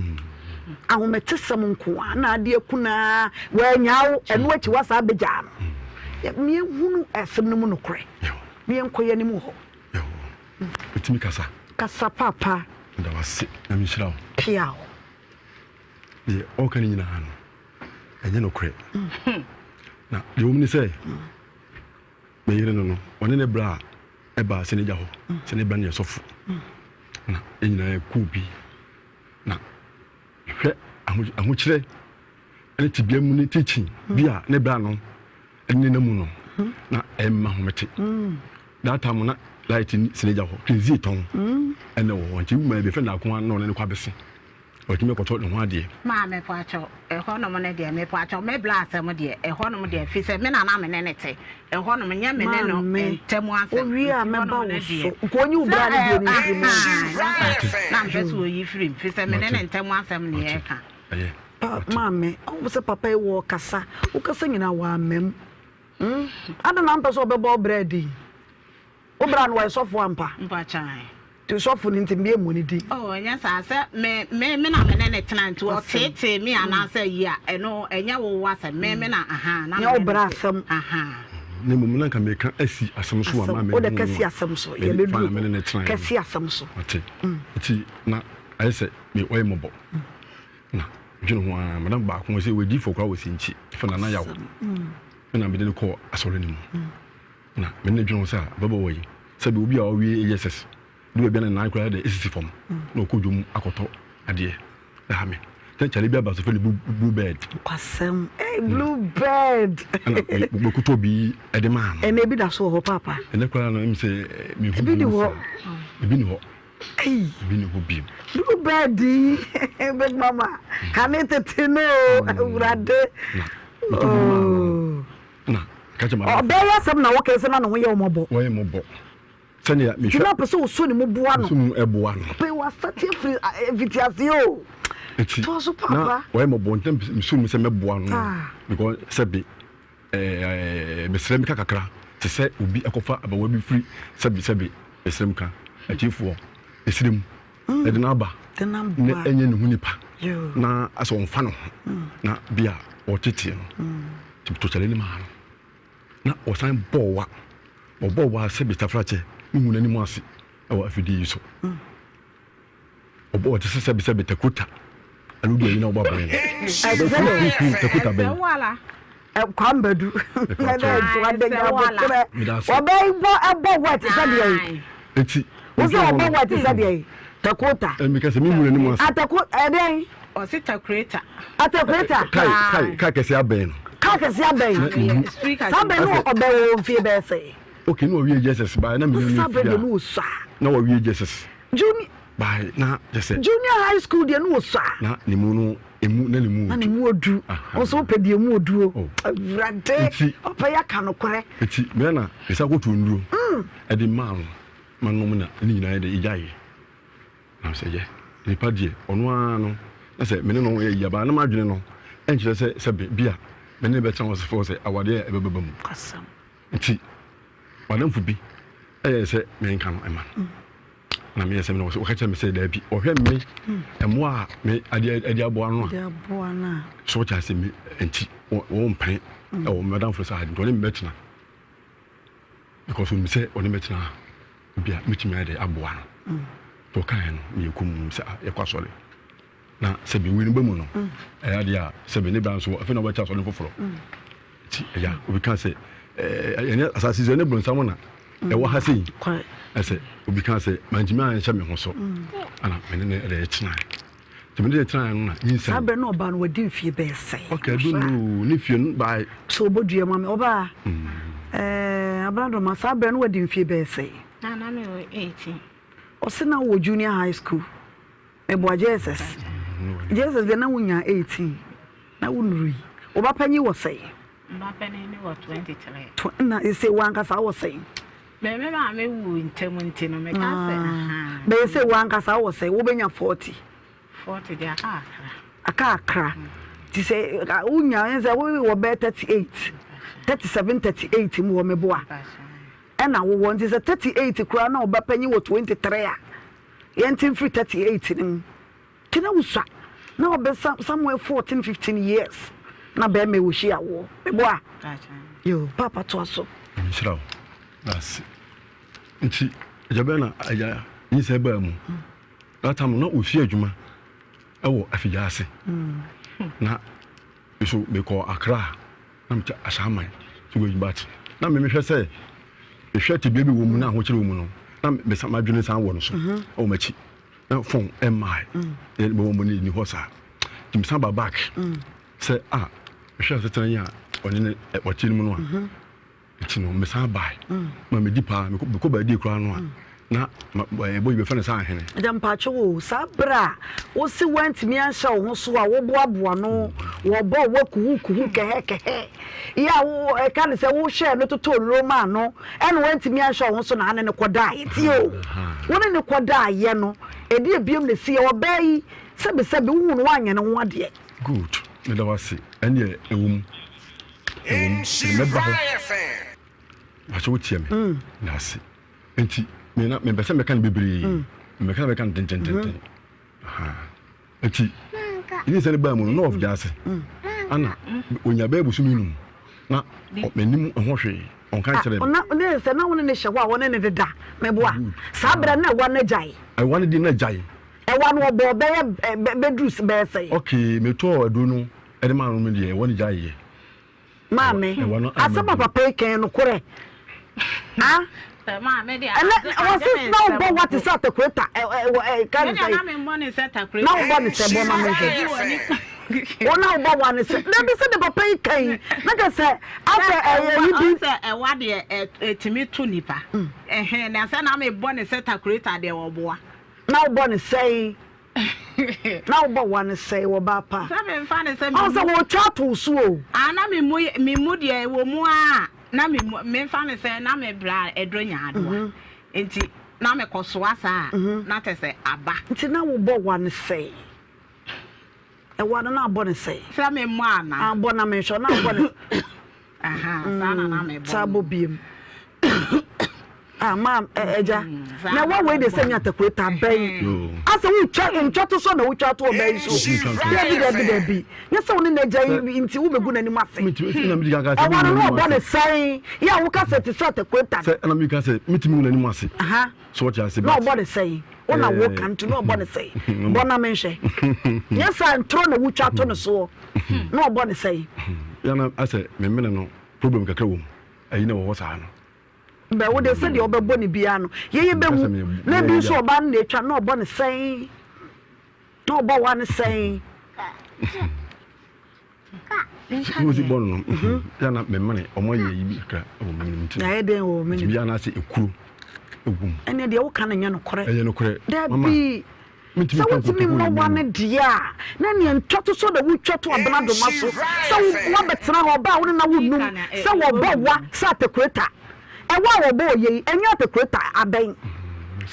Ahometesɛm nko ara na ade aku no ara, wanyaa wo, ɛno akyi woasan abɛgyaa no. Yɛnhunu asɛm no mu nokorɛ. Na yɛnkɔ yɛn anim hɔ. Ɛtumi kasa. Kasa papa. Meda wase na menhyira wo. Piaw. Deɛ ɔka no nyinaa no, ɛnyɛ nokorɛ. Na deɛ wɔm ne sɛ, me yere no no, ɔne ne bra a ɛbaa sɛ n'agya hɔ, sɛ ne bra no yɛ sɔfo. Na yɛn nyinaa yɛkɔɔ bi. Na hwɛ ahokyerɛ ne tebea mu ne teaching bi a ne bra no ne na mu no na ɛmma homete. That time na light ni sinagya hɔ twinzie tɔn ɛna wɔ hɔ nti wuma ebi fɛ na ako na ɔne ne kɔ abɛse ɔtumi kɔtɔ ne ho adeɛ. Maa mepɔ akyɛw ɛhɔ nom no deɛ mepɔ akyɛw me bla asɛm deɛ ɛhɔ nom deɛ fi sɛ me na na me ne ne te ɛhɔ nom nyɛ me ne no ntɛm asɛm owie a mɛba wo so nka onyi wo bra no deɛ ne mfiri mu na mpɛ sɛ oyi firi mu fi sɛ me ne ne ntɛm asɛm ne yɛka. Pa maame, ɔhu sɛ papa yi wɔ ɔkasa, wo kasa nyinaa wamma mu. Hmm? Adɛn na mpɛ sɛ ɔbɛbɔ wo bra din? Wo bra no wɔyɛ sɔfo ampa? Mpakyan. Nti sɔfo no nti mmea mmɔ ne din. Oh, ɛnyɛ saa sɛ me me me na me ne ne tena nti ɔteetee me anaasɛ yi a ɛno ɛnyɛ wo wo asɛm me me na aha na me ne wo bra asɛm. Aha. Na mmom na nka meka asi asɛm so a maa me wode kɛsi asɛm so yɛbɛduru hɔ kɛsi asɛm so. Ɔte nti na ayɛ sɛ me ɔyɛ mmɔbɔ. Na dwene ho ara, madam baako sɛ wɔadi fɔ koraa wɔ Sinkyi, fɛ Nana Yaw. Ɛna mede no kɔɔ asɔre no mu. Na me ne dwene ho sɛ ababaawa yi, sɛbi obi a ɔwie ASS, de baabi a ne nan koraa de esisi fam, na ɔkɔ dwom akɔtɔ adeɛ. Ɛha me. Sɛ kyale bi aba so fɛ no blue bird. Kwasɛm, hey, blue bird. Ɛna mekotɔ bi ɛde maa no. Ɛna ebi da so wɔ hɔ paapa. Ɛnɛ koraa no, ɛmi sɛ mehu bi ni hɔ. Ebi ni hɔ. Ei. Ebi ni hɔ bio. Blue bird yi big mama kane tete no o awurade. Oh. Na kakyɛ ma. Ɔbɛyɛ asɛm na wɔkɛ sɛ na ne ho yɛ wɔn bɔ. Wɔyɛ mo bɔ. Sɛnea mehwɛ. Ti na pɛ sɛ ɔsɔ ne mu boa no. Ɔsɔ mu ɛboa no. Pɛ wasate afiri mfitiaseɛ o. Eti Toa so papa. na wɔyɛ mo bɔ ntɛm mesɔ mu sɛ mɛboa no Ah. because sɛbi ɛɛ mesrɛ meka kakra te sɛ obi ɛkɔfa abawa bi firi sɛbi sɛbi mesrɛ mu ka atiefoɔ ɛsrɛ mu mm. ɛde n'aba na ɛnyɛ ne ho nipa na asɛ ɔmfa ne ho mm. na bi a ɔtetee no mm. nti tokyɛle ne maa no. Na ɔsan bɔɔ wa. Ɔbɔɔ wa sɛ betafrakyɛ mehu n'anim ase wɔ afidie yi so. Ɔbɔ ɔte sɛ sɛbi sɛbi takuta. Ɛno deɛ yi na ɔbɔ abɛn no. Ɔbɛ takuta bɛn. Kwambadu ɛdɛ ɛdwa de nyabotrɛ ɔbɛ bɔ ɛbɔ wɔ te sɛ deɛ yi. Eti. Wosɛ ɔbɔ wɔ te sɛ deɛ yi takuta. Ɛmi kɛse mi hu n'anim ase. Ataku ɛdɛn. Ɔsi takureta. Atakureta. Kai kai kai kɛse abɛn no. Kai kɛse abɛn. Saa bɛn no ɔbɛ wɔ mfie bɛyɛ sɛ. Okay na ɔwie Jesus baa na mi ni Saa bɛ deɛ no wɔ sua. Na ɔwie Jesus. Junior. Baa na kyɛ sɛ. Junior high school deɛ no wɔ sua. Na ne mu no emu na ne mu odu. Na ne mu odu. Ɔsɛ wopɛ deɛ mu oduo. Oh. Awurade ɔpɛ yɛ aka nokorɛ. Eti mɛ na ɛsɛ akoto nnuro. Ɛde maa no ma nom na ne nyinaa yɛ de egya yɛ. Na sɛ yɛ nipa deɛ ɔno ara no na sɛ me ne no yɛ yie abaa na m'adwene no ɛnkyerɛ sɛ sɛ bi a me ne no bɛtena hɔ sɛ sɛ awadeɛ a ɛbɛbɛba mu. Nti m'adamfo bi ɛyɛ sɛ menka no ɛma no na meyɛ sɛ me na ɔka kyerɛ me sɛ daabi ɔhwɛ me mmoa a me adeɛ ɛde aboa no a so ɔkyɛ ase me nti wɔn mpene ɛwɔ m'adamfo sɛ ade nti ɔne me bɛtena because onim sɛ ɔne mɛtena a bi a mɛtumi ayɛ dɛ aboa no nti ɔkaeɛ no meyɛ komm sɛ ah yɛkɔ asɔre na sɛbi wei no ba mu no ɛyɛ adeɛ a sɛbi ne bra nso afei na wɔbɛkyɛ asɔre foforɔ nti ɛya obi ka sɛ ɛne asase so ɛne bronsam na ɛwɔ ha sei ɛsɛ obi ka sɛ mantumi anhyɛ me ho so ana mene ne ɛdɛ ɛtenae Nti mede no tenaeɛ no na nyinsɛn. Saa berɛ no ɔbaa no wadi mfie bɛyɛ sɛn? Okay, I don't know. Ne fie no by. So ɔbɔ dua ma me ɔbaa. Ɛɛ Abena saa berɛ no wadi mfie bɛyɛ sɛn? Na na me wɔ 18. Ɔse na wɔ junior high school. Meboa JSS. JSS deɛ na wonya 18. Na wonurui. Wo ba panyin wɔ sɛn? Me ba panin no wɔ 23. Na sɛ wankasa wɔ sɛn? Me me maame wu ntɛm nti no meka sɛ ahaa. Bɛyɛ sɛ wankasa wɔ sɛn? Wobɛnya 40. 40 deɛ aka akra. Aka akra. Nti sɛ wonya ɛn sɛ wowɔ bɛyɛ 38, 37, 38 mu wɔ meboa. Ɛna wowɔ nti sɛ 38 koraa na ɔba panyin wɔ 23 a yɛnte mfiri 38 no mu. Nti na wosua na ɔbɛ somewhere 14 15 years na bɛrima wɔ hyia woɔ meboa yo papa toa so. Nhyira wo dase nti agya bɛn na agya nyinsɛn baa mu that time na ofie adwuma ɛwɔ afigya ase na nso mekɔ Accra na mekyɛ ahyɛaman so wɔ but na memehwɛ sɛ mehwɛ tebea bi wɔ mu na ahokyere wɔ mu no na mesa madwene san wɔ no so ɛwɔ m'akyi na phone ɛmmae mm. bɛwɔ mu ne ni hɔ saa nti mesan ba back mm. sɛ a ah, mehwɛ asetena yi a ɔne ne ɔte no mu no a mm-hmm. nti no mesan bae mm. ma medi paa mekɔ baadie koraa no a na ɛbɔ yi bɛfɛ no sɛ ahene. Agya mpakyɛ o saa berɛ a wose woantumi anhyɛ wo ho so a woboaboa no wɔbɔ wo kuhu kuhu kɛhɛ kɛhɛ yɛ a wo ɛka ne sɛ wohwɛɛ no totɔɔ nnuro maa no ɛna wantumi anhwɛ wo ho so na ane no kɔdaeɛ tie o wo ne no kɔdaeɛ no ɛdeɛ biom na ɛsi yɛ ɔbaa yi sɛbesɛbe wohu no woanyɛ ne ho adeɛ. Good meda wo ase ɛneɛ ɛwɔ mu ɛwɔ mu ɛne mɛba hɔ wakyɛ wotie me meda ase nti me na mepɛ sɛ mɛka no bebree mɛka no mɛka no tentententen Nti nyinsɛn no baa mu no na ɔwɔ gyaase ana onya bɛyɛ bosome num na m'anim ho hwee ɔnka nkyerɛ me. Na ne sɛ na wo ne ne hyɛ hɔ a wɔne ne deda meboa saa berɛ na ɛwa no agyae. Ɛwa no di na agyae. Ɛwa no ɔbɔ bɛyɛ bɛduru bɛyɛ sɛn. Okay metɔɔ aduro no ɛde maa no no deɛ ɛwa no gyaeɛ. Maame, asɛm a papa yi kan nokorɛ. Ah? Ɛnɛ wɔsi na wobɔ wa te sɛ atakureta ɛ ɛ ɛ ka ne sɛ. Na wobɔ ne sɛ bɔ ma me hwɛ. Wɔn na wobɔ wa ne sɛ. Na ebi sɛ de papa yi kan yi na kɛ sɛ asɛ ɛyɛ yi bi. Sɛ ɛwa deɛ ɛtumi to nipa. Ɛhɛn na sɛ na mebɔ ne sɛ takureta deɛ wɔboa. Na wobɔ ne sɛn. Na wobɔ wa no sɛe wɔ baa pa. Sɛ me nfa ne sɛ me mu. Ɔn sɛ wɔtwa ato wo so o. Ah na me mu me mu deɛ ɛwɔ mu aa na me mu me nfa ne sɛ na me bra ɛdɔ nyaadoa nti na me kɔ soa saa na kyɛ sɛ aba. Nti na wobɔ wa no sɛe. Ɛwa no na abɔ no sɛe. Sɛ me mmɔ ana. Ah bɔ na me nhwɛ na abɔ no. Ahaa saa na na me bɔ no. Saa bɔ biem. Ah, ma ɛgya na ɛwɔ wei de sɛ nya takureta bɛn asɛ wotwa ntwa to so na wotwa to ɔbɛn so. Dabi dabi dabi, nyɛ sɛ wo ne n'agya yi nti wobɛgu n'anim ase. Ɛwɔ no na ɔbɔ ne sɛn yɛ a woka sɛ te sɛ takureta. Sɛ ɛna meka sɛ metumi gu n'anim ase so wɔte ase. Na ɔbɔ ne sɛn wo na woka nti na ɔbɔ ne sɛn bɔ na menhwɛ nyɛ sɛ ntoro na wotwa to no soɔ na ɔbɔ ne sɛn. Yana asɛ memene no problem kakra wɔ mu ayi na wɔ hɔ saa no. Bɛ wo deɛ sɛdeɛ ɔbɛbɔ ne biara no yɛyɛ bɛhu na ebi nso ɔbaa no na atwa na ɔbɔ ne sɛn na ɔbɔ wa ne sɛn. Wosi bɔ no no yɛ na memene ɔmo ayɛ yi bi kakra wɔ memene mu ti. Na ayɛ dɛn wɔ memene? Bi anaasɛ ekuro egu mu. Ɛnna deɛ woka no nyɛ nokorɛ. Ɛyɛ nokorɛ. Dabi. Sɛ wontumi mmɔ wa no deɛ a, na neɛ ntwatosoɔ na wotwa to abena doma so sɛ woabɛtena hɔ, ɔbaa a wo ne no awo nnum, sɛ wɔbɔ wa sɛ atakureta. Ɛwa a wɔbɔ wɔ yei, ɛnyɛ atakureta abɛn.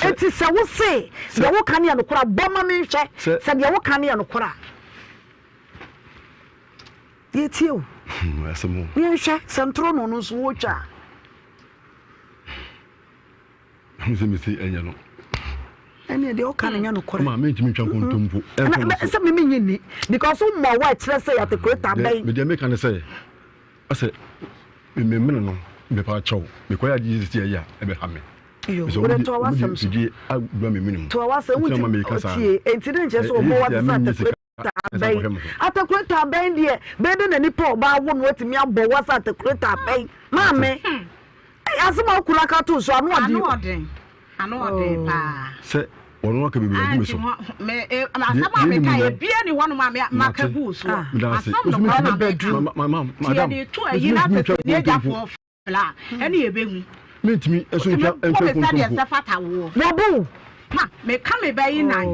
Enti sɛ wo se deɛ woka no yɛ nokorɛ a, bɔ ma menhwɛ sɛ deɛ woka no yɛ nokorɛ a. Yɛtie o. Yɛnhwɛ sɛ ntoro na ɔno nso wɔtwa a. Ɛhu sɛ mese ɛnyɛ no. Ɛnneɛ deɛ ɔka no nyɛ nokorɛ. Ma mentumi ntwa nkontompo. Sɛ me menye nni because wo mmɔ wa ɛkyerɛ sɛ yɛate kureta bɛn. Me deɛ meka ne sɛ asɛ memene no mepa kyɛw mekɔyɛ adeɛ sisi ɛyɛ a ɛbɛha me. Yo, wode toa w'asɛm so. Fidie awura me mene mu. Toa w'asɛm wo ti tie enti ne nkyerɛ sɛ ɔbɔ wa te sɛ atakureta abɛn. Atakureta abɛn deɛ bɛyɛ dɛ na nipa ɔbaa wo no atumi abɔ wa sɛ atakureta abɛn. Maame. Ei asem a wo kunu aka ato wo so ano ɔden o. Ano ɔden, ano ɔden paa. Sɛ ɔno aka bebree agu me so. Me eh, asɛm a meka yɛ bia ni hɔnom a maka gu wo so. Asɛm no kora na meka. Ti yɛde to ayi na sɛ sɛ ne agyafoɔ fla a, ɛne yɛbɛhu. Mentumi nso ntwa ntwa nkontompo. Sɛdeɛ sɛ fata woɔ. Wɔbo. Ma meka me ba yi nan.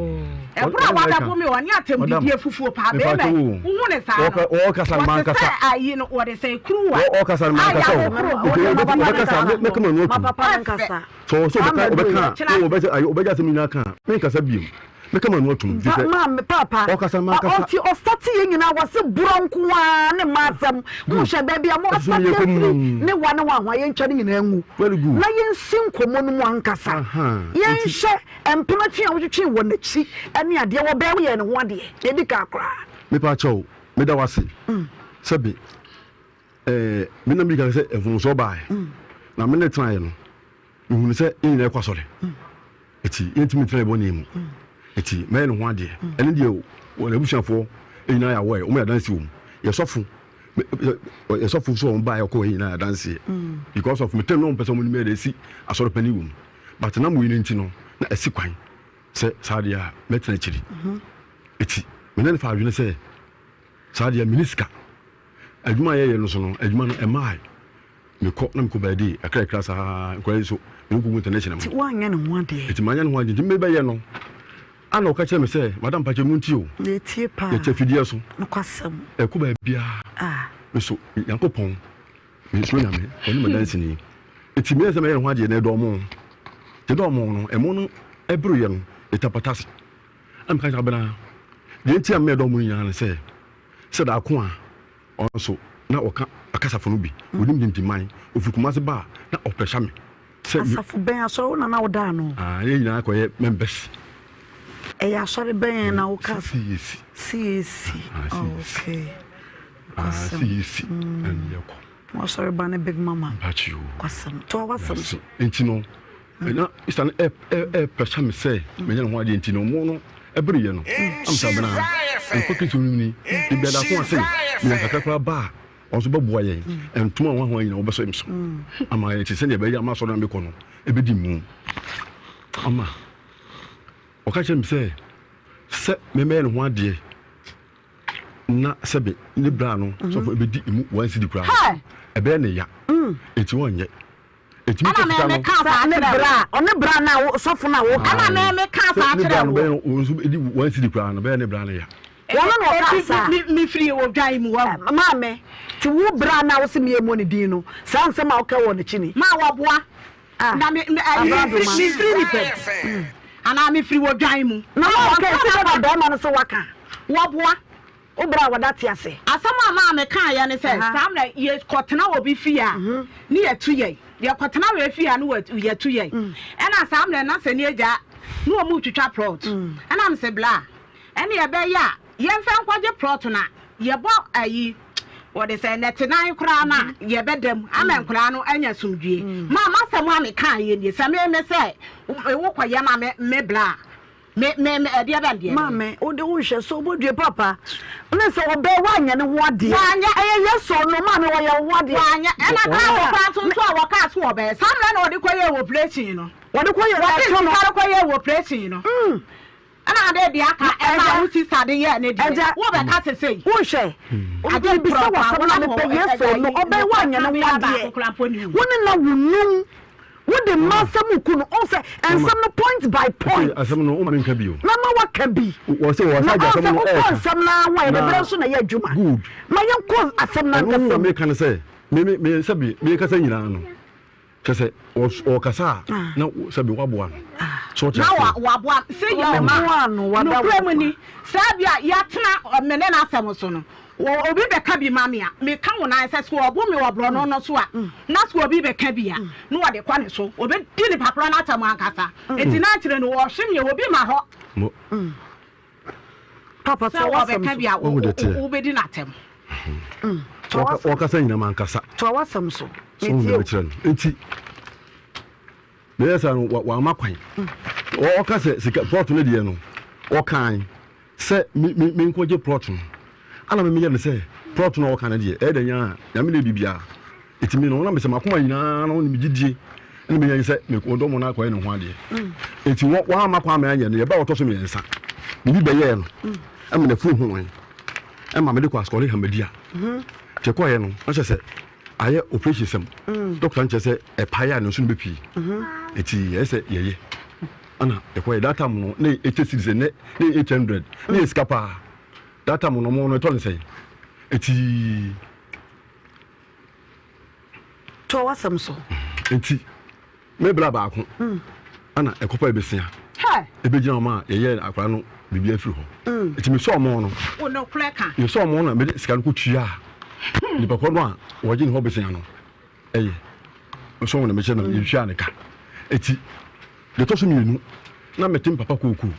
Ɛberɛ a wabɛbo me ɔne atɛmdidie fufuo paa bɛrima yi wohu ne saa no Wɔkasa no wɔte mankasa. sɛ ayi no wɔde sɛ kuruwa Wɔkasa no a mankasa o. yɛahohoro ho Nti de wɔbɛka papa no wɔbɛkasa nkasa. mɛka m'ano Ma atum. papa no Ɛfɛ. nkasa. Sɛ ɔwɔ sɛ ɔbɛka ɔbɛka a Kyena. na ɔbɛgya ayi ɔbɛgya asɛm nyinaa ka a menkasa biom. Mɛka m'ano atum Ba firi sɛ maame paapa ɔkasa no mankasa. ɔnti ɔsate yɛ nyinaa wɔse borɔ nko ara ne mma asɛm wohwɛ baabi a mo Ɛso asate yɛ afiri komm. ne wa ne wa ho a yɛntwa ne nyinaa ngu Very good. na yɛnsi nkɔmmɔ no mu ankasa Aha. Nti yɛnhwɛ Mpena twe a wotwetwee wɔ n'akyi ne adeɛ, wɔbɛn woyɛɛ ne ho adeɛ, deɛ ɛdi kan koraa. Mepa kyɛw, meda wo ase sɛ be eh, me na medi kan sɛ mfomsoɔ baeɛ na me ne tenaeɛ no, mehunu sɛ yɛn nyinaa kɔ asɔre, eti yɛntumi ntena yɛ bɔne mu, eti mɛyɛ ne ho adeɛ. Ɛne deɛ wɔn abusuafoɔ nyinaa yɛ aware, wɔn yɛ adanse wɔ mu. Yɛ sɔfo, yɛ sɔfo nso a wɔn baeɛ ɔkɔ yɛ nyinaa yɛ adanseɛ because of me tɛm na wɔn pɛ sɛ wɔn nim yɛ de esi asɔre panin wɔ mu. But na wei no nti no, na asi kwan sɛ saa deɛ a mɛtena akyiri. Eti me ne no fa adwene sɛ saa deɛ mene sika. Adwuma a yɛyɛ no so no, adwuma no ɛmaae. Mekɔ na mekɔ baabi kakrakra saa nkwadaa yi so mene kɔgu international mu. Nti woanyɛ ne ho adeɛ? Eti manyɛ ne ho adeɛ nti mebɛyɛ no. Ana ɔka kyerɛ me sɛ madam pakyɛ mu nti o. Yɛtie paa. Yɛte afidie so. Nokwasɛm. Ɛkɔ baabiara. Ah. Me so Nyankopɔn Mesuro Nyame, ɔne m'adanseni. Enti meyɛɛ sɛ mɛyɛ ne ho adeɛ na ɛdɔɔ mo. Nti ɛdɔɔ mo no, ɛmo no ɛboroeɛ no, yɛtapata ase. Ɛna meka kyerɛ Abena, deɛ nti a meyɛ dɔɔ mo no nyinaa ne sɛ, sɛ daako a ɔno nso na ɔka akasafo no bi, ɔnim Dintiman, ɔfiri Kumase ba a, na ɔpressure me sɛ me. Asafo bɛn asɔre wo na na woda ano? Ah, yɛn nyinaa kɔyɛ members. Ɛyɛ asɔre bɛn na woka? CAC. CAC, Ah, oh, CAC. okay. Ah, Kwasɛm. CAC, ɛne yɛkɔ. Wasɔre ba ne big mama. Mpakye o. Kwasɛm. Toa w'asɛm so. Nti no, na Easter no ɛɛpɛhyɛ me sɛ menya ne ho adeɛ nti no, mo no ɛbere yɛ no. Amsa bena, nkɔ Kristo no ni, ebi adako ase, menya kakra koraa ba a, ɔno nso bɛboa yɛn. Ntoma a wɔahoa nyinaa wɔbɛsɔ yɛn so. Ama yɛn te sɛdeɛ ɛbɛyɛ ama asɔre no a mekɔ no ɛbɛdi mu. Ama ɔka kyerɛ me sɛ, sɛ memmɛyɛ ne ho adeɛ na sɛbe ne bra no mhm. sɔfo ebedi emu one cedi koraa ɛbɛyɛ ne ya mm. eti wɔnyɛ eti mi kɔ sika no ne bra ɔne bra na sɔfo na wɔka ɛna mɛmɛ ka saa ne bra kyerɛ no wo bɛyɛ wɔn nso edi one cedi koraa no bɛyɛ ne bra no ya. Wɔn na ɔka saa. Mefiri odwan mu wahu. Maame, ti wo bra na wosi mi emu ne din no, saa nsɛm a woka wɔ n'akyi ni. Ma wɔboa. Ah, Na me me ayi mefiri nipa mu. Anaa mefiri odwan mu. Na wɔka esi dɛ na bɛrima no so waka. Wɔboa. Wo bra a wɔda te ase. Asɛm a maame kaeɛ ne sɛ, saa mmerɛ yɛkɔtena obi fie a, ne yɛtu yɛn. Yɛkɔtena wei fie a, ne yɛtu yɛn. Ɛna saa mmerɛ na sɛ ne agya ne wɔn retwitwa plot. Ɛna mese bla, ɛne ɛbɛyɛ a yɛmfa nkɔgye plot na yɛbɔ ayi, wɔde sɛ nɛte nan koraa no a yɛbɛda mu ama nkwadaa no anya asomdwie. Maa m'asɛm a mekaeɛ nie, sɛ me me sɛ wokɔyɛ ma me bla a, Me me me ɛdeɛ bɛn deɛ. Maame wo de wo nhwɛ so wobɔ due papa ne sɛ ɔbɛɛ woanyɛ ne ho adeɛ. Wanyɛ. Ɛyɛ yes or no maame wɔyɛ wo ho adeɛ. Wanyɛ ɛna kaa wɔ kwan so nso a wɔkaa so ɔbɛɛ saa mmerɛ na wɔde kɔ yɛ operation no. Wɔde kɔ yɛ wɔde sika no kɔ yɛ operation no. Ɛna ade deɛ aka ɛma wo sista de yɛ ne deɛ wo bɛ ka sesei. Wohwɛ obi bisa wɔ asɛm na mepɛ yes or no ɔbɛɛ woanyɛ ne ho adeɛ wo ne na wo num. Wode mma asɛm reku no. Wohu sɛ nsɛm no point by point. Asɛm no woma menka bi o. Na ma waka bi. Wɔ sɛ wɔ sɛ asɛm no ɛɛka. Na ɔsɛ wokɔ nsɛm no ara ho a yɛde berɛ nso na ɛyɛ adwuma. Good. Ma yɛnkɔ asɛm no ankasa mu. Ɛno na meka no sɛ me me me sɛbi mekasa nyinaa no kyɛ sɛ ɔkasa a na sɛbi waboa no. So ɔte aseɛ. Na waboa sɛ yɛ ɔma nokorɛ mu ni saa bi a yɛatena me ne n'asɛm so no Wɔ obi bɛka bi ma me a, meka wo nan sɛ, sɛ ɔbo me wɔ borɔno no so a, na sɛ obi bɛka bi a, na ɔde kɔ ne so. Ɔbɛdi nipa korɔ no atɛm ankasa. Enti na akyire no, wɔhwe me a, obi ma hɔ. Papa, Sɛ wɔbɛka bi a, wobɛdi no atɛm. Wɔkasa nyina mankasa. Toa w'asɛm so. So wo na mekyerɛ no. Enti, meyɛ saa no, wamma kwan. Ɔka sɛ sika plot no deɛ no, ɔkan. Sɛ me me menkɔgye plot no ana me meyɛ no sɛ plot no a ɔka no deɛ ɛyɛ dɛn a Nyame na ɛyɛ biribiara ɛti me no na mesɛ makoma nyinaa no ne me gyidie ne meyɛ sɛ mekɔdɔ mo no akɔyɛ ne ho adeɛ ɛti wɔ wɔama kwan ma anyɛ no yɛba wɔtɔ so mmiɛnsa biribi bɛyɛɛ no ɛma n'afuru ho wɔn ɛma mede kɔ asukɔre hamadia nti ɛkɔyɛ no na kyerɛ sɛ ayɛ operation sɛm dɔkta no kyerɛ sɛ ɛpaeɛ a ne nso no bɛpii ɛti ɛyɛ sɛ yɛyɛ Ɛna ɛkɔyɛ that time no na yɛ 80 cedis ɛnɛ na yɛ 800 na yɛ sika paa that time no ɔmo no ɛtɔ ne sɛn eti. Toa w'asɛm so. Nti me bra baako ɛna ɛkɔfa ebesia ebegyina ɔmo a yɛyɛ akwadaa no biribi afiri hɔ eti mesɔ ɔmo no mesɔ ɔmo no na mede sika no kɔ tua nipa kɔ no a wɔgye ne hɔ besia no. Ɛyɛ. Nso wɔn na mekyɛ na yɛhwia ne ka. Eti, deɛ ɛtɔ so mmienu, na mete me papa kookoo.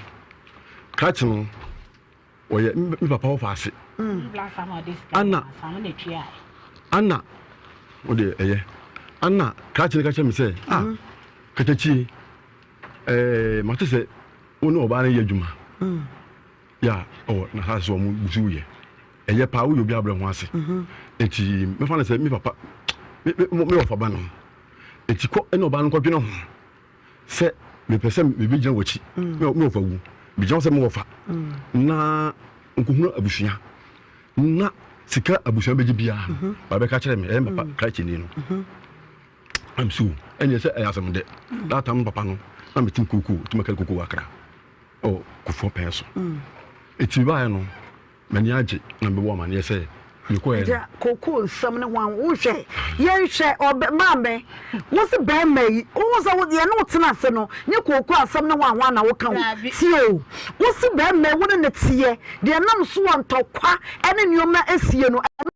Krakye no, ɔyɛ me papa wɔfa ase. Ana, ana, o deɛ ɛyɛ. Ana krakye no ka kyerɛ me sɛ, ah, katakyie, ɛɛ, mate sɛ wo ne ɔbaa no yɛ adwuma. Yɛ a, ɔwɔ n'asase so wɔn gu so yɛ. Ɛyɛ paa woyɛ obi a abrɛ ho ase. Eti mɛfa no sɛ me papa me me me wɔfa ba no. Eti kɔ ɛne ɔbaa no nkɔdwene ho sɛ mepɛ sɛ mebɛgyina w'akyi. Me me wɔfa wu. Megyina hɔ sɛ me wɔfa na nkohunu abusua na sika abusua bɛgye biara no babɛka kyerɛ me ɛyɛ me papa krakyeni no. Am so ɛnyɛ sɛ ɛyɛ asɛm dɛ. That time papa no na metim kookoo tumi kari kookoo akra. Ɔ kufuɔ pɛn so. Eti baeɛ no M'ani agye na mebɔ wo amaneɛ sɛ mekɔeɛ no. Agya, kookoo nsɛm ne hwan? Wohwɛ, yɛnhwɛ, ɔbɛ, maame, wo se bɛrima yi, wohu sɛ wo, yɛne wo tena ase no, nye kookoo asɛm ne hwan hwan na woka o. Tie o, wo se bɛrima yi, wo ne no teɛ, deɛ ɛnam so a ntɔkwa ne nneɛma asie no, ɛno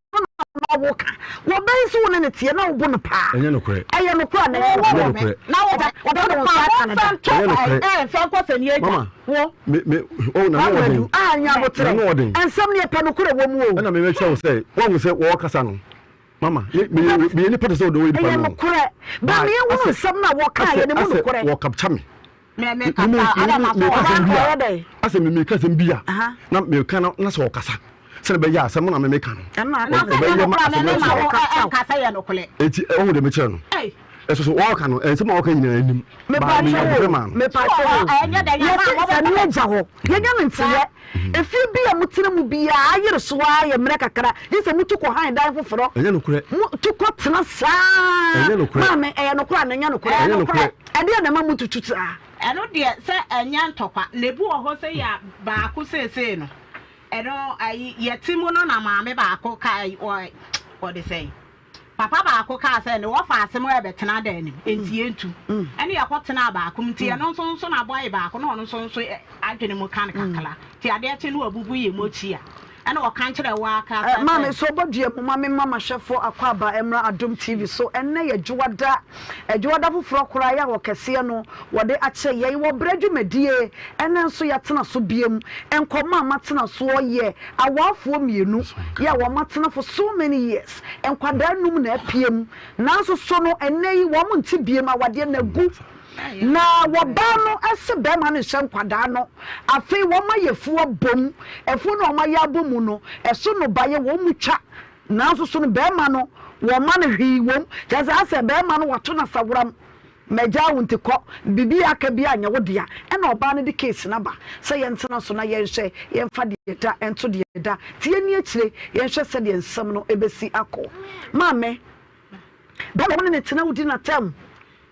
na woka. Wɔ bɛn so wo ne no teɛ na wobo no paa? Ɛnyɛ nokorɛ. Ɛyɛ nokorɛ anaa ɛnyɛ nokorɛ? Ɛnyɛ nokorɛ. Na wo Ɔbɛ de wo nsa aka no da. Ɛnyɛ nokorɛ. Mama, me me oh na no ɔden. Ah, nya abotrɛ. Na no ɔden. Nsɛm no yɛpɛ nokorɛ wɔ mu o. Ɛna mebɛkyerɛ wo sɛ woahu sɛ wɔrekasa no mama me me meyɛ nipa te sɛ wode woyɛ nipa Ɛyɛ no. nokorɛ. Ba me yɛhunu nsɛm no a wɔkaeɛ no mu Asɛ nokorɛ. wɔkapkya me. Me Me me me meka asɛm bi a asɛ me meka asɛm bi a na meka na na sɛ ɔkasa sɛde bɛyɛ a asɛm na me meka no ɔbɛyɛ ma asɛm no akyerɛ eti ɔhu deɛ mekyerɛ no ɛso so ɔka no nsɛm a ɔka nyinaa anim baa menya abotire maa no. Mepakyɛ o yɛse sɛ ne agya hɔ yɛnya no nteyɛ efie bi a motena mu biara ayere so ara yɛ mmerɛ kakra gye sɛ motu kɔ han dan foforɔ ɛnyɛ nokorɛ motu kɔ tena saa ɛnyɛ nokorɛ maame ɛyɛ nokorɛ anaa ɛnyɛ nokorɛ ɛnyɛ nokorɛ Ɛdeɛn na ɛma motutu saa? Ɛno deɛ sɛ ɛnyɛ ntɔkwa na ebi wɔ hɔ sɛ yɛ baako seesei no ɛno ayi yɛte mu no na maame baako ka ayi ɔ ɔde sɛn papa baako kaa sɛ ne wɔfa ase mo ɛbɛtena dan nim nti yɛntu ɛne yɛkɔ tenaa baako mu nti ɛno nso nso na bɔe baako na ɔno nso nso adwene mu ka no kakra nti adeɛ kye no wabubu yɛ mɔkyi a. Ɛna ɔka nkyerɛ wo ara kasa sɛ. Maame, so ɔbɔ dua mu ma me mma m'ahwɛfoɔ akwaaba mmra Adom TV so. Ɛnnɛ yɛ Dwoada. Dwoada foforɔ koraa yɛ a ɔkɛseɛ no wɔde akyɛ yɛn wɔ berɛ dwumadie. Ɛnnɛ nso yɛatena so biom. Nkɔmmɔ a matena soɔ yɛ awaafoɔ mmienu yɛ a wɔatena for so many years. Nkwadaa num na apiem. Nanso so no ɛnnɛ yi wɔn nte biem, awadeɛ no agu. Na wɔbaa no se barima no nhyɛ nkwadaa no. Afei wɔayɛ afuo abom. Afuo no a wɔayɛ abɔ mu no, ɛso nnɔbaeɛ wɔn mu twa. Nanso so no barima no, wɔmma no hwee wom. Kyerɛ sɛ, asɛ barima no wɔato no asaworam. Magyaa wo nti kɔ. Biribi a aka biara nyɛ wo dea. Ɛna ɔbaa no de case no aba sɛ yɛntena so na yɛnhwɛ, yɛmfa deɛ ɛda nto deɛ ɛda. Nti yɛnni akyire, yɛnhwɛ sɛdeɛ nsɛm no bɛsi akɔ. Maame, barima wo ne no tena wodi no atɛm.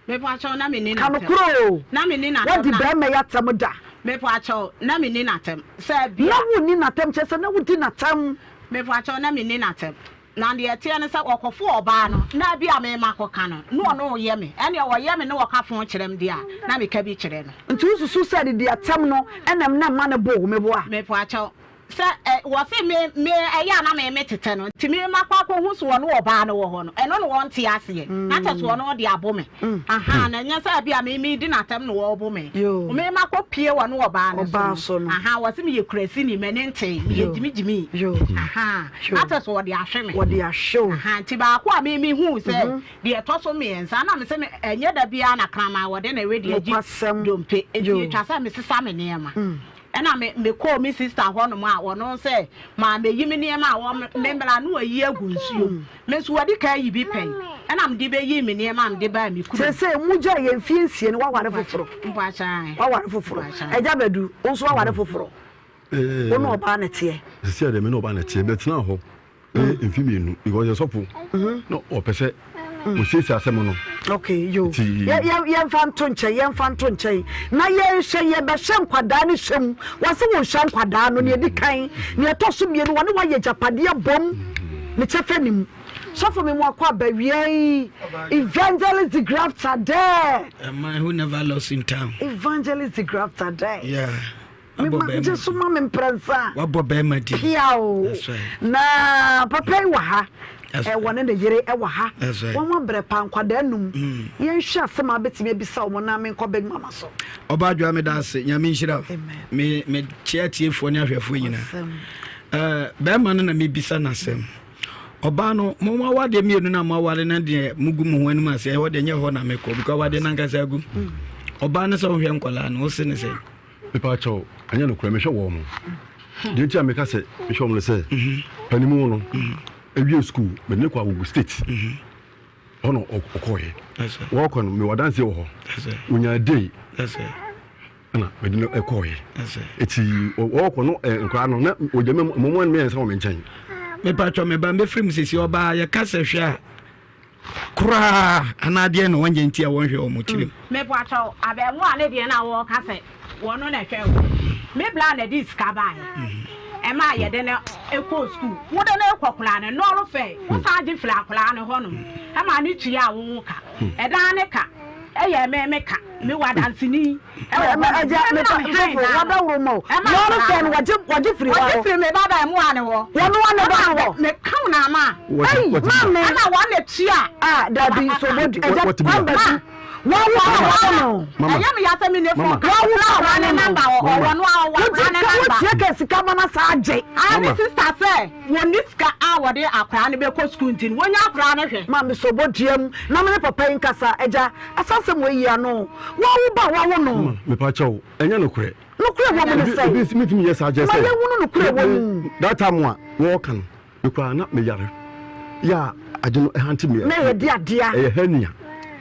Mepakyɛw, na menni Ka n'atɛm. nokorɛ o. Na menni n'atɛm Woadi na. barima yi atɛm da? Mepakyɛw, na menni n'atɛm. Sɛ bia. Na wonni n'atɛm, kyerɛ sɛ na wodi n'atɛm. Mepakyɛw, na menni n'atɛm. Na deɛ ɛteɛ ne sɛ, ɔkɔfo ɔbaa no, na bi a me makɔka no, na ɔno reyɛ me. Ɛnneɛ ɔyɛ me na ɔka fon kyerɛ me deɛ a, na meka bi kyerɛ no. Nti wosusu sɛ didi atɛm no na na ɛma no bo wo? Meboa? Mepakyɛw, Sɛ ɛ, wɔse me, me, ɛyɛ a na me, me tetɛ no, nti me makɔ akɔhu so ɔne ɔbaa no wɔ hɔ no, ɛno na wɔnte aseɛ, na kyɛ so ɔno ɔde abo me, ahaa, na ɛnyɛ sɛ ɛbi a me, medi n'atɛm na ɔrebo me, me makɔ pie ɔne ɔbaa no so no, ahaa, wɔse meyɛ kurasini, m'ani ntee, meyɛ gyimigyimi, ahaa, na kyɛ so ɔde ahwe me, ahaa, nti baako a me, mehuu sɛ, deɛ ɛtɔ so mmiɛnsa, na mese me, ɛnyɛ da biara na kraman wɔde ne wedeɛ gye dompe, nti ɛtwa sɛ mesesa me nneɛma. Ɛna me me kɔɔ me sister hɔ nom a ɔno sɛ maa mɛ yi me nneɛma a wɔ me mmra no ayi agu nsuo mu me nso wɔde ka ayi bi pɛn ɛna mede bɛ yi me nneɛma a mede baa me kurom. Seesei mo gyae yɛ mfie nsie no waware foforo Mpakyɛw. Waware foforo Agya Badu wo nso waware foforo wo ne ɔbaa na ɛteɛ. Seesei deɛ me ne ɔbaa na ɛteɛ mɛtena hɔ. bɛyɛ mfe mmienu because yɛ sɔfo na ɔpɛ sɛ ɔsiesie asɛm no. Okay, yo. Yɛmfa nto nkyɛn, yɛmfa nto nkyɛn. Na yɛnhwɛ, yɛbɛhwɛ nkwadaa no hwɛ mu. Wɔse wɔnhwɛ nkwadaa no, nea ɛdi kan, nea ɛtɔ so mmienu, wɔne wɔayɛ agyapadeɛ bom. Ne kyɛfa nim. Sɔfo me mu akɔ aba wia yi. Evangelist de Grafta there. A man who never lost in town. Evangelist de Grafta there. Yeah. Mema gye so ma me mprɛnsa. Wabɔ bɛrima din. Piaw. Na papa yi wɔ ha. Ɛwɔ ne ne yere ɛwɔ ha. Wɔn abrɛ pa nkwadaa num. Mm. Yɛnhwɛ asɛm a bɛtumi abisa wɔn na menkɔ big mama so. Ɔba adwoa meda ase. Nyame nhyira wo. Me me kyea tiefoɔ ne ahwɛfoɔ nyinaa. Eh, bɛrima no na mebisa n'asɛm. Ɔbaa no, mo awadeɛ mmienu na mo aware no deɛ mugu mo ho anim ase ɛhɔ deɛ nyɛ hɔ na mekɔ because awadeɛ no ankasa agu. Mm. Ɔbaa no sɛ wohwɛ nkwadaa no, wo se ne sɛ. Mepa kyɛw, ɛnyɛ nokorɛ, mehwɛ wɔn mo. Deɛ nti a meka sɛ mehwɛ wɔn no sɛ, panimu no, ewie sukuu, mede no kɔ Agogo State. Hɔ na ɔkɔɔɛ. Wɔkɔ no, mewɔ adanseɛ wɔ hɔ. Onyaa day. Ɛna mede no ɛkɔɔɛ. Eti wɔkɔ no nkwadaa no, na ɔgya me mmoa mmiɛnsa wɔ me nkyɛn. Mepa kyɛw, meba mbɛfiri mu sisi ɔbaa yɛka sɛ hwɛ a. Koraa anaa deɛn na wɔnyɛ nti a wɔnhwɛ wɔn tirim. Mepakyɛw, abɛɛmoa ne deɛ na wɔka sɛ wɔno na ɛhwɛ wɔn. Me bra na ɛde sika baeɛ ɛmaa yɛde no kɔɔ sukuu. Wode no rekɔ koraa no, nɔɔre fɛ, wosan gye firi akwadaa no hɔnom ma no tua wo wo ka. Ɛdan ne ka, ɛyɛ me me ka, mewɔ adanseni. Ɛgya mepa sɔfo wadaworo ma o. Lɔɔre fɛ no wɔgye wɔgye firi hɔ. Wɔgye firi me ba bɛn mu a ne hɔ. Wɔn wa ne ba no hɔ. Me kam na ama. Ɛyi maame. Ɛna wɔn na tua. A dabi so bɔ di ɛgya kwan bɛ du. Wɔn wo a wɔn no. Ɛyɛ mi yasɛ mi ne fɔ. Wɔn wo a wɔn no. Namba wɔ ɔwɔ no a ɔwɔ akora ne namba. Wotie kɛ sika ma na saa gye. A ne sista sɛ wɔn ni sika a wɔde akora no bɛkɔ sukuu nti no wɔnya akora no hwɛ. Maame so bɔ dua mu na me ne papa yi nkasa ɛgya asasɛm wɔ yi ano. Wawo ba a wawo no. Mama, mepa kyɛw, ɛnyɛ nokorɛ. Nokorɛ wɔ mu ne sɛn? Ebi metumi yɛ saa kyerɛ sɛ. Ma yɛnhunu nokorɛ wɔ mu. That time a wɔɔka no, me koraa na me yare. Yɛ a ade no ɛhante me. Na ɛyɛ de adea. Ɛyɛ hernia.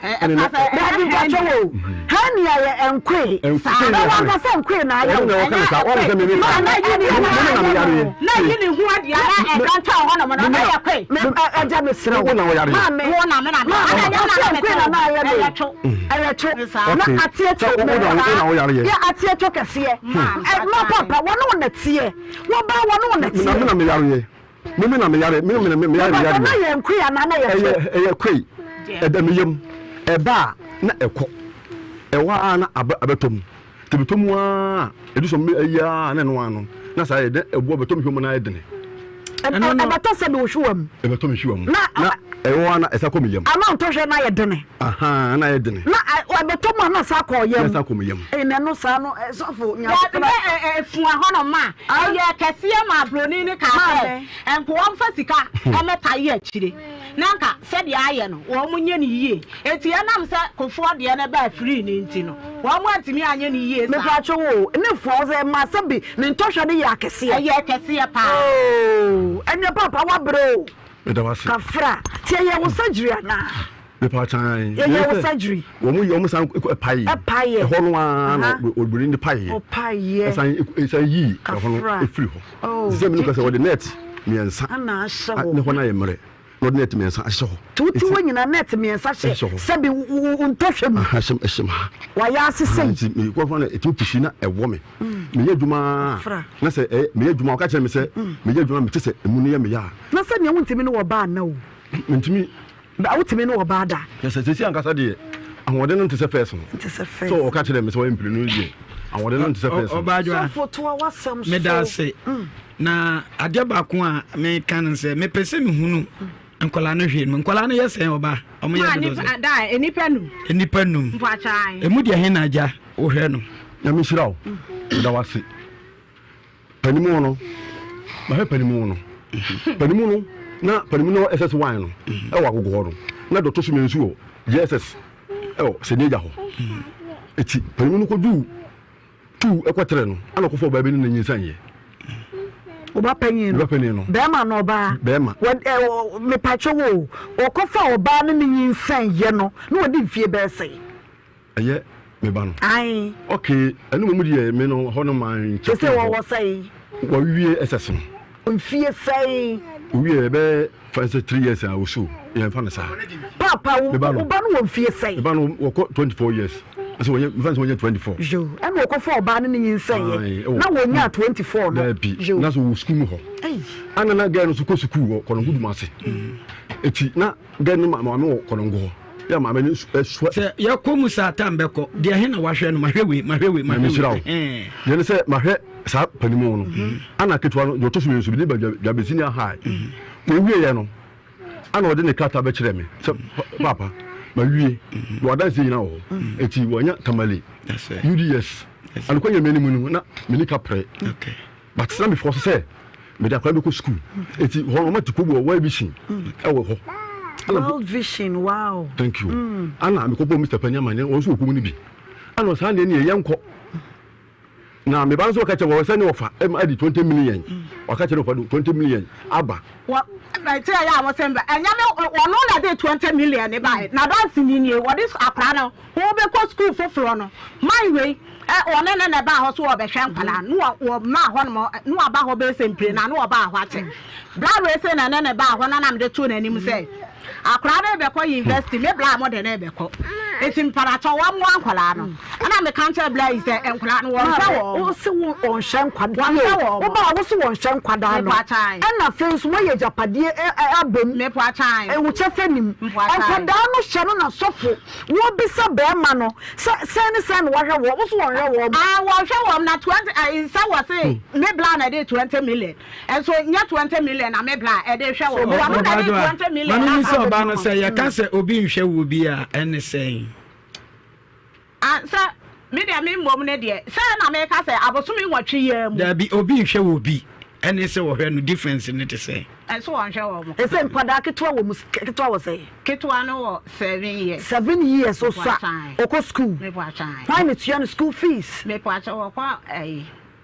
Dabi mpakyɛ wo. Hernia yɛ nkoe. Saa. Na wankasa nkoe na ayɛ wo. Ɔno na ɔka ne saa. Wɔn sɛ me me Na na yi ne ho na yi ne ho adi ana ɛda nta hɔ nom no na yɛ koe. Me ɛgya me srɛ wo. Wo na wɔyare. Maame. Wo na me na me. Maame ɔsɛ nkoe na na ayɛ me. Ɛyɛ two. Na ateɛ two. Yɛ ateɛ two kɛseɛ. Ma papa wɔne wo na teɛ. Wɔbaa wɔne wo na teɛ. Na me na me yareɛ. Me me na me yare me me na me yare me yare. Na yɛ nkoe anaa na yɛ two. Ɛyɛ ɛyɛ koe. Ɛda me yam. Ɛba a na ɛkɔ. Ɛwɔ a na abɛtɔ mu. Nti ɛbɛtɔ mu ara a ɛdu sɛ ayi ara na ɛno ara no na saa yɛ dɛ ɛboɔ bɛtɔ me hwɛ mu na ayɛ dene. Ɛbɛtɔ sɛ de wo hwewa mu. Ɛbɛtɔ me hwewa mu. Na ɛwɔ hɔ na ɛsa kɔ me yam. Ana ntɔhwɛ na ayɛ dene. Ahaa na ayɛ dene. Na ɛbɛtɔ mu a na saa kɔ yam. Na ɛsa kɔ me yam. Ɛna ɛno saa no sɔfo nyankopɔn. Dabi na efua hɔ nom a ɛyɛ kɛseɛ ma broni no kaa sɛ nko wɔmfa sika mmɛtae akyire na nka sɛdeɛ ayɛ no wɔn nyɛ no yie. Enti ɛnam sɛ Kofoɔ deɛ no baa firii no nti no, wɔn antumi anyɛ no yie saa. Mepatwo wo, ne foɔ sɛ ɛma sɛ bi ne ntɔhwɛ no yɛ akɛseɛ. Ɛyɛ akɛseɛ paa. Oo, ɛneɛ papa wabrɛ o. Meda wo ase. Kafra, nti ɛyɛ wo surgery anaa? Mepatwo ae. Yɛyɛ wo surgery. Wɔn yɛ wɔn san paeɛ. Ɛpaeɛ. Ɛhɔ no ara na oburoni no paeɛ. Ɔpaeɛ. Ɛsan ɛsan yii ɛhɔ no efiri hɔ. Oh. Sɛ mi no kasa wɔde net mmiɛnsa. Ana ahyɛ hɔ. Ne hɔ no ayɛ mmerɛ. Na ɔde net mmiɛnsa ahyɛ hɔ. Nti wote hɔ nyinaa net mmiɛnsa hyɛ sɛbi wo ntɔhwɛ mu. Aha hyɛ hyɛ mu ha. Wayɛ ase sei. Nti me kɔ hɔ na ɛtumi pusi na ɛwɔ me. Meyɛ adwuma na sɛ ɛyɛ meyɛ adwuma ɔka kyerɛ me sɛ meyɛ adwuma mete sɛ emu no yɛ me ya a. Na sɛ nea wontumi ne wɔ baa nna o. Mentumi. Ba wotumi ne ɔbaa da. Kyerɛ sɛ seesei ankasa deɛ ahoɔden no nte sɛ fɛs no. Nte sɛ fɛs. Sɛ ɔka kyerɛ me sɛ ɔyɛ mprenu no deɛ ahoɔden no nte sɛ fɛs no. Ɔbaadwoa, Sɔfo toa w'asɛm so. Meda ase. Na adeɛ baako a meka no sɛ mepɛ sɛ mehunu nkwadaa no hwee no nkwadaa no yɛ sɛn ɔba ɔmo yɛ dodoɔ sɛ. Da nnipa num. Nnipa num. Mpɔakyan. Emu deɛ he na agya wohwɛ no. Nyame nhyira wo. Meda wo ase. Panimu no, mahwɛ panimu no. Panimu no, na panimu no SS one no ɛwɔ agogo hɔ no, na deɛ ɔtɔ so mmienu nso wɔ JSS ɛwɔ Sɛdeɛ hɔ. Eti panimu no kɔduu tuu ɛkɔ tere no, ɛna ɔkɔfa ɔbaa bi ne no nyinsɛn yɛ. Ɔba panyin no. Ɔba panyin no. Bɛrima na ɔbaa. Bɛrima. Wɔ ɛ mepatwa wo ɔkɔfa ɔbaa ne ne nyinsɛn yɛ no na wɔde mfie bɛyɛ sɛn. Ɛyɛ me ba no. Ae. Okay, ɛno mmom deɛ me no hɔ no ma nkyɛ. Sese wɔwɔ sɛn? Wɔwie SS no. Mfie sɛn? Owie ɛbɛyɛ fa sɛ 3 years a osu yɛn fa no saa. Papa wo ba no wɔ mfie sɛn? Me ba no wɔkɔ 24 years. Ɛsɛ wɔnyɛ mefa sɛ wɔnyɛ 24. Yo, ɛna wɔkɔfa ɔbaa no ne nyinsɛn yɛ. Na wɔnya 24 no. Daabi. Na so wɔ sukuu mu hɔ. Ana na girl no so kɔ sukuu wɔ Kɔnɔngo Dumase. Eti na Gɛ no maame wɔ kɔnɔngo hɔ. Yɛ maame no sua. Sɛ yɛkɔ mu saa tam bɛkɔ deɛ he na wahwɛ no mahwɛ wei mahwɛ wei mahwɛ wei. Deɛ ne sɛ mahwɛ saa panimu no mhm. ana ketewa no deɛ ɔtɔ so mmienu so bi ne ba dwabe senior high mhm. wɔwieɛ no ana ɔde ne krataa bɛkyerɛ me sɛ papa mawie mhm. na wadanseɛ nyina wɔ hɔ enti wɔanya tamale uds anokwa nyame anim no na meni ka prɛ But na me force sɛ mede akwadaa bɛkɔ school. Eti hɔ no ɔma ti kobo wɔ World Vision ɛwɔ hɔ. World Vision wow. Thank you. Ana mekɔ bɔ Mr. Panyin amaneɛ wɔn nso wɔ kurom no bi. Ana ɔsaa deɛ ne yɛ nkɔ. Na me ba nso ɔka kyerɛ wɔ sɛ ne ɔfa ɛma adi 20 million. Ɔka kyerɛ ɔfa do 20 million aba. Wɔ ɛkyerɛ yɛ a wɔsɛn ba ɛnyɛ me wɔn na de 20 million ne ba na dansi ni nie wɔde akwadaa no Wɔbɛkɔ sukuu foforɔ no, man wei, ɛ, ɔne ne na ɛbaa hɔ so wɔrebɛhwɛ nkwadaa no, na wɔ, wɔmaa hɔ nom, na waba hɔ bɛyɛ sɛ mpire na na ɔbaa hɔ akyɛ. Bra wei sei na ɛne ne baa hɔ na na mede too n'anim sɛ, akwadaa no rebɛkɔ university, me bra mo de no rebɛkɔ. Enti mparakyɛw wɔmmoa nkwadaa no. Ɛna meka nkyerɛ bra yi sɛ, nkwadaa no wɔnhwɛ wɔn. Wo se wo ɔnhwɛ nkwadaa Wɔnhwɛ wɔn. Wo ba wo se wɔnhwɛ nkwadaa no. Mepoakyan. Ɛna afei nso moayɛ agyapadeɛ ɛ, ɛ, abom. Mepoakyan. Wo kyɛfa nim. Mpoakyan. Nkwadaa no hyɛ no na sɔfo. Wobisa bɛɛma no sɛ sɛn ne sɛn na wahwɛ wɔn, wo so wɔnhwɛ wɔn. Ah wɔnhwɛ wɔn na 20 eh, sɛ wɔse me bla na ɛde 20 million nso nyɛ 20 million na me bla ɛde hwɛ wɔn wɔn na ɛde 20 million na sɛ ɔbaa no sɛ yɛka sɛ obi nhwɛ wo bi a ɛne sɛn. Ah sɛ me deɛ me mmom ne deɛ sɛ na meka sɛ abosome nwɔtwe yi ara mu. Dabi obi nhwɛ wɔ bi ɛne sɛ wɔhwɛ no difference ne te sɛn. Ɛnso wɔnhwɛ wɔn. Ɛsɛ nkwadaa ketewa wɔ mu ketewa wɔ sɛn. Ketewa no wɔ seven years. Seven years osua ɔkɔ school. Hwan na tua no school fees. Mepakyɛw ɔkɔ ɛyi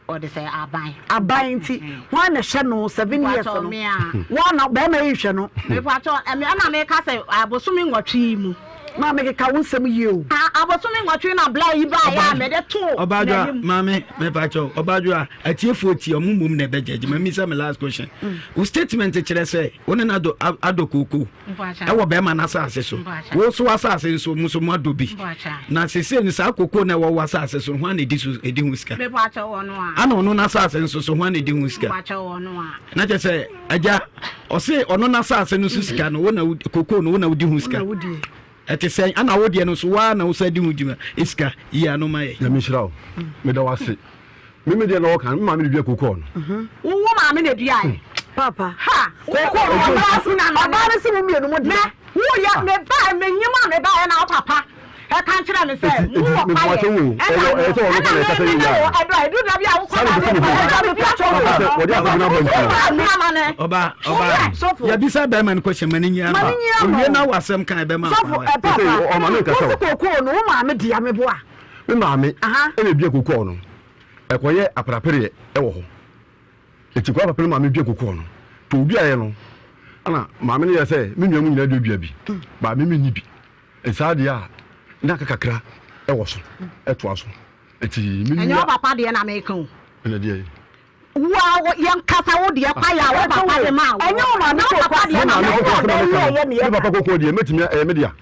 ɔde sɛ aban. Aban nti hwan na ɛhwɛ no seven years no. Wɔn na bɛrima yi nhwɛ no. Mepakyɛw ɛmi ɛna meka sɛ abosome nwɔtwe yi mu. Maame keka wo nsɛm yie o. Abosome nwɔtwe na bla yi baa yɛ a mede too n'anim. Maame mepakyɛw ɔbaadwoa atiefoɔ tie ɔmo mmom na ɛbɛ judge ma misa me last question. Wo statement kyerɛ sɛ wo ne no adɔ adɔ kooko ɛwɔ bɛrima no asase so. Wo so asase nso mo so mo adɔ bi. Na sese no saa kooko na ɛwɔ wo asase so hwan na ɛdi so ɛdi ho sika? Ana ɔno n'asase nso so hwan na ɛdi ho sika? Na kyerɛ sɛ Agya, ɔse ɔno n'asase no so sika no, wo na kokoo no, wo na wodi ho sika. Ɛte sɛn? Ana wo deɛ no nso, woa na wosan di ho dwuma sika? Yi ano ma yɛ. Nyame nhyira wo. Meda wo ase. Me me deɛ na ɔka, me maame na dua kokoo no. Wo wo maame na duae? Papa. Ha! Kooko no ɔbaa no se mo mmienu mo deɛ. Me woyɛ me ba me nyim a me ba yɛ na wo papa ɛka nkyerɛ me sɛ mo wɔ kwaeɛ ɛna no ɛna me me ne wo ɛdɔ ɛdu da bi a wokɔ na me kɔ ɛda me bi atɔ wo no ɔba ɔba yɛbisa bɛrima no kɔhyɛ ma ne nyia no owie na wasɛm kan ɛbɛma sɔfo ɛpapa wosi kookoo no wo maame dea me boa me maame ɛna ebia kookoo no ɛkɔyɛ aprapereɛ ɛwɔ hɔ Enti kwaa papa no maame dua kokoo no. Nti oduaeɛ no, ɛna maame no yɛɛ sɛ me nua mu nyinaa duadua bi, but me menni bi. Nti saa deɛ a, na aka kakra wɔ so, ɛtoa so. Nti me Ɛnyɛ nua. wo papa deɛ na meka o. Ɛna deɛ yi. Wo a wo yɛn kasa wo deɛ kwaeɛ a wo papa de maa wo. Ɛnyɛ wo maame Ɛnyɛ wo kokoo papa deɛ Me na maame meka. kokoo asɛm a meka no, me papa kokoo deɛ mɛtumi ɛyɛ me dea.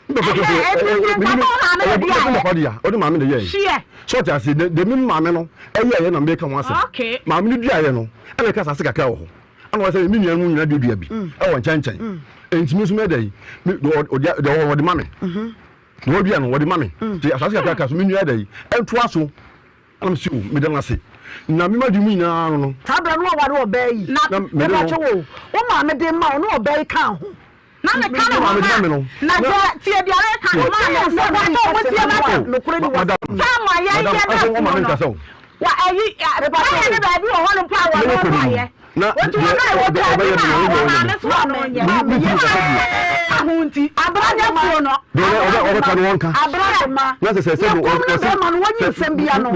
Me papa kokoo Ɛhɛn, ɛyɛ enti me nka me sɛ wo maame na ɛyɛ me duaeɛ. papa dea, ɔde maame na ɛyɛɛ. Hyeɛ. So ɔte aseɛ? Deɛ deɛ me maame no ɛyɛeɛ na meka ho asɛm. Okay. Maame no duaeɛ no, ɛna ɛka asase kakra wɔ hɔ. Ɛna ɔyɛ sɛ me nuanom nyinaa duadua bi ɛwɔ nkyɛnkyɛn. Enti me nso mɛyɛ dɛn? Me deɛ ɔde deɛ ɔwɔ ɔde ma me. Deɛ ɔdua no ɔde ma me. Nti asase kakra ka so me nua dɛn? Ɛntoa so. Ɛna mese o meda no ase. Na me madwene mu nyinaa no no. Saa berɛ no waware ɔbaa yi. Na me ne no. Mepakyɛ wo o, wo maame de ma wo ne ɔbaa yi kaa ho. Na me ka ne ho ma na deɛ tie deɛ reka no ma me me ba sɛ ɔmo tie ma sɛ sɛ ma yɛn yɛ na funu no wa ɛyi ɛyɛ ne baabi wɔ hɔ no mpo a wɔn no ayɛ otu wɔn a wɔtɔ ɛbi ma wɔn maame so wɔn nyɛ aho nti abiranyɛ fuo no abiranyɛ ne kɔm ne bɛrima no wɔnyi nsɛm bia no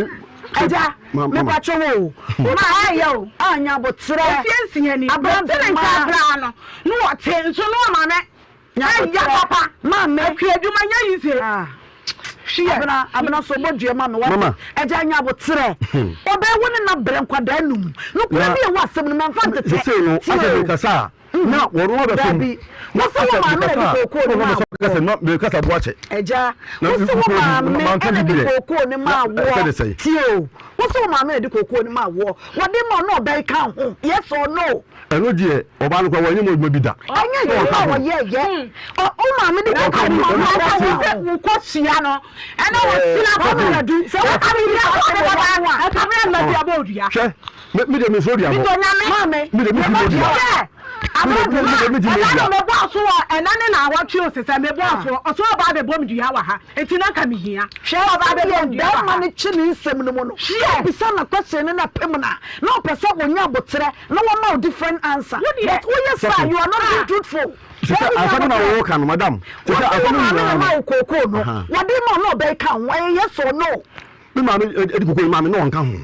ɛgya mepatwɛ wo o ma ayɛ o anya abotrɛ ofie nsia ni abiranyɛ nka koraa no No ɔte nso no ama me ɛya papa maame akua adwuma nyɛ yize hwiɛ abena abena so bɔ dua ma me wate ɛgya nya abotrɛ ɔbɛ wo ne na brɛ nkwadaa num no kura bi ɛwɔ asɛm no mɛmfa ntetɛ sese no asɛ me kasa a na wɔn abɛ fam dabi wosɛ wo maame na de kookoo ne maa woɔ me kasa bo akyɛ ɛgya wosɛ wo maame na de kookoo ne maa woɔ tie o wosɛ wo maame na de kookoo ne maa woɔ wɔde ma ɔno ɔbɛn ka ho yes or no. Ɛno deɛ ɔbaa no koraa wanyɛ mu adwuma bi da. Ɛnyɛ adwuma a ɔyɛ yɛ. Wo maame de Ɔka kookoo mu ma ɔno wo ɔka ɔka mu. ho. Sɛ wokɔ sua no ɛna wɔsina kɔ Sɔfo. no sɛ woka me dua sɛ ɔde bɛba a ɛka berɛ mma dua bɔ odua Hwɛ me me deɛ mesuro dua bɔ. Medɔ nyame Maame. Me deɛ metumi bɔ dua. Hwɛ Me deɛ me deɛ metumi bɔ ɛna dua. no mebɔ so wɔ ɛna ne na awɔtwe o sesɛ mebɔ so ɔso ɔba abɛbɔ me dua wɔ ha nti na nka mehia Hwɛ ɔba sɛdeɛ abɛbɔ me dua wɔ bɛrima ha no kye ne nsɛm no mu no, Hwɛ. wobisa no question no na pem no a, na ɔpɛ sɛ ɔnya aboterɛ na wama wo different answer. Wo deɛ. But woyɛ saa, you are not being truthful. Sɛ Dabi, nya asɛm na aboterɛ. wɔka no madam. Sɛ Wose asɛm wo no maame na nyinaa ɛma no. wo kookoo no, Aha. wɔde ma wo na ɔbɛn ka ho, ɛyɛ yes or no? Me maame ɛdi kookoo no maame na ɔnka ho.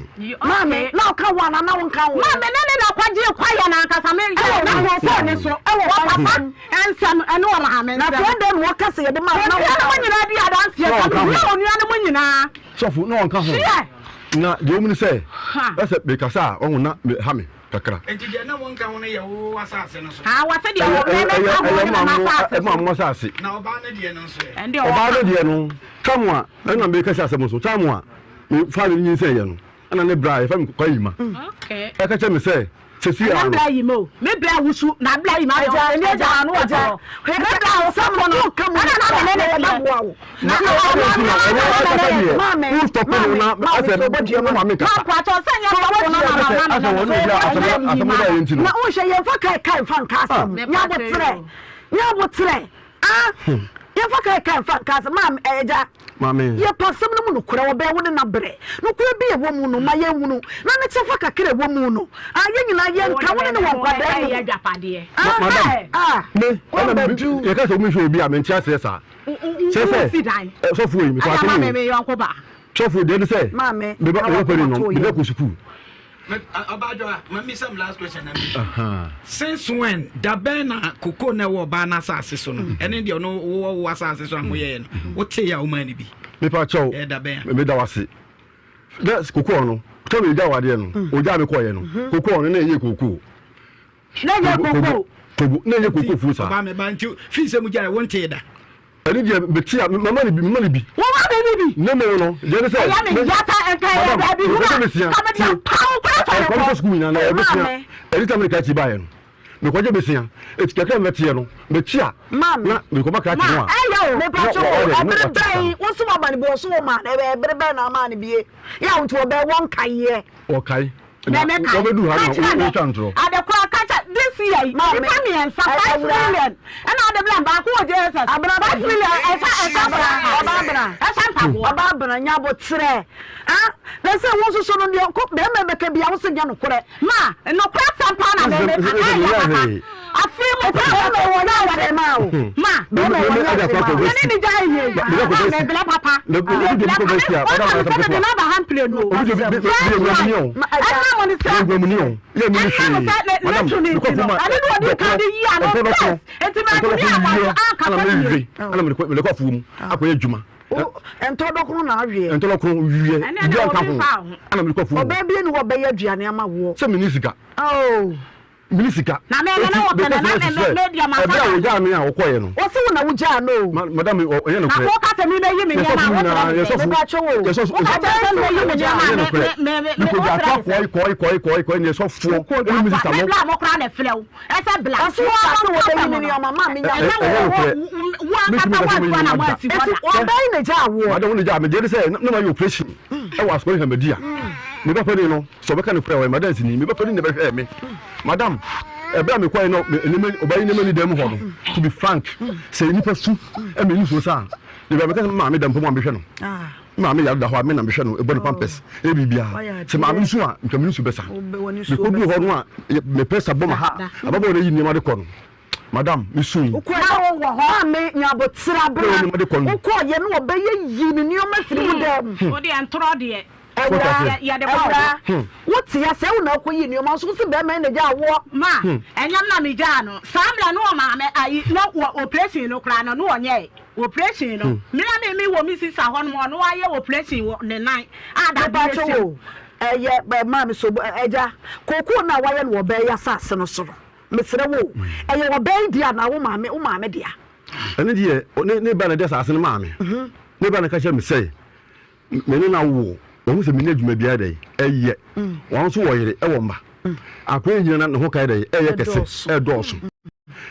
Maame, na ɔka ho anaa na wonka ho? Maame ne ne na kɔgye kwaeɛ no ankasa me Ɛwɔ na wo kookoo ne so Ɛwɔ wɔ papa nsɛm. nsɛm ɛne wɔ maame Na nsɛm. afei adɛn na wɔka sɛ yɛde ma wo na Onua wonka no ho? mo nyinaa di adanseɛ Na sɛ ɔnka ho. mehia onua no mo nyinaa. Sɔfo na ɔnka ho. Hwɛ. Na deɛ ɔmu ne sɛ Ha. ɛsɛ mekasa a ɔho na me ha me kakra. Enti deɛ na wɔnka ho no yɛ wo asase no so. Ah, wɔse deɛ Ɛyɛ wɔ ɛyɛ mɛmɛ ɛyɛ ka ho ɛyɛ ne maa mɛmɛ mo asase ɛmaa so. mo asase. Na ɔbaa no deɛ no nso ɛ? Ɛnde Ɔbaa ɔka. no deɛ no tam a ɛna meka si asɛm so tam a me fa ne nyinsɛn yɛ no ɛna ne bra yɛfɛ me Kwayima Okay. ɛka kyerɛ me sɛ sɛsi Ɛnyɛ a no bra yi ma o. Me bra wusu na bra yi ma deɛ Agya, ɔsɛ agya, agya ano agya. ɔtɔ. Hwɛ Me sɛ bra asɛm ɔsɔfo no no woka mu ɛna na me ne ne na teɛ. ɛbɛboa wo. Na na ɔno ɛna nti na na ɛnyɛ na ɛkasa me ne deɛ Maame, wo stop no maame, na maame, asɛ sɛ ɔbɛdua ma maame Ma kasa mpakyɛw sɛ nyɛ sɔfo no na asɛ ma asɛ me wɔn ne ne ne bi asɛm ɛnyɛ asɛm yi ma no yɛ nti no Na wohwɛ yɛmfa kae kae mfa nka asɛm. Me Nya pakyɛ aboterɛ. yo. Nya aboterɛ. Ah, yɛmfa kae kae mfa nka asɛm. Maame, agya. Maame. Yɛpɛ asɛm no mu nokorɛ, wɔbɛyɛ wo ne no abrɛ. Nokorɛ bi a ɛwɔ mu no, ma yɛnhunu, na ne kyɛfa kakra a ɛwɔ mu no, ah, yɛn nyinaa yɛnka, wo ne no wɔ nkwadaa mu. Ma, madam, Ah, me, ɛna me, yɛka sɛ womenhwɛ obi a, mente aseɛ saa. Kyerɛ sɛ, ɛ, sɔfoɔ yi, mekɔ asɛm o. Sɔfoɔ, deɛ ne sɛ, Maame, meba, na meba pɛni no, wakoma to meba yɛ. kɔ sukuu. Ɔbaadwoa, ma mi sɛ last question na mi. Since when da bɛn na koko na ɛwɔ ɔbaa n'asase so no ɛne deɛ ɔno wowɔ wo asase so a moyɛɛ no wote yɛ a womaa no bi. Mepa kyɛw, Ɛyɛ da bɛn a? meda wase. Dɛ koko no, tɔ mi gya wadeɛ no, ogya mi kɔɔyɛ no, koko no na ɛyɛ koko. Na ɛyɛ koko. Tobo, na ɛyɛ koko fuo saa. Ɔbaa mi ba nti fi sɛ mu gya yɛ wonte da. Ɛne deɛ mete a mama ne bi mama ne bi. Woma me ne bi. Ne mo no deɛ ne sɛ. Ɛyɛ me ya sɛ nka ɛyɛ baabi hunu a ka mede apaw koraa sɔre kɔ. Ɛkɔm sukuu nyinaa na ɛbɛsua ɛne sɛ mede krakye baeɛ no mekɔgye bɛsua eti kakra mɛteɛ no mɛkyi a na mekɔba krakye no a. Ɛyɛ o. Mepatwo o ɛbere bɛn wosi wama ne bi ɔso wo ma no ɛbere bɛn na ama ne bie yɛ a nti ɔbɛn wɔn kaeɛ. Ɔkae na wɔbɛdu ha na wɔtwa ntorɔ. Adekora kakyɛ. Sisi yi, nnipa mmiɛnsa, 5 million ɛna ɔde bla baako wɔ JSS. 5 million ɛsa ɛsa ɛsa mpaboa. Ɔbaa bena nya aboterɛ. Ah, na sɛ wo nso so no deɛ kɔ bɛrima bɛka bia wo sɛ nyɛ nokorɛ. Ma, nokorɛ asɛm paa na mɛmɛ ka na ɛyɛ papa. Afei mu paa bɛrima wɔ nyɛ hwee ma o. Ma, bɛrima wɔ nyɛ hwee ma o. Mene ne gya yie. Ma, mɛbrɛ papa. Mɛbrɛ papa. Ɔka me sɛ mede no aba ha mprenu o. First one, ɛna mo ne sɛ. Ɛna mo sɛ ne tumi nti no, ɛne ne ɔdi kan de yi ano first. Nti mɛtumi ama so ankasa bio. Ɛna mede kɔ afuo mu akɔyɛ adwuma. Ntɔdɔkono na aweɛ. Ntɔdɔkono wiɛ. Bibi anka ho. Ɛna mede kɔ afuo mu. Ɔbaa bi ni hɔ bɛyɛ aduane ama woɔ. Sɛ menni sika. Oh. Menni sika. Na me na wɔpɛ na na me me deɛ ma Ɛberɛ a wɔgyaa me a wɔkɔeɛ no. Wɔsi wo na wogyaa no o. Madam ɛnyɛ nokorɛ. Na woka sɛ me bɛyi me nneɛma a wokyerɛ me sɛ. Mepa kyɛw o. Woka kyerɛ sɛ me bɛyi me nneɛma a me me me Mekɔgya wokyerɛ me sɛ. kɔe kɔe kɔe kɔe ne yɛsɔfoɔ ɛne me sista Me no. bla mo koraa na ɛfrɛ wo. Ɛsɛ bla. Ɔsi wo ka sɛ wɔbɛyi me nneɛma ma me nya. Ɛnyɛ Ɛnyɛ nokorɛ. wo ankasa woantu anamɔ ansi hɔ da. Ɔbaa yi na gyaa woɔ. Madam wo na gyaa me deɛ ne sɛ na mayɛ operation ɛwɔ asɔre Ahmadiyya. Me ba panin no sɛ ɔbɛka nokorɛ a ɔyɛ m'adanseni. Me ba panin na ɛbɛhwɛɛ me. Madam ɛberɛ a mekɔɛ no nneɛma ɔbaa yi nneɛma ni dan mu hɔ no to be frank sɛ nnipa su ɛma ɛni suo saa a deɛ meka sɛ me maame da mpo mu a mehwɛ no. Me maame yare da hɔ a, me na mehwɛ no, mebɔ no pampers, ɛyɛ biribiara. Sɛ maame su a, nka me nusu bɛsa. Mekɔduru hɔ no a, me pressure bɔ me ha, ababaawa no ayi nneɛma de kɔ no. Madam, mesui. Wokɔɛ na wowɔ hɔ a me nya aboterɛ abena. Nneɛma de kɔ no. Wokɔɔyɛ no ɔbɛyɛ yi ne nneɛma firi wo dan mu. Wo deɛ ntorɔ deɛ. Awuraa, Yɛde bɔ wo. awuraa, wote asɛ wo na wokɔyi nneɛma nso wo se bɛrima yi na gyaa woɔ. Ma, ɛnyɛ me na megyaa no. Saa mmerɛ no ɔmaame ayi na wɔ operation no koraa no na ɔnyɛɛ. Operation no, me na me me wɔ me sista hɔ nom, ɔno ayɛ operation wɔ ne nan a dadeɛ Mepakyɛw hyɛ mu. o, ɛyɛ ɛ maame so ɛgya, kookoo no a wayɛ no wɔ ɔbaa yi asase no so no, mesrɛ wo o, ɛyɛ ɔbaa yi dea anaa wo maame wo maame dea? Ɛno deɛ, ne ne ba na ɛde asase no maa me. Ne ba na ɛka kyerɛɛ me sɛ, Me ne no awo. Wahu sɛ menni adwuma biara dɛn ɛyɛ. Ɔno nso wɔ yere ɛwɔ mma. Akwadaa yi nyina na ne ho kae dɛn ɛyɛ kɛse ɛdɔɔso.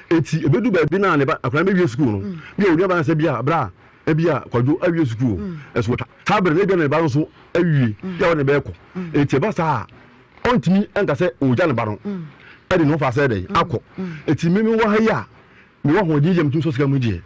Eti ebedu baabi na ne ba akwadaa no bɛwie sukuu no, bi a onua ba no sɛ bi a bra ebi a Kwadwo awie sukuu o, ɛso wɔtwa. Saa bere no ebi a na ne ba no nso awie, bi a ɔne ne bɛkɔ. Eti ɛba saa a ɔntumi nka sɛ ɔregya ne ba no ɛde ne ho fa sɛ dɛn akɔ. Eti me mewɔ ha yi a Mewɔ ahoɔden yɛ metumi sɔ sika mu deɛ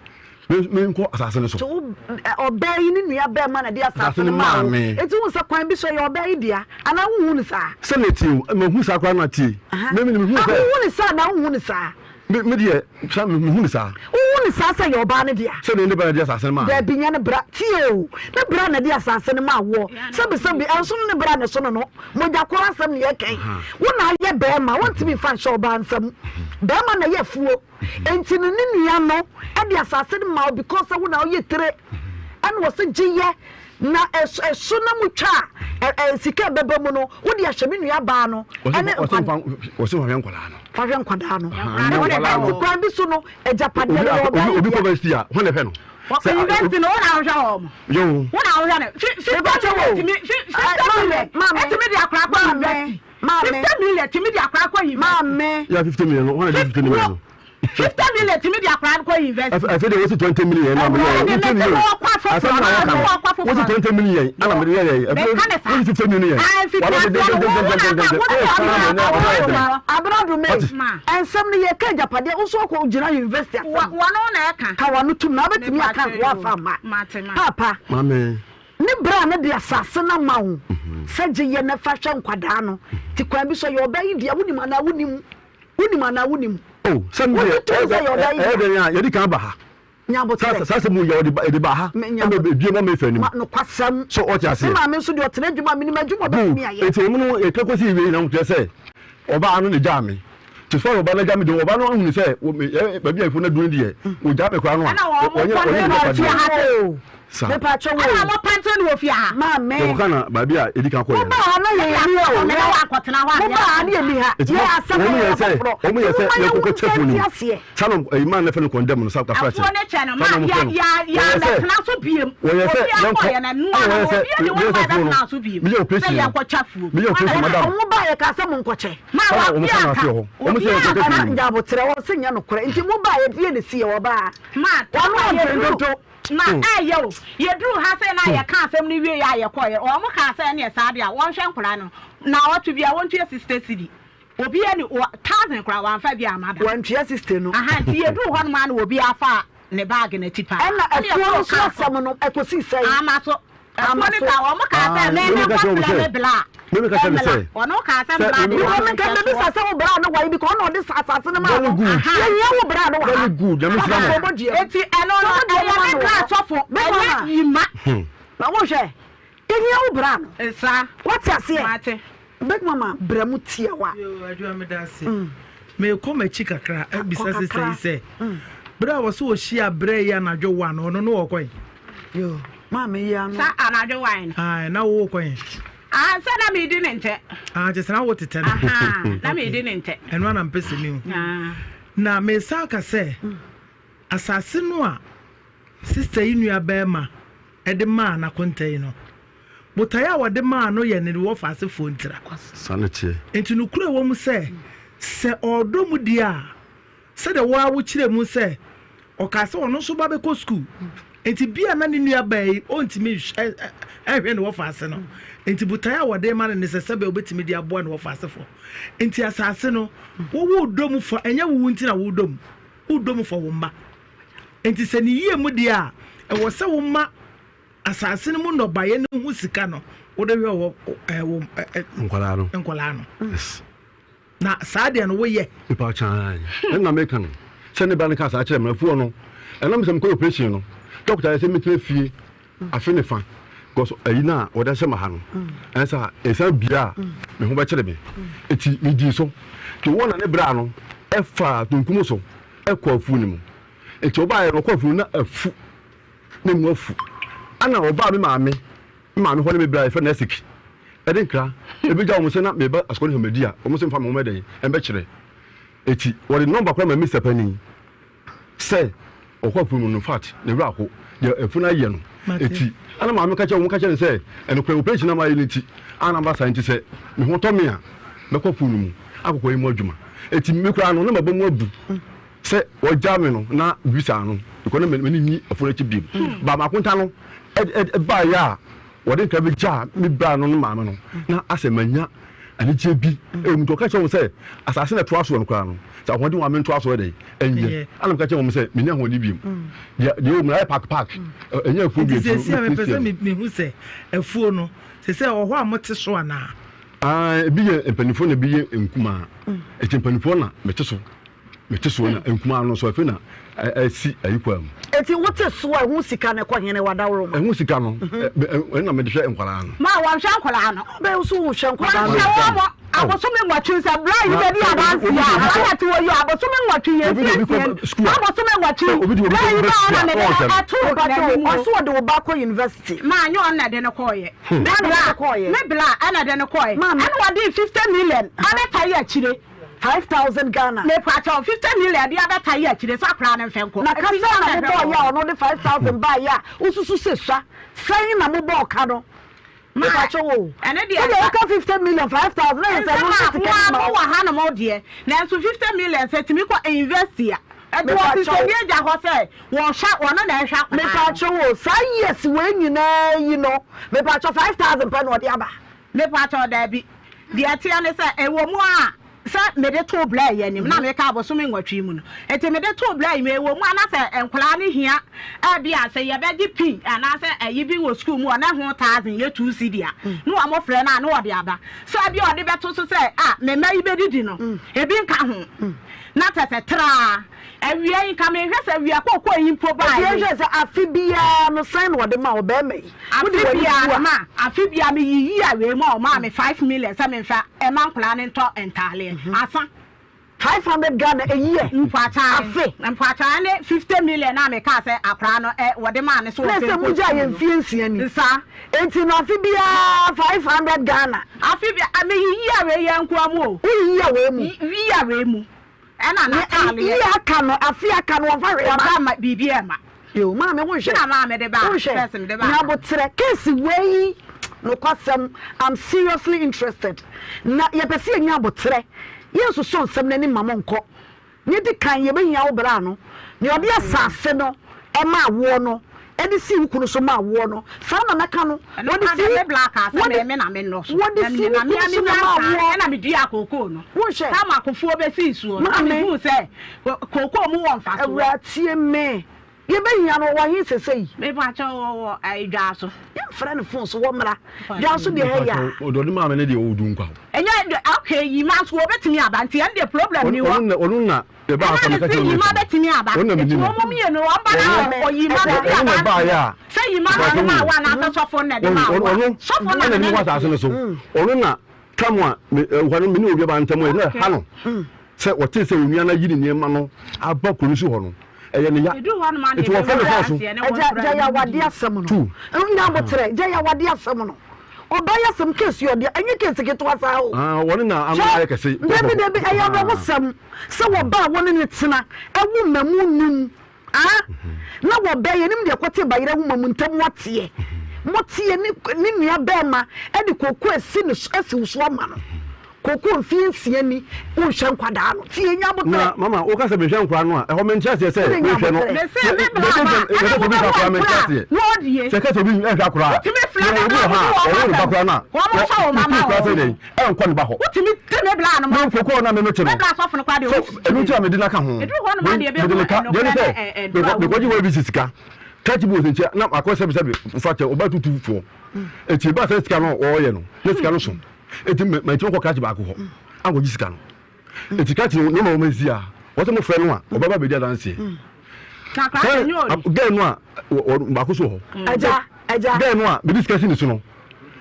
menkɔ asase no so. So wo ɔbaa yi ne nua bɛrima na de asase no maa wo? Eti wohu sɛ kwan bi so ɛyɛ ɔbaa yi dea anaa wonhu no saa? Sɛ na etie o, mahu saa koraa na tie. Me me mehu sɛ. Wohu no saa anaa wonhu no saa? Me me deɛ saa mehu no saa. Wohu no saa sɛ ɛyɛ ɔbaa no dea? Sɛ ne ne bra na de asase no maa me. Dabi nyɛ ne bra, tie o, ne bra na de asase no maa woɔ. Sɛbi sɛbi ɛnso no ne bra na ɛso no no. Mogya koro asɛm na yɛka yi. Wo na ayɛ bɛrima, wontumi mfa nhyɛ ɔbaa nsam. Bɛrima na ɛyɛ afuo. Enti no ne nua no de asase no ma wo because sɛ wo na woyɛ tire. Ɛna wɔsɛ gye yɛ na ɛso na mu twa a sika ɛbɛba mu no wode ahyɛ me nua baa no. Ɛne wɔsɛ fa hwɛ nkwadaa no. Fa hwɛ nkwadaa no. Ɛnti kwan bi so no agyapadeɛ no yɛ ɔbaa yi. Obi kɔ bɛ si a hɔn na ɛhwɛ no. University no wo na wohwɛ wɔn. Yo. Wo na wohwɛ no. 50 million tumi 50 million etumi de akora kɔ university. 50 million tumi de akora kɔ university. Maame. Ya 50 million no wɔn na de 50 million no. 50 million tumi de akora kɔ university. Ɛfɛ de wosi 20 million na mi yɛ. Ɛwɔ de mɛ wɔkɔ afoforɔ na wɔkɔ afoforɔ. Wosi 20 million ɛna mi yɛ yɛ. Ɛfɛ wosi 50 million. Abena Dume, nsɛm no yɛka agyapadeɛ wo nso wokɔ gyina university asɛm. Wɔno na ɛka. Ka wano tum na wobɛtumi aka nkoa afa ama. Paapa, ne berɛ a ne de asase no ama wo sɛ gye yɛ na fa hwɛ nkwadaa no ti kwan bi so yɛ ɔbaa yi dea wonim anaa wonim? Wonim anaa wonim? Oh, sɛ mi deɛ ɛyɛ dɛn a yɛde kan ba ha. Nya aboterɛ. Saa asɛm yi yɛ ɔde ba ha ɛna ebie ma mefa anim. Nokwasɛm. So ɔte aseɛ. Me maame nso deɛ ɔtena adwuma a menim adwuma ɔbɛtumi ayɛ. Eti wɔn no yɛka kɔsi wie nyinaa kyerɛ sɛ ɔbaa no na egyaa me. Te sɛ ɔbaa no agya me deɛ ɔbaa no ahunu sɛ baabi a efo no aduru no deɛ ɔgyaa me koraa no a ɔnyɛ ɔnyɛ ne padeɛ. Sa. Mepakyɛ wo. Ɛna mo pante no wɔ fie ha. Maame. Yɛ kɔka na baabi a edi kan kɔ yɛ no. Mo baa ha na yɛ yɛ ni o. Mo baa ha na yɛ ni ha. Yɛ asɛm na yɛ foforɔ. Wɔn yɛ sɛ yɛ kɔkɔ kyɛ fo no mu. Sa no ɛyi maa nɛfɛ no kɔndɛm no sa kafra kyɛ. Afuo ne kyɛ no ma yɛ yɛ yɛ abɛtena so biem. Wɔyɛ sɛ yɛn kɔ. Ɛna wɔyɛ sɛ yɛ sɛ fuo no. Meyɛ operation no. Meyɛ operation madam. Wɔn baa yɛ kaa sɛ mo nkɔkyɛ. Ma Sa obi wɔn ka na anka. ase wɔ hɔ. Wɔn sɛ yɛn kɔkyɛ fuo no mu. Nyabotrɛ wɔn sɛ nyɛ nokorɛ nti mo baa yɛ deɛ na esi yɛ wɔ baa. Ma Wɔn yɛduru ɔdwen dodo. Na ɛyɛ o, yɛduruu ha sei na yɛkaa asɛm no wieeɛ a yɛkɔeɛ, wɔn kaa sɛ ɛneɛ saa deɛ a wɔnhwɛ nkwadaa no, naawɔtwe biara wɔntua 60 cedi. Obiara ni wɔ thousand koraa wamfa bi amma da. Wantua 60 no. Aha nti yɛduruu hɔ nom ara na obiara faa ne bag no ti paa. Ɛna Ɛna afuo no yɛforo so kaa so. asɛm no ɛkɔsii sɛn? Ama so. Afuo Ama no so. kaa wɔn kaa sɛ Ah, me me meka menkɔ kyerɛ wɔn frɛ sɛ me bla me meka kyerɛ no ɛmmla. sɛ Ɔno kaa sɛ sɛ mmla me deɛ me Because ɔno menka nkyɛ mebisa soɔ. sɛ wo bra no wɔ he because ɔna ɔde sa asase no maa very no. good Aha. Yɛhia wo bra no wɔ very ha. good nyame nhyira Papa mo sɛ ɔbɔ dua mu. Eti ɛno Sɛ no ɔbɔ dua mu ɛyɛ ma me no wɔ bra hɔ. sɔfo Big ɛnyɛ mama. yima. Na wohwɛ yɛhia wo bra no. Saa. Wate aseɛ? Mate. Big mama brɛ mu tiawa. Yoo Adwoa meda ase. Meekɔ m'akyi kakra abisa Kɔ sista yi kakra. sɛ berɛ a wɔsɛ wɔhyia berɛ yi anadwo one ɔno no wɔkɔ he? Yoo maame yi ano. Sa anadwo one no. Ae na wowɔ kɔ he? Ah sɛ na meedi ne ntɛ. Ah kyɛ sɛ na wo tetɛ no. Ahaa na meedi ne ntɛ. Ɛno ana mpɛ sɛ mehu. Ah. Na mesan ka sɛ asase no a sista yi nua bɛrima de maa n'akonta yi no, botaeɛ a wɔde maa no yɛ ne wɔfaasefoɔ ntira. Saa na ɛteɛ. Enti nokorɛ wɔ mu sɛ, sɛ ɔredɔ mu deɛ a, sɛdeɛ wo ara wokyerɛɛ mu sɛ ɔkaa sɛ ɔno nso ba bɛkɔ sukuu, enti bi a na ne nuabaa yi ɔntumi nhwɛ ne wɔfaase no, enti botaeɛ a wɔde rema no ne sɛ sɛbɛ ɔbɛtumi de aboa ne wɔfaasefoɔ. Enti asase no, wo woredɔ mu fa, ɛnyɛ wo wo nti na woredɔ mu, woredɔ mu fa wo mma. Enti sɛ ne yie mu deɛ a, ɛwɔ sɛ woma asase no mu nnɔbaeɛ no ho sika no wode hwɛ wɔ ɛɛ wɔ ɛ nkwadaa no. Nkwadaa no. Yes. Na saa deɛ no woyɛ. Nipa kyan ɛna meka no sɛ ne ba no ka saa kyerɛ me afuo no ɛnam sɛ mekɔyɛ operation no dɔkta yɛ sɛ metena fie afe ne fa because ayi no a wɔde ahyɛ ma ha no ɛnsa ɛsan bia a me ho bɛkyere me eti medii so nti wɔn na ne bra no ɛfa tunkum so ɛkɔ afuo no mu eti ɔbaeɛ no ɔkɔ afuo no na afu na emu afu ɛna ɔbaa me maame me maame hɔ ne me bra yɛfrɛ no Esik ɛde nkra ebegya wɔn sɛ na meba asukɔ ne hɔmadi a wɔn sɛ mfa me ho mɛdɛn ɛmbɛkyerɛ eti wɔde nɔmba koraa ma Mr. Panin sɛ ɔkɔ afuo mu no infact ne werɛ aho deɛ afuo no ayɛ no eti ɛna maame ka kyerɛ wɔn ka kyerɛ no sɛ ɛnokorɛ operation na mayɛ no nti ana aba saa nti sɛ me ho tɔ me a mɛkɔ afuo no mu akɔkɔ yɛ mu adwuma eti me koraa no na maba mu abu sɛ wɔgya me no na bisa no because na m'ani nyi afuo no akyi biem ba makonta no ɛbaeɛ a Wɔde nkra bi gyaa me bra no ne maame no, na asɛ manya anigyeɛ bi wɔ mu. Nti ɔka kyerɛɛ wɔn sɛ, Asase na ɛtoa soɔ no koraa no, sɛ ahoɔden wɔ a mentoa so dɛn? Ɛnyɛ. Ɛna meka kyerɛɛ wɔn sɛ, Menni ahoɔden bio. Deɛ deɛ ɛwɔ mu no ayɛ park park, ɛnyɛ afuo bio Nti nti no, seesei a mɛpue mepɛ fie sɛ no. mehu sɛ afuo no, seesei ɛwɔ hɔ a mote so anaa? Aane, ebi yɛ mpanimfoɔ na ebi yɛ nkumaa. Nti mpanimfoɔ na mete so. Mete soɔ na nkumaa no nso afei na asi ayi kwaa mu. Eti wote soɔ a ɛho sika no ɛkɔ hene wadaworo ma? Ɛho sika no ɛno na mede hwɛ nkwadaa no. Ma wɔnhwɛ nkwadaa no. Bɛn nso wohwɛ nkwadaa no? Wɔnhwɛ wɔn abosome nwɔtwe sɛ bra yi bɛdi adanseɛ a bra te wɔ yi abosome nwɔtwe yɛ nsiesie no abosome nwɔtwe bra yi baa na mede no ɛto n'anim o. Ɔso ɔde wo ba kɔ university. Maa nyɛ ɔno na ɛde no kɔɔyɛ. Me bra me bra ɛna ɛde no kɔɔyɛ ɛna wɔde 50 million abɛtae akyire. 5000 Ghana. Mepakyɛw, 50 million de abɛtae akyire sɛ akwadaa no mfɛ nkɔ. Na ka sɛn na mobɔɔ yɛ a ɔno de 5000 baeɛ a wosusu sɛ sua? Sɛn na mobɔɔ ka no? Mepakyɛw o. Ɛno deɛ Sɛdeɛ woka 50 million 5000 na yɛ sɛ ɛno nso sika Nsɛm a no ma mo wo. wɔ hanom deɛ, nanso 50 million sɛ ɛtumi kɔ university a, ɛde wɔ Mepakyɛw. sisɛni agya hɔ sɛ wɔhwɛ, wɔno na ɛhwɛ akwadaa no. Mepakyɛw o, saa years wei nyinaa yi no, mepakyɛw 5000 pɛ na ɔde aba? Mepakyɛw, daabi. Deɛ ɛteɛ ne sɛ, ɛwɔ mu ara sɛ mede too bla yi anim, na meka abosome nwɔtwe mu no, nti mede too bla yi mu, ɛwɔ mu ara na sɛ nkwadaa no hia, ebia sɛ yɛbɛgye pin anaasɛ ayi bi wɔ sukuu mu hɔ na ɛho thousand yɛ two cedi a, na wɔfrɛ no a na wɔde aba. Sɛ ebia ɔde bɛto so sɛ, ah, me mma yi bɛdidi no, ebi nka ho. Na kyerɛ sɛ traa. Awia yi, nka mehwɛ sɛ awia kookoo yi mpo baeɛ Obiara yi. hwɛ sɛ afe biara no sɛn na ɔde ma ɔbarima yi. Wode Afe w'ani biara bu no a. ma afe biara meyiyi awei mu a ɔmaa me 5 million sɛ memfa ɛma nkwadaa no ntɔ ntaaleɛ. Asa. 500 Ghana a year. Mpoakyan. Afe. Mpoakyan ne 50 million a mekaa sɛ akwadaa no ɛ wɔde maa no sɛ Na ɔmfa sɛ nkɔ mogyaa sukuu yɛ no. mfie nsia ni. Nsa. Enti no afe biara 500 Ghana. Afe biara meyiyi awei yɛ nkoa mu o. Woyiyi awei mu. Yiyi awei mu. Ɛna Ne n'ataaleɛ. year aka no afe aka no wɔmfa hwee ma. Wɔmfa ma biribi ɛma. Yo maame wo nhwɛ. Ɛna maame de baa. Wo nhwɛ. First mede baa. Nyabotrɛ case wei nokwasɛm I'm seriously interested na yɛpɛ sɛ yɛnya abotrɛ yɛnsosɔ nsɛm no ani mma mo nkɔ Nea edi kan yɛbɛhia wo bra no nea ɔde asase no ɛmaa woɔ no. de sii wo kunu so maa woɔ no, saa na mɛka no. Wɔde sii wo wɔde sii wo kunu so na ɛmaa woɔ. Ɛna meduaa kookoo no. Wonhwɛ. Tam akofoɔ bɛsii soɔ no, na mehuu sɛ kookoo mu wɔ mfasoɔ. Awuraa tie me. Yɛbɛhia no, ɔwɔ he sesei? Mepakyɛw, ɔwɔ Dwaaso. Yɛmfrɛ no phone so, wɔmmra. Dwaaso deɛ ɛyɛ a. Mepakyɛw, deɛ ɔde maa me no deɛ ɔwɔ Dunkwa hɔ. Ɛnyɛ, okay, Yima nso ɔbɛtumi aba, nti ɛno deɛ problem nni hɔ. Ɔno na yɛbaa ha koraa meka kyerɛɛ no Ɛna mese Yima bɛtumi aba, Ɔno na nti menim no. wɔn mmienu wɔn ba na ɔyima bɛdi Ɔno na ɛbaeɛ a. adanseɛ sɛ Yima na ɔde maa wo anaasɛ sɔfo no na ɛde maa wo a, Ɔno sɔfo no na ɛna ne menim ne wɔ asase no so. Ɔno na tam a me ɛhɔ no me ne obi aba ntam ɛ na ɛha no sɛ ɔtee sɛ onua no ayi ne nneɛma no aba kuro no so hɔ no ɛyɛ ne ya nti wɔfrɛ no fɔn so. Agya gya yɛ awadeɛ asɛm no nya aboterɛ gya yɛ awadeɛ asɛm no ɔbaa yɛ asɛm case yɛ ɔdeɛ ɛnyɛ case ketewa saa o. Wɔne na ano ayɛ kɛse. Dabi dabi ɛyɛ awerɛhosɛm sɛ wɔbaa wɔne ne tena ɛwo mmamu num. Ah, na wɔbɛn yɛnim deɛ kɔte bayerɛ nwoma mu ntam wateɛ moteɛ ne ne nua bɛrima ɛde koko asi ne so asi wo so ama no koko mfie nsia ni wonhwɛ nkwadaa no tie nya abotrɛ. Na mama woka sɛ mehwɛ nkwadaa no a ɛhɔ mente aseɛ sɛ mehwɛ no sɛ obi hwɛ akwadaa mente aseɛ sɛ kɛ sɛ obi nhwɛ akwadaa a obi wɔ ha a ɔwɔ ne ba koraa no a wɔtutu koraa sɛ dɛn ɛnkɔ ne ba hɔ. Wotumi de ne bla no ma. Me nkokɔ na me mete no. Me bla sɔfo no koraa deɛ. So ɛnu nti a mede no aka ho. Eduru hɔ nom a deɛ Mede ne ka deɛ ne sɛ mekɔgye wɔ abc sika krakye bi wɔ sɛ na akɔ sɛbi sɛbi fa kyɛ ɔba tutu foɔ eti ba sɛ sika no ɔyɛ no ne sika no so eti mɛ mɛ kɔ krakye baako hɔ akɔgye sika no eti krakye no nneɛma wɔn asi a wɔsɛ mo frɛ no a ɔbɛba bɛdi adanseɛ gɛɛ no a baako so wɔ hɔ gɛɛ no a mede sika si ne so no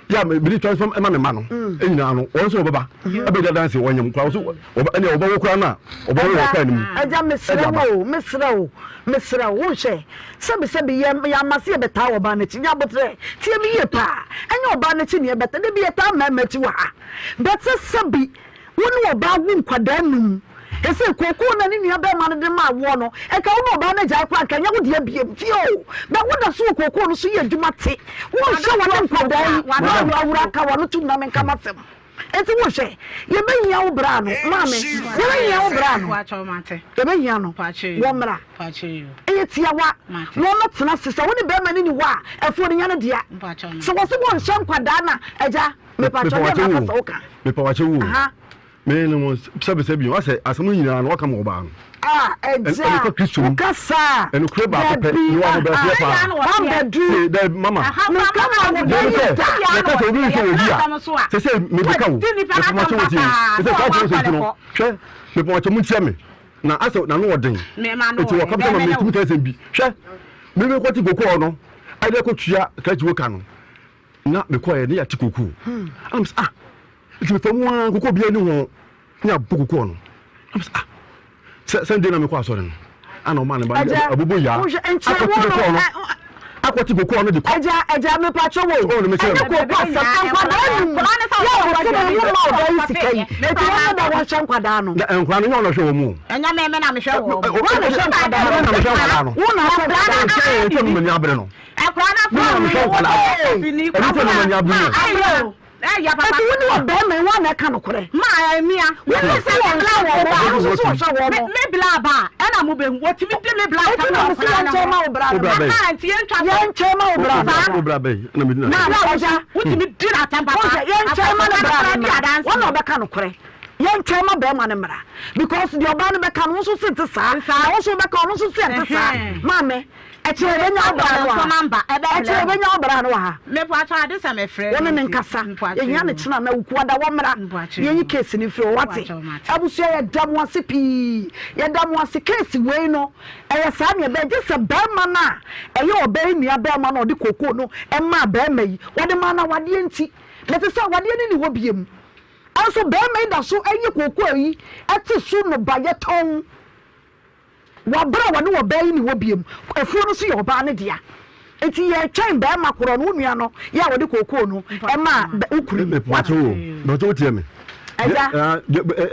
yɛ a mede transfer ma me ma no mm. nyinaa no wɔn nso wɔbɛba mm. ɛbɛdi adanse wɔnyam koraa wɔso ɛnna wɔbɛwo koraa no a wɔbɛwo wɔ kaa no mu. Agya mesrɛ wo mesrɛ wo mesrɛ wo wonhwɛ sɛbisɛbi yɛ yɛ ama se yɛbɛtaa ɔbaa n'akyi nyɛ abotrɛ tie me yie paa ɛnyɛ ɔbaa n'akyi ne yɛbɛta de bi yɛtaa mmarima akyi wɔ ha bɛte sɛbi Wo ne ɔbaa wo nkwadaa num. Ɛsɛ kookoo na ne nua bɛɛma no de maa woɔ no, nka wo ne ɔbaa no agyae koraa nka ɛnyɛ wo dea biom. Tie o, bɛ wo da so wɔ kookoo no so yɛ adwuma te. Wo nhwɛ wɔne nkwadaa yi, na awura ka w'ano tom na menka m'asɛm. Enti wo nhwɛ, yɛbɛhia wo bra no, maame, yɛbɛhia wo bra no, yɛbɛhia no, wɔ mmra. Ɛyɛ tiawa, na ɔmmɛtena ase. Sɛ wo ne bɛɛma no ni hɔ a, afuo no nyɛ ne dea. Sɛ wɔse wɔnhyɛ nkwadaa no a, agya, Mepa wakyɛ wo o. Me no mo sɛbi sɛbi o asɛ asɛm nyinaa no waka ma ɔbaa no. Ah ɛgya ɛnokɔ Kristo mu. Wokasa. Ɛnokorɛ baako pɛ ne wa ho bɛseɛ paa. Wambɛdu. Dɛ mama. Menka ma wo bɛyi da. Yɛka sɛ obi nhwɛ obi a sɛ sɛ mebeka wo. Mepa wakyɛ wo tie. Sɛ sɛ kaa sɛ no hwɛ mepa wakyɛ mo ntia me na asɛ n'ano ɔden. Eti wɔka sɛ ma metumi ka asɛm bi hwɛ me mekɔte kokɔɔ no ɛde kɔtua krakye wo ka no. Na mekɔɛ ne yɛate kokoo ɛna mesɛ ah nti mefa mu ara kokoo biara ni ho ne abɔ kokoo no ɛna mesɛ ah sɛ Sunday na mekɔ asɔre no ana ɔma ne ba abobo yaa akɔte kokoo no akɔte kokoo no de kɔ. Ɛgya ɛgya mepatwa wo ɛnyɛ kokoo asɛm nkwadaa num yɛ ɔwɔ sɛ ne wo ma ɔbaa yi sika yi eti wɔn mo da wɔn hwɛ nkwadaa no. Na nkwadaa no nyɛ wɔn na hwɛ wɔn mu. Ɛnyɛ mɛmɛ na mehwɛ wɔn. Wɔn na hwɛ nkwadaa no. Wɔn na mehwɛ nkwadaa no. Wɔn na hwɛ nkwadaa no. Ɛkyɛ ɛkyɛ mo mani abere no. Akwadaa no afra wo mehwɛ nkwadaa no. Ɛno nti na mani abere no. Eti wo ne ɔbɛrima yi wɔn na ɛka nokorɛ. Ma ɛmia. Wo ne sɛ wɔn hwɛ wɔn mo ɔno nso so ɔhwɛ wɔn mo. Me bla ba ɛna mo bɛ hu wɔtumi di me bla Eti na mo si yɛn nkyɛn ma wo bra no. Nti yɛn twa so. Yɛn nkyɛn ma wo bra no. Wo bra bɛyi ɛna mi di na. Na ɛgya. Wotumi di na atɛm papa. Wɔn sɛ yɛn nkyɛn ma ne bra no mmra. Wɔn na ɔbɛka nokorɛ. Yɛn nkyɛn ma bɛrima no mmra because deɛ ɔbaa no bɛka no wo nso se nte saa na wo nso wobɛka ɔno nso se nte saa maame. Ɛkyerɛ yɛbɛnya wo bra no wɔ ha. Ɛkyerɛ yɛbɛnya wo bra no wɔ ha. Wo ne no nkasa. Yɛhia no kyena na Wukuada wɔmmra. Yɛnyi case no mfiri hɔ. Wate? Abusua yɛda mo ase pii. Yɛda mo ase. Case wei no ɛyɛ saa nea ɛbɛyɛ gye sɛ barima no a ɛyɛ ɔbaa yi nua barima no a ɔde kookoo no maa barima yi wɔde maa no awadeɛ nti. Mete sɛ awadeɛ no nni hɔ biom. Nso barima yi da so yi kookoo yi te so nnɔbaeɛ tɔn. Wɔ bere a wɔne ɔbaa yi nni hɔ bio, afuo no nso yɛ ɔbaa no dea. Enti yɛretwɛn barima korɔ no, wo nua no, yɛ a ɔde kookoo no maa wo kunu yi. Wate? Mepatwo wo tie me. Agya.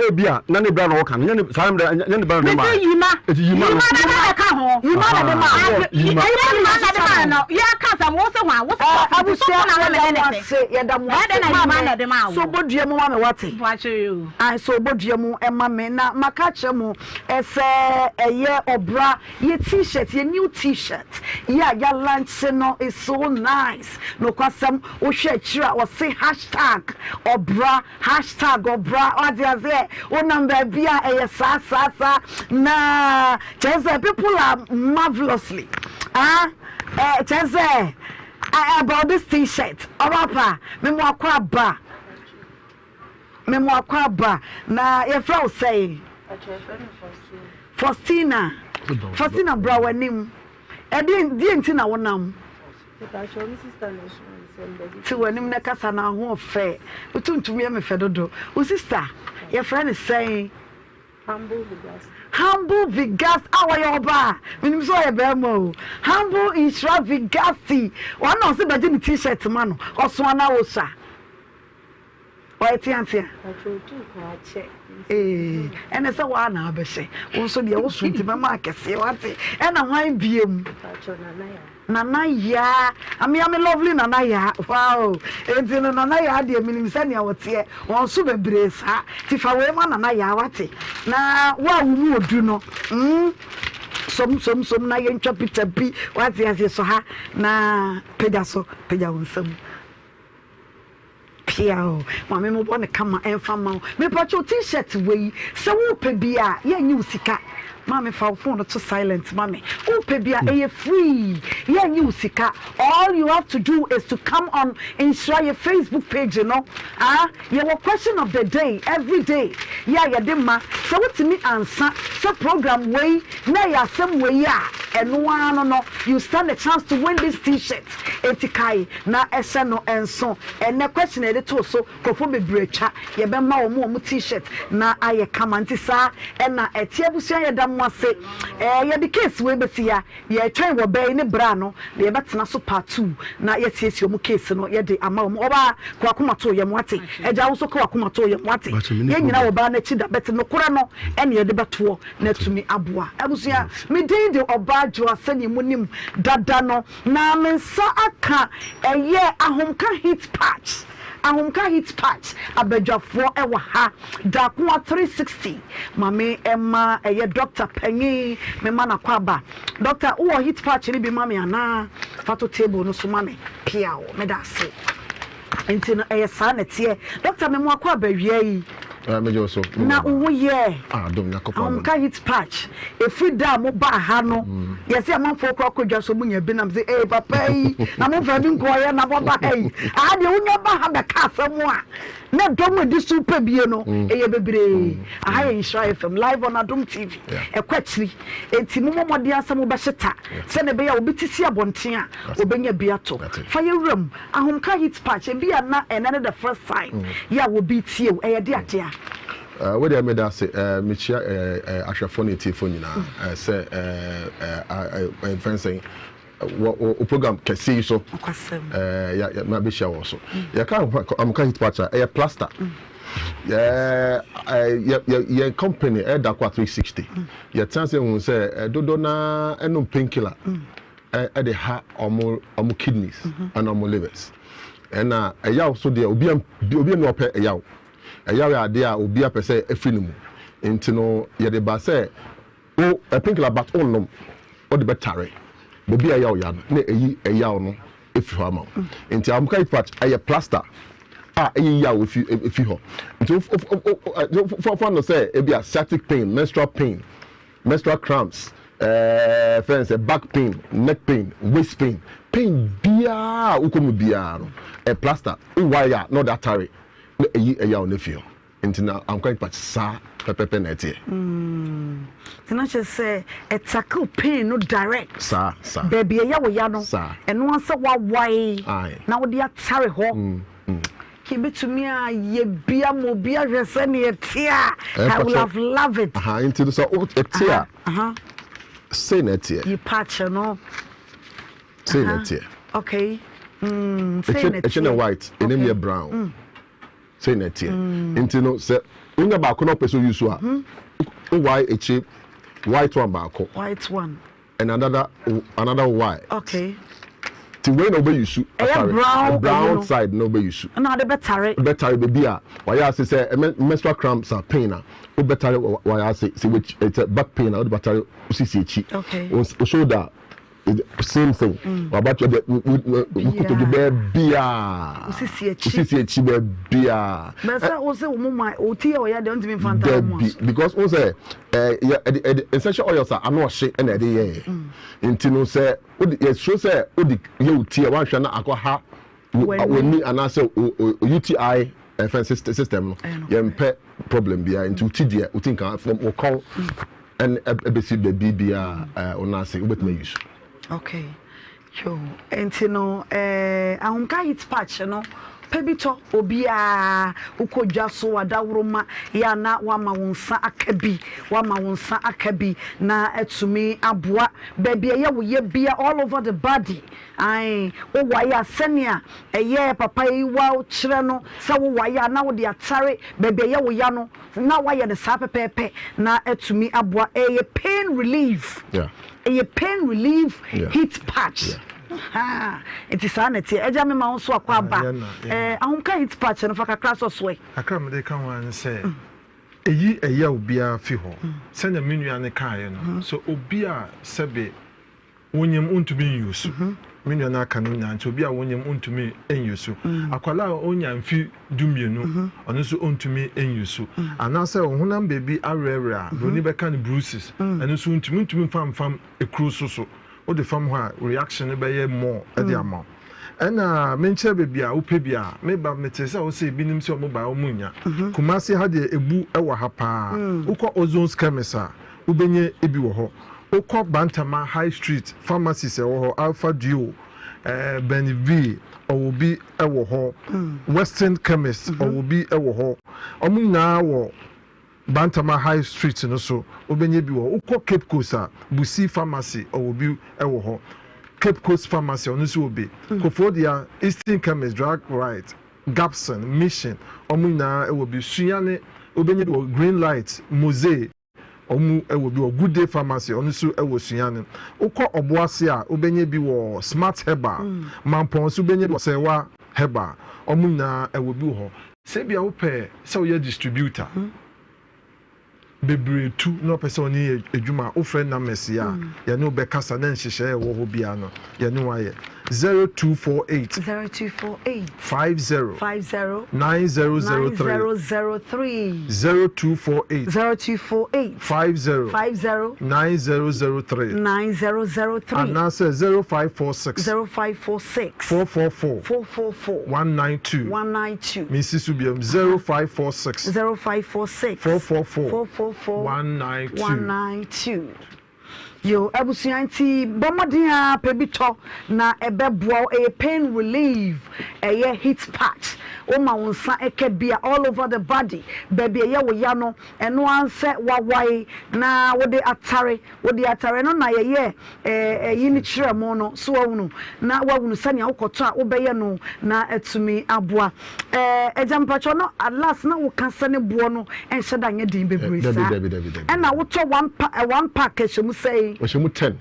Ebi a na ne bra na ɔka no, nyɛ ne saa mmerɛ nyɛ ne bra na ɔde maa. Mese yima. Eti yima no. Yima na na ɛka ho. Yima na de maa. Yima. Yima na de maa no. Yɛka. asɛm wo se hwan wo se sɔfo nti Abusua sɔfo na na me yɛda ne mo ne te ase yɛda mo Ɛyɛ ase dɛn na yima na maame ɛde maa so woɔ. bɔ dua mu ma me wate Mpakyɛ yoo. Ae so bɔ dua mu ma me na maka akyerɛ mo sɛ ɛyɛ ɔbra yɛ t-shirt yɛ new t-shirt yi a ya launch no is so nice nokwasɛm wohwɛ akyiri a ɔse hashtag ɔbra Hashtag ɔbra wate aseɛ wonam baabi a ɛyɛ saa saa saa na kyerɛ sɛ people are marvelously ah eh, kyerɛ sɛ eh, about this t-shirt ɔba pa me mo akɔ aba me mo akɔ aba na yɛfrɛ wo sɛe Faustina Faustina bra w'anim ɛdeɛ deɛ nti na wonam Te w'anim na kasa na ho ɔfɛ. Wo tuntum yɛ me fɛ dodo. Wo sister yɛfrɛ no sɛn? Humble Vigasti. Humble Vigasti a ɔyɛ ɔbaa. Menim sɛ ɔyɛ bɛrima o. Humble Nhyira Vigasti. Ɔno na ɔse bɛgye ne t-shirt ma no. Ɔso anaa ɔsua? Ɔyɛ teatea. Ee, ɛne sɛ woa na abɛhyɛ. Wo nso deɛ woso nti mɛma akɛseɛ wate. Ɛna hwan biem? Nana Yaa. Amea me lovely Nana Yaa. Wow. Enti no Nana Yaa deɛ menim sɛnea ɔteɛ. Wɔn so bebree saa. Ti fa wei ma Nana Yaa wate. Na wo a wo mu odu no, mm, som som som na yɛntwa picture bi. Wate aseɛ sɔ ha na pagya so, pagya wo nsam. Piaw maame mo bɔ no kama ɛnfa mma wo mepakyɛw t-shirt wei sɛ wopɛ bi a yɛnnye wo sika maame fa wo phone no to silent ma me wopɛ bi a ɛyɛ free yɛnnye wo sika all you have to do is to come on nhyira yɛ facebook page no ah yɛwɔ question of the day every day yɛ a yɛde ma sɛ wotumi ansa sɛ program wei na ɛyɛ asɛm wei a ɛno ara no no you stand a chance to win this t-shirt enti kae Na ɛhyɛ no nso. Ɛnnɛ question a yɛde too so nkurɔfoɔ bebree atwa yɛbɛma wɔn wɔn t-shirt na ayɛ kama nti saa ɛna ɛte abusua yɛda mo ase ɛɛ yɛde case wei bɛsi ha yɛretwɛn wɔ bɛyi ne bra no na yɛbɛtena so part 2 na yɛasiesie wɔn case no yɛde ama wɔn ɔbaa kɔ akoma to yɛn wate agya wo nso kɔ akoma to yɛn wate yɛn nyinaa wɔ baa n'akyi da bɛte nokorɛ no ɛne yɛde bɛtoɔ na atumi aboa abusua me din de ɔbaa dwoa sɛdeɛ mo nim dada no Na me nsa aka ɛyɛ ahomka heat patch ahomka heat patch abadwafoɔ ɛwɔ ha Dakoa 360 ma me ɛma ɛyɛ doctor panyin me ma no akwaaba doctor wowɔ heat patch no bi ma me anaa fa to table no so ma me piaw meda ase. Nti no ɛyɛ saa na ɛteɛ. Doctor me mo akɔ aba awia yi. Eh, me gye so. Na wo ho yɛ. Ah, dom Nyankopɔn adom. Ahomka heat patch. Efiri da a mo baa ha no, mm. yɛsɛ amanfoɔ kora kɔ dwa so mo nya bi nam sɛ, ee papa yi, na mo nfa bi nkɔɔyɛ na mo ba ha yi. Aha deɛ wonya ba ha bɛka asɛm a, na dɔm a ɛdi so pɛ bie no, mm. ɛyɛ bebree. Mm. Aha yɛ Nhyira FM, live on Adom TV. Ɛkɔ akyiri. Enti mo mmɔ mmɔden asɛ mo bɛhyeta, sɛnea ɛbɛyɛ a obi te si abɔnten a, obɛnya bi ato. Fa yɛ wuram. Ahomka heat patch ebi a na ɛnɛ ne the first time yɛ a obi tie wo ɛyɛ de akyea. Wo deɛ meda ase mekyia ahwɛfoɔ ne atiefoɔ nyinaa sɛ mfɛn sɛn wɔ program kɛseɛ yi so mabɛhyia wɔ so yɛka ahomka heat patch a ɛyɛ plaster yɛn company ɛda kɔ a 360 yɛtena ase hu sɛ dodoɔ naa ɛnom painkiller ɛde ha wɔn wɔn kidneys ɛna wɔn livers ɛna ɛyaw so deɛ obi obi ɛna ɔpɛ ɛyaw ɛyaw yɛ adeɛ a obi apɛ sɛ ɛfiri ne mu nti no yɛde ba sɛ o painkiller but o nom o de bɛtare baabi a ɛyaw ya no na ɛyi ɛyaw no efiri hɔ ama wo nti ahomka yi patch ɛyɛ plaster a ɛyi yaw efi efi hɔ nti o o o fa no sɛ ebi a sciatic pain menstrual pain. Menstrual cramps, ɛɛ fɛn sɛ back pain, neck pain, waist pain, pain biara a wokɔ mu biara no, ɛ plaster wowae a na ɔde atare na ɛyi ɛyaw no afi hɔ. Nti na Ankwa Impact saa pɛpɛpɛ na ɛteɛ. Mm. Nti na kyerɛ sɛ ɛ tackle pain no direct. Saa saa. Baabi ɛyɛ wo ya no. Saa. Ɛno ara sɛ woawae. Aye. Na wode atare hɔ. Mm. Mm. Yɛbɛtumi ayɛ bi ama obi ahwɛ sɛdeɛ ɛte a, I will have loved it. Aha, nti no sɛ ɛte a, sei na ɛteɛ. Yi patch no. Sei na ɛteɛ. Okay. Mm, sei na ɛteɛ. Ɛkyɛ na white, ɛnim yɛ brown. Mm. Sei na ɛteɛ. Mm. Nti no sɛ wonya baako na wopɛ sɛ oyi so a, wowae akyire white one baako. White one. And another another white. Okay. Nti wei na wobɛ use Ɛyɛ atare. brown ɛyi Brown no. side na wobɛ use. Ɛna wode bɛtare. Bɛtare baabi a wayɛ ase sɛ ɛmɛ menstrual cramps a pain a wobɛtare wayɛ ase sɛ w'akyi sɛ back pain a wode bɛtare wo sisi akyi. Okay. Wo shoulder same thing. Wabatwɛ dɛ wo wo wo kotodwe baabiara. Wo sisi akyi. Wo sisi akyi baabiara. Bɛ sɛ wo se wo moma wo ti yɛ ɔya deɛ ɔntumi nfa ntare mu Dabi because wo sɛ ɛɛ yɛ ɛde ɛde essential oils a ano ɔhye ɛna ɛde yɛɛ. Nti no sɛ wode yɛsuro sɛ wode yɛ wo ti a woanhwɛ na akɔha w'ani anaasɛ UTI ɛfɛn system no yɛmpɛ problem biara nti wo ti deɛ wo ti nka from wo kɔn ɛne ɛbɛsi baabi biara wo nan ase wobɛtumi ayi so. Okay. Yo, nti no eh, ahomka heat patch no pɛ bi tɔ obiara wokɔ dwa so adaworoma yɛ a na wama wo nsa aka bi wama wo nsa aka bi na atumi aboa Baabi a ɛyɛ wo ya bia all over the body ae wo wae a sɛnea ɛyɛɛ papa yi wa kyerɛ no sɛ wo wae a na wode atare baabi a ɛyɛ wo ya no na wayɛ no saa pɛpɛɛpɛ na atumi aboa ɛyɛ pain relief ɛyɛ pain relief heat patch haa nti saa na ɛteɛ agya mema wo nso akɔ aba ɛɛ ahomka heat patch no fa kakra sɔ soɛ. Kakra mede ka ho ara ne sɛ Eyi ɛyaw biara fi hɔ. Sɛnea me nua no kaeɛ no, sɛ obi a sɛbe wonyem wontumi nyusu, me nua no aka no nyinaa nti obi a wonyem wontumi nyusu, akwadaa a onya mfe dumienu ɔno nso ontumi nyusu, anaasɛ ɔhonam baabi awerɛwerɛ a, buroni bɛka no bruises, ɛno nso wontumi, wontumi mfa mfam ekuro so so. Wode fam hɔ a reaction no bɛyɛ more de ama wo. Ɛna menkyerɛ baabi a wopɛ bi a meba mete sɛ wo sɛ ebinom sɛ ɔmo ba ɔmo nnya. Kumasi ha deɛ ebu wɔ ha paa. Wokɔ Ozone's chemist a wobɛnya ebi wɔ hɔ. Wokɔ Bantama high street pharmacies ɛwɔ hɔ Alpha Duo, eh, Benny V ɔwɔ bi wɔ hɔ. Western chemist ɔwɔ bi wɔ hɔ. Ɔmo nyinaa wɔ Bantama High Street no so, wobɛnya bi wɔ hɔ. Wokɔ Cape Coast a, Busi Pharmacy ɔwɔ bi wɔ hɔ. Cape Coast Pharmacy ɔno nso wɔ bi. Koforidua, Eastern Chemist, Drug Right, Gapson, Mission, wɔn nyinaa wɔ bi. Sunyani, wobɛnya bi wɔ Green Light, Mosey, wɔn wɔ bi wɔ Good Day Pharmacy, ɔno nso wɔ Sunyani. Wokɔ Ɔboase a, wobɛnya bi wɔ Smart Herbal. Mampɔn nso wobɛnya bi wɔ Sɛwa Herbal. Wɔn nyinaa wɔ bi wɔ hɔ. Sɛ ebia wopɛ sɛ woyɛ distributor, bebree tu na wopɛ sɛ wo ne yɛ adwuma a, wofrɛ numbers yi a, yɛne wo bɛkasa na nhyehyɛe a ɛwɔ hɔ biara no, yɛne wo ayɛ. 0248. 0248. 50. 50. 9003. 9003. 0248. 0248. 50. 50. 9003. 9003. Anaasɛ 0546. 0546. 444. 444. 192. 192. Mensi so biom. 0546. 0546. 444. 444. 192. 192. Yo, abusua nti bɔ mmɔden ara pɛ bi tɔ na ɛbɛboa wo. Ɛyɛ pain relief, ɛyɛ heat patch. Woma wo nsa ɛka bi a all over the body, baabi ɛyɛ wo ya no, ɛno ara nsɛ wawae na wode atare. Wode atare no na yɛyɛ ɛyi no kyerɛ mo no, so wahunu? Na wahunu sɛnea wokɔtɔ a wobɛyɛ no na atumi aboa. Ɛɛ agya mpakyɛw no at last na woka sɛ ne boɔ no nhyɛ da nyɛ den bebree Dabi saa. dabi dabi dabi. Ɛna wotɔ one pa eh, one pack ɛhyɛ mu sɛn? Ɛhyɛ mu ten.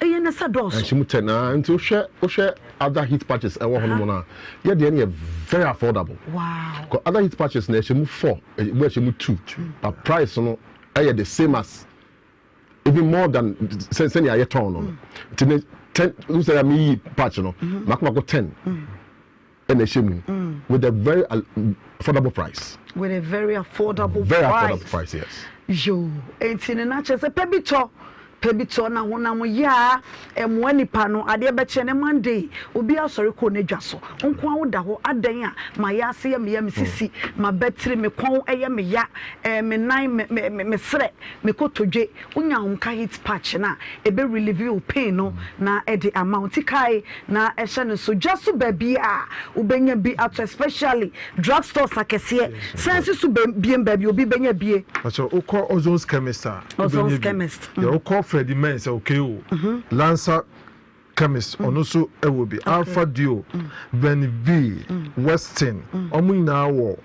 Ɛyɛ na sɛ dɔɔso. Ɛhyɛ mu ten ah nti wohwɛ wohwɛ other heat patches ɛwɔ hɔ nom no a yɛ deɛ no yɛ very affordable. Wow. Kɔ other heat patches no ɛhyɛ mu four ɛmu ɛhyɛ mu two but price no ɛyɛ the same as even more than sɛ sɛnea yɛtɔn no no nti ne ten n sɛ meyi patch no mako mako ten ɛna ɛhyɛ mu with a very affordable price. With a very affordable very price. Very affordable price yes. Yoo nti ne na kyerɛ sɛ pɛ bi tɔ pɛ bi tɔ na honam yɛ a ɛmoa nipa no adeɛ bɛkyɛ ne Monday obi asɔre kɔɔ n'adwa so nko a woda hɔ adɛn a ma yɛ ase yɛ me ya me sisi ma bɛtiri me kɔn ɛyɛ me ya ɛɛ me nan me me me serɛ Me kotodwe, wonya ahomka heat patch no a, ɛbɛ relieve wo pain no na ɛde ama wo. Nti kae na hyɛ no nso. Dwa so baabiara a wobɛnya bi atɔ especially drug stores akɛseɛ. San si so biem baabi obi bɛnya bie. Pakyɛ wokɔ Ozon's chemist a wobɛnya Ozon's bi. chemist. Yɛ wokɔ Freddie Mens ɛwɔ KO, Lancer chemist ɔno nso wɔ bi. Alpha Duo, Benny B, Westin wɔn nyinaa wɔ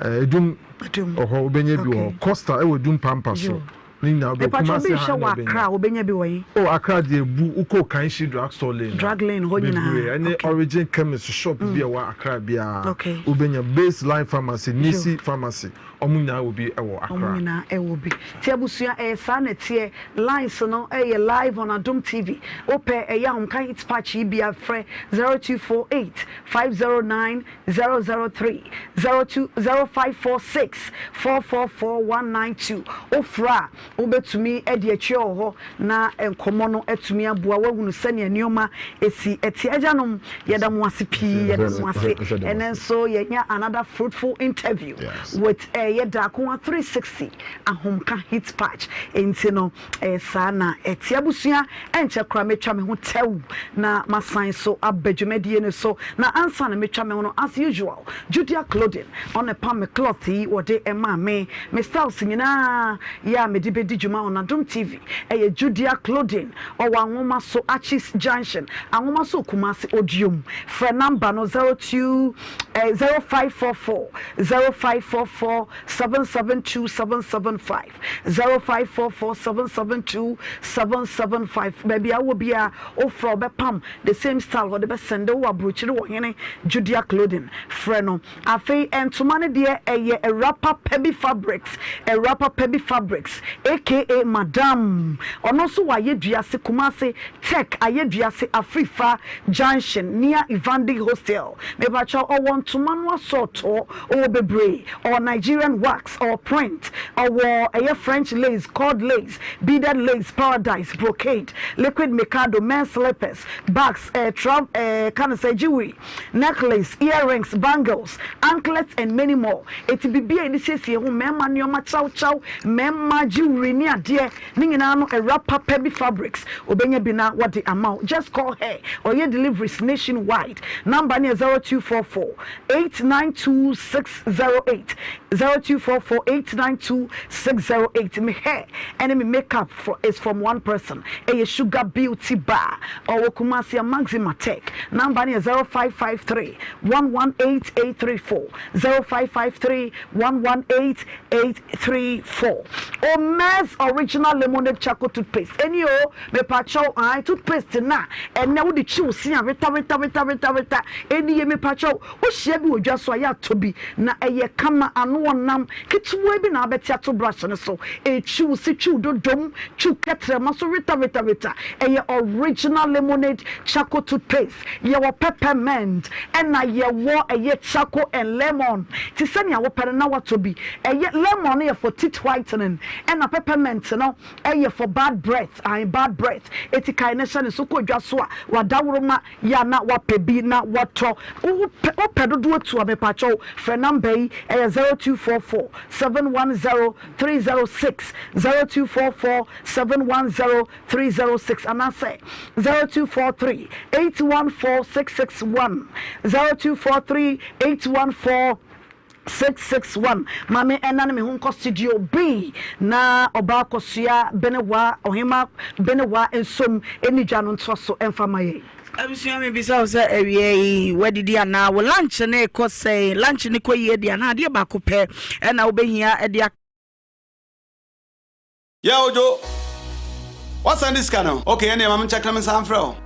Edum wɔ hɔ wobɛnya bi wɔ hɔ. Costa wɔ Edum Pampa so. Ne nyinaa wobɛ Mepakyɛ obi Kumasi ha rehwɛ na wɔ ɛbɛnya. Accra a wobɛnya bi wɔ he? Oh Accra deɛ ebu wokɔ Kanshi drug store lane a Drug lane hɔ nyinaa bebree ɛne okay. Origin chemist shop bi a ɛwɔ Accra biara Okay. wobɛnya Baseline pharmacy, Yo. Nisi pharmacy wɔn nyinaa wɔ bi wɔ Wɔn Accra. nyinaa ɛwɔ bi. Nti abusua ɛyɛ saa na ɛteɛ lines no ɛyɛ live on Adom TV. Wopɛ ɛyɛ ahomka heat patch yi bi a frɛ 0248 509 003 02 0546 444 192. Wofrɛ a wobɛtumi de atua wɔ hɔ na nkɔmmɔ no atumi aboa woahunu sɛnea nneɛma si teɛ. Agyanom, yɛda mo ase pii, yɛda mo ase. Ɛnnɛ nso yɛanya another fruitful interview with ɛyɛ Dakoa 360 Ahomka Heat Patch. Enti no, Ɛyɛ saa na ɛte abusua, ɛnkyɛ koraa mɛtwa me ho tɛw na masan so aba dwumadie no so. Na ansa na mɛtwa me ho no, as usual, Judea Clothing, ɔno na ɛpam me cloth yi, wɔde maa me. Me styles nyinaa yɛ a mede bɛdi dwuma on Adom TV ɛyɛ Judea Clothing. Ɔwɔ Anwomaso, Archies Junction, Anwomaso Kumasi, Odiom. Frɛ number no 02 eh, 0544 0544 772 775. 0544 772 775 Baabi a wowɔ biara wofrɛ a ɔbɛpam the same style ɔde bɛsɛnde wowɔ aburokyire wɔ hene Judea clothing frɛ no Afei ntoma no deɛ ɛyɛ awura papa bi fabrics awura papa bi fabrics aka madam ɔno nso wɔ Ayeduase Kumasi Tech Ayeduase Afrifa junction near Ivandi hostel mepakyɛw ɔwɔ ntoma no asɔɔtɔɔ ɔwɔ bebree ɔwɔ Nigerian wax ɔwɔ print, ɔwɔ ɛyɛ French lace, cord lace, beaded lace, paradise, brocade, liquid mikado, men's slippers, bags, eh, tra eh, ka no sɛ jewelry, necklace, earrings, bangles, anklets and many more. Eti biribi a yɛde siesie ho, mmarima nneɛma kyawkyaw, mmarima jewelry ne adeɛ, ne nyinaa no awura papa bi fabrics, obenya bi na wɔde ama wo. Just call her, ɔyɛ deliveries nationwide. Number no yɛ 0244 892 608 0244 892 608 Me hair ɛne me makeup for is from one person ɛyɛ Sugar Beauty Bar ɔwɔ Kumasi Maxima Tech number no yɛ 0553 118 834 0553 118 834 Omez Original Lemonade Charcoal Toothpaste ɛni o mepakyɛw ae toothpaste no a ɛnɛ wode kyi wo se a weta weta weta weta weta ɛni ye mepakyɛw Wohyia bi wɔ dwa so a, yɛ a tɔ bi. Na ɛyɛ kama, ano ɔnam ketewaa bi na abɛte ato brush no so. Ɛtwi wo se, twi wo dodom, twi wo kɛtrɛma so wetawetaweta. Ɛyɛ original lemonade charcoal toothpaste. Yɛwɔ peppermint, ɛna yɛwɔ ɛyɛ charcoal and lemon. Te sɛnea wopɛ no na woatɔ bi. Ɛyɛ lemon no yɛ for teeth whitening, ɛna peppermint no ɛyɛ for bad breath, ae bad breath. Eti kae na hyɛ ne so kɔ dwa so a, w'adaworoma Yɛ a na wapɛ bi na watɔ. Wo pɛ wopɛ dodoɔ tu a mepakyɛw frɛ number yi ɛyɛ 0244 710 306 0244 710 306 anaasɛ 0243 814 661 0243 814 661 Ma me ɛnane me ho nkɔ studio B na ɔbaa kɔsoa Benewaa Ɔhemmaa Benewaa nsom ɛni dwa no ntoa so ɛmfa ma yɛn. Abusua mebisa wo sɛ awia yi wadidi anaa? Wo lunch no rekɔ sɛn? Lunch no kɔ yie deɛ anaa adeɛ baako pɛ ɛna wobɛhia de Yeah Ojo, woasan de sika no? Okay ɛneɛ ma menkyɛke na mensan mfrɛ wo.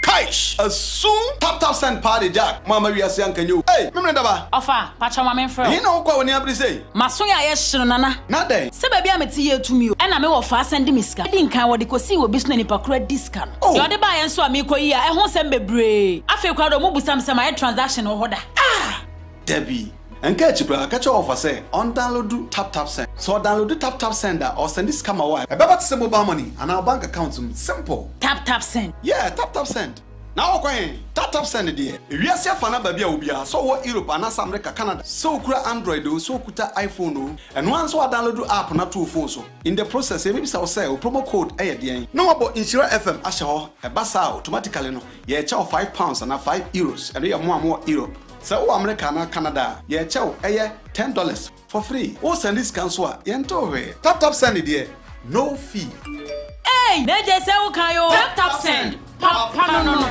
Kaish! Asum! Tap tap send paa de Jack, mo amma wiase anka nyɛ o. Ei! Memene daba! Ɔfa, pakyɛw ma menfrɛ wo. Ɛhe na wokɔ a w'ani abere sei? M'aso yɛ ayɛ hye no Nana. Na dɛn? Sɛ baabi a mete yɛ tumi o. Ɛna me wɔfa asan di me sika. Edi nkan wɔde kosii wɔ bi so na nipa koro adi sika no. Oh! Deɛ ɔde baeɛ nso a meekɔ yi a, ɛho nsɛm bebree. Afei koraa deɛ ɔmo busa me sɛ mayɛ transaction wɔ hɔ da. Ah! Dabi. Ɛnka akyi koraa, ka kyerɛ ɔfa sɛ ɔndownloadu TapTapSend. Sɛ ɔdownloadu TapTapSend a, ɔresɛnde sika ma wo a, ɛbɛba te sɛ mobile money anaa wo bank account mu. Simple! TapTapSend. Yeah, TapTapSend. Na wokɔ he? TapTapSend deɛ, ewiase afa no aba bi a obiara, sɛ ɔwɔ Europe anaasɛ America, Canada, sɛ okura Android oo, sɛ okuta iPhone oo, ɛno ara ne sɛ woadownloadu app no ato wo phone so. In the process, yɛbɛbisa wo sɛ, wo promo code yɛ deɛn? Na woabɔ Nhyira FM ahyɛ hɔ. Ɛba saa a, automatically no, yɛrekyɛ wo £5 anaa €5. Ɛno yɛ mo a mowɔ Europe. Sɛ wowɔ Amerika anaa Canada a, yɛkyɛ wo ɛyɛ $10 for free. Wo sɛnde sika nso a, yɛntew hwee. Tap tap send deɛ, no fee. Eii na gye sɛ wo kan oo. Tap tap send, papa no no.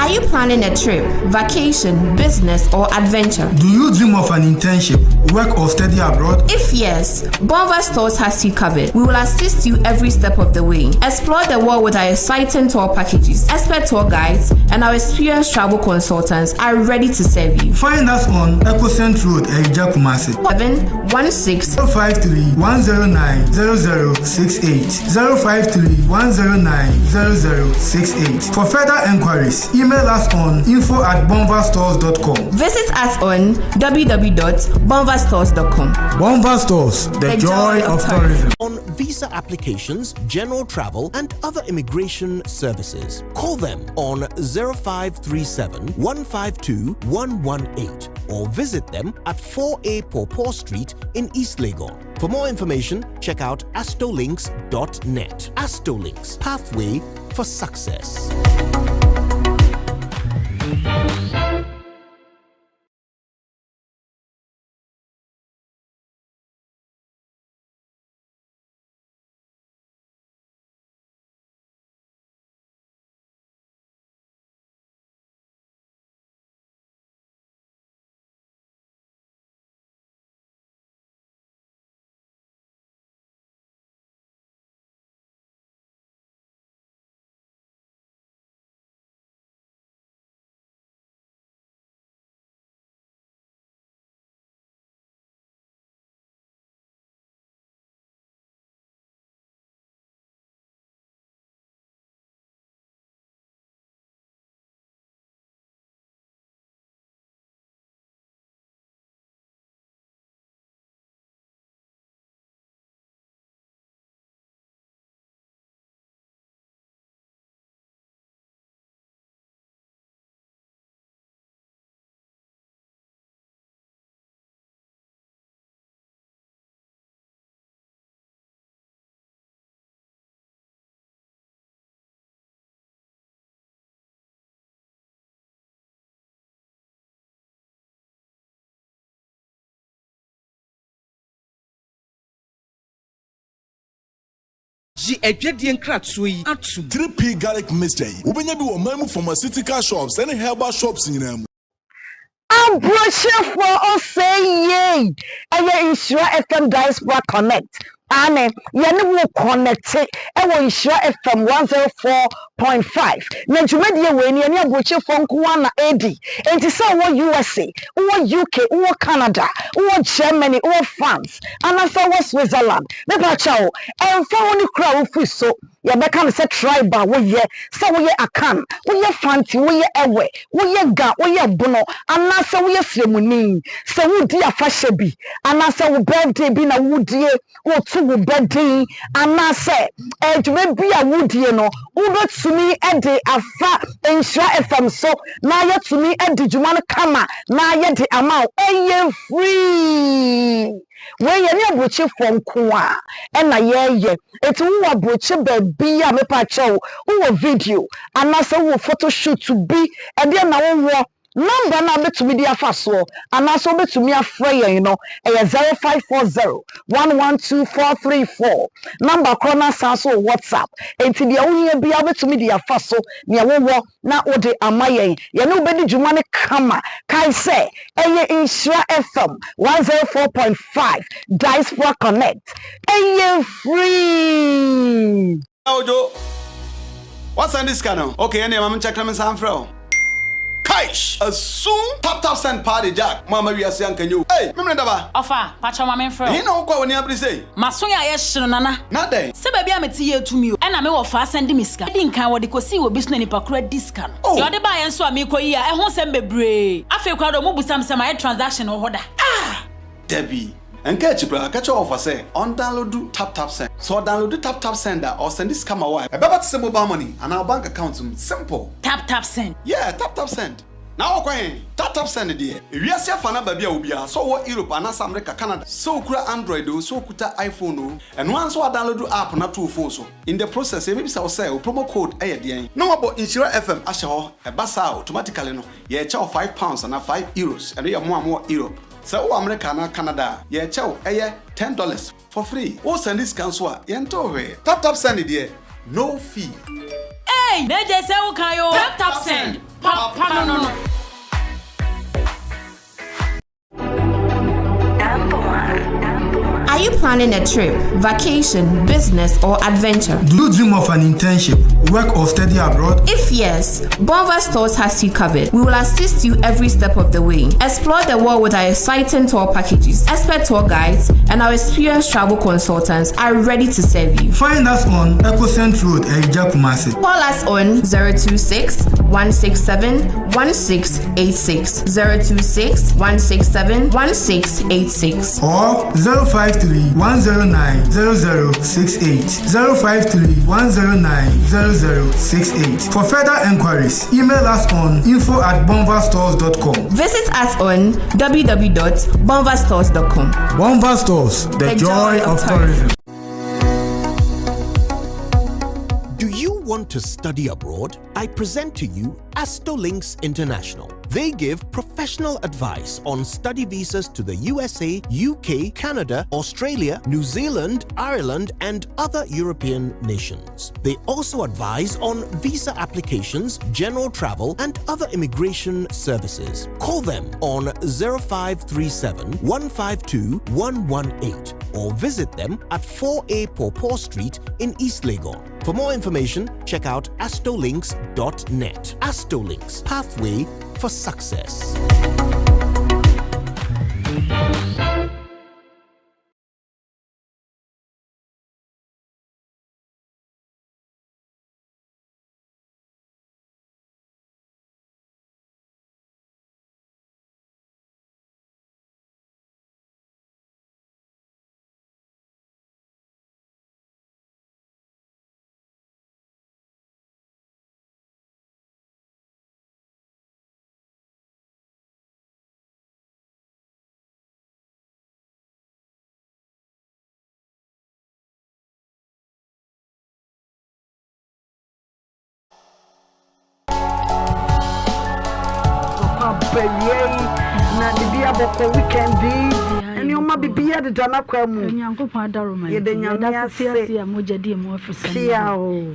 Are you planning a trip, vacation, business, or adventure? Do you dream of an internship, work, or study abroad? If yes, Bonva Stores has you covered. We will assist you every step of the way. Explore the world with our exciting tour packages, expert tour guides, and our experienced travel consultants are ready to serve you. Find us on Ecocent Road, Erija Kumasi. 716 053 109 0068 053 109 0068. For further enquiries, email us on info at bonvastores.com. Visit us on www.bonvastores.com. Bonva Stores, the, the joy, joy of tourism. On visa applications, general travel, and other immigration services. Call them on 0537 152 118 or visit them at 4A Pawpaw Street in East Legon. For more information, check out astolinks.net. Astolinks, pathway for success. Gye adwadie nkratoɔ yi atom. 3P Garlic Mixture yi, wobɛnya bi wɔ ɔman mu pharmaceutical shops ne herbal shops nyinaa mu. Aburokyerɛfoɔ ɔsɛe yei ɛyɛ Nhyira FM Diaspora Connect aane yɛne wo connecte ɛwɔ Nhyira FM 104.5 na dwumadie wei no yɛne aburokyefoɔ nko ara na ɛredi enti sɛ wowɔ USA wowɔ UK wowɔ Canada wowɔ Germany wowɔ France anaasɛ wowɔ Switzerland mepa kyɛw ɛmfa ho ne kuro a wofiri so Yɛbɛka no sɛ tribe a woyɛ, sɛ woyɛ Akan, woyɛ Fanti, woyɛ Ewe, woyɛ Ga, woyɛ Bono, anaasɛ woyɛ Sremuni. Sɛ woredi afahyɛ bi, anaasɛ wo birthday bi na woredie, woreto wo ba din, anaasɛ dwuma bi a woredie no, wobɛtumi de afa Nhyira FM so na yɛatumi adi dwuma no kama na yɛde ama wo. Ɛyɛ free! Wei yɛne aburokyefoɔ nko ara na yɛyɛ. Enti wowɔ aburokye baabi a mepa kyɛw wowɔ video anaasɛ wowɔ photo shoot bi ɛdeɛ na wowɔ number no a wobɛtumi de afa soɔ anaasɛ wobɛtumi afrɛ yɛn no ɛyɛ 0540 112 434 number korɔ no asan so wɔ WhatsApp. Enti deɛ wohia biara wobɛtumi de afa so nea wowɔ na wode ama yɛn. Yɛne wo bɛdi dwuma no kama. Kae sɛ, ɛyɛ Nhyira FM 104.5 Diaspora Connect. Ɛyɛ free! Ojo, woasan de sika no? Okay, ɛnneɛ ma menkyɛke na mensan mfrɛ wo. Kaish! Asum! Tap tap send paa de Jack, mo amma wiase anka nyɛ o. Ei! Memene daba! Ɔfa, pakyɛw ma menfrɛ wo. Ɛhe na wokɔ a w'ani abere sei? M'aso yɛ ayɛ hye no nana. Na dɛn? Sɛ baabi a mete yɛ tumi o. Ɛna me wɔfaa sɛnde me sika. Edi nkan wɔde kosii wɔ bi so na nipa koro adi sika no. Oh! Deɛ ɔde baeɛ nso a meekɔ yi a ɛho nsɛm bebree. Afei koraa deɛ ɔmo busa me sɛ mayɛ transaction wɔ hɔ da. Ah! Dabi. Ɛnka akyi koraa, ka kyerɛ wɔfa sɛ ɔndownloadu TapTapSend. Sɛ ɔdownloadu TapTapSend a, ɔresɛnde sika ma wo a, ɛbɛba te sɛ mobile money anaa wo bank account mu. Simple! TapTapSend. Yeah, TapTapSend. Na wokɔ he? TapTapSend deɛ. Ewiase afa na baabi a wɔ biara, sɛ wowɔ Europe anaasɛ America, Canada, sɛ wokura Android oo, sɛ wokuta iPhone oo, ɛno ara nso woadownload app no ato wo phone so. In the process, yɛbɛbisa wo sɛ wo promo code yɛ deɛn? Na woabɔ Nhyira FM ahyɛ hɔ. Ɛba saa a, automatically no, yɛrekyɛ wo £5 anaa €5, ɛno yɛ mo a mowɔ Europe. Sɛ wowɔ America anaa Canada a, yɛrekyɛ wo ɛyɛ $10 for free. Wo sɛnde sika nso a, yɛntew hwee. TapTapSend deɛ, no fee. Ei! Na gye sɛ wo kan oo. Tap tap send, papa no no. Are you planning a trip, vacation, business, or adventure? Do you dream of an internship, work, or study abroad? If yes, Bonva Stores has you covered. We will assist you every step of the way. Explore the world with our exciting tour packages, expert tour guides, and our experienced travel consultants are ready to serve you. Find us on Ecocent Road, Erija Kumasi. Call us on 026 167 1686 026 167 1686 or 053 109 0068 053 109 0068. For further enquiries, email us on info at bonvastores.com. Visit us on www.bonvastores.com. Bonva Stores, the, the joy, joy of tourism. Do you want to study abroad? I present to you Astolinks International. They give professional advice on study visas to the USA, UK, Canada, Australia, New Zealand, Ireland, and other European nations. They also advise on visa applications, general travel, and other immigration services. Call them on 0537 152 118 or visit them at 4A Pawpaw Street in East Legon. For more information, check out astolinks.net. Astolinks, pathway for success. Ɔkɔ aba awia yi na biribi abɔkɔ weekend yi nneɛma biribi adeda n'akwan mu. Onyankopɔn adaroma Yɛda nti Nyame yɛda so te ase. ase a mogya di emu afisɛm Pia o.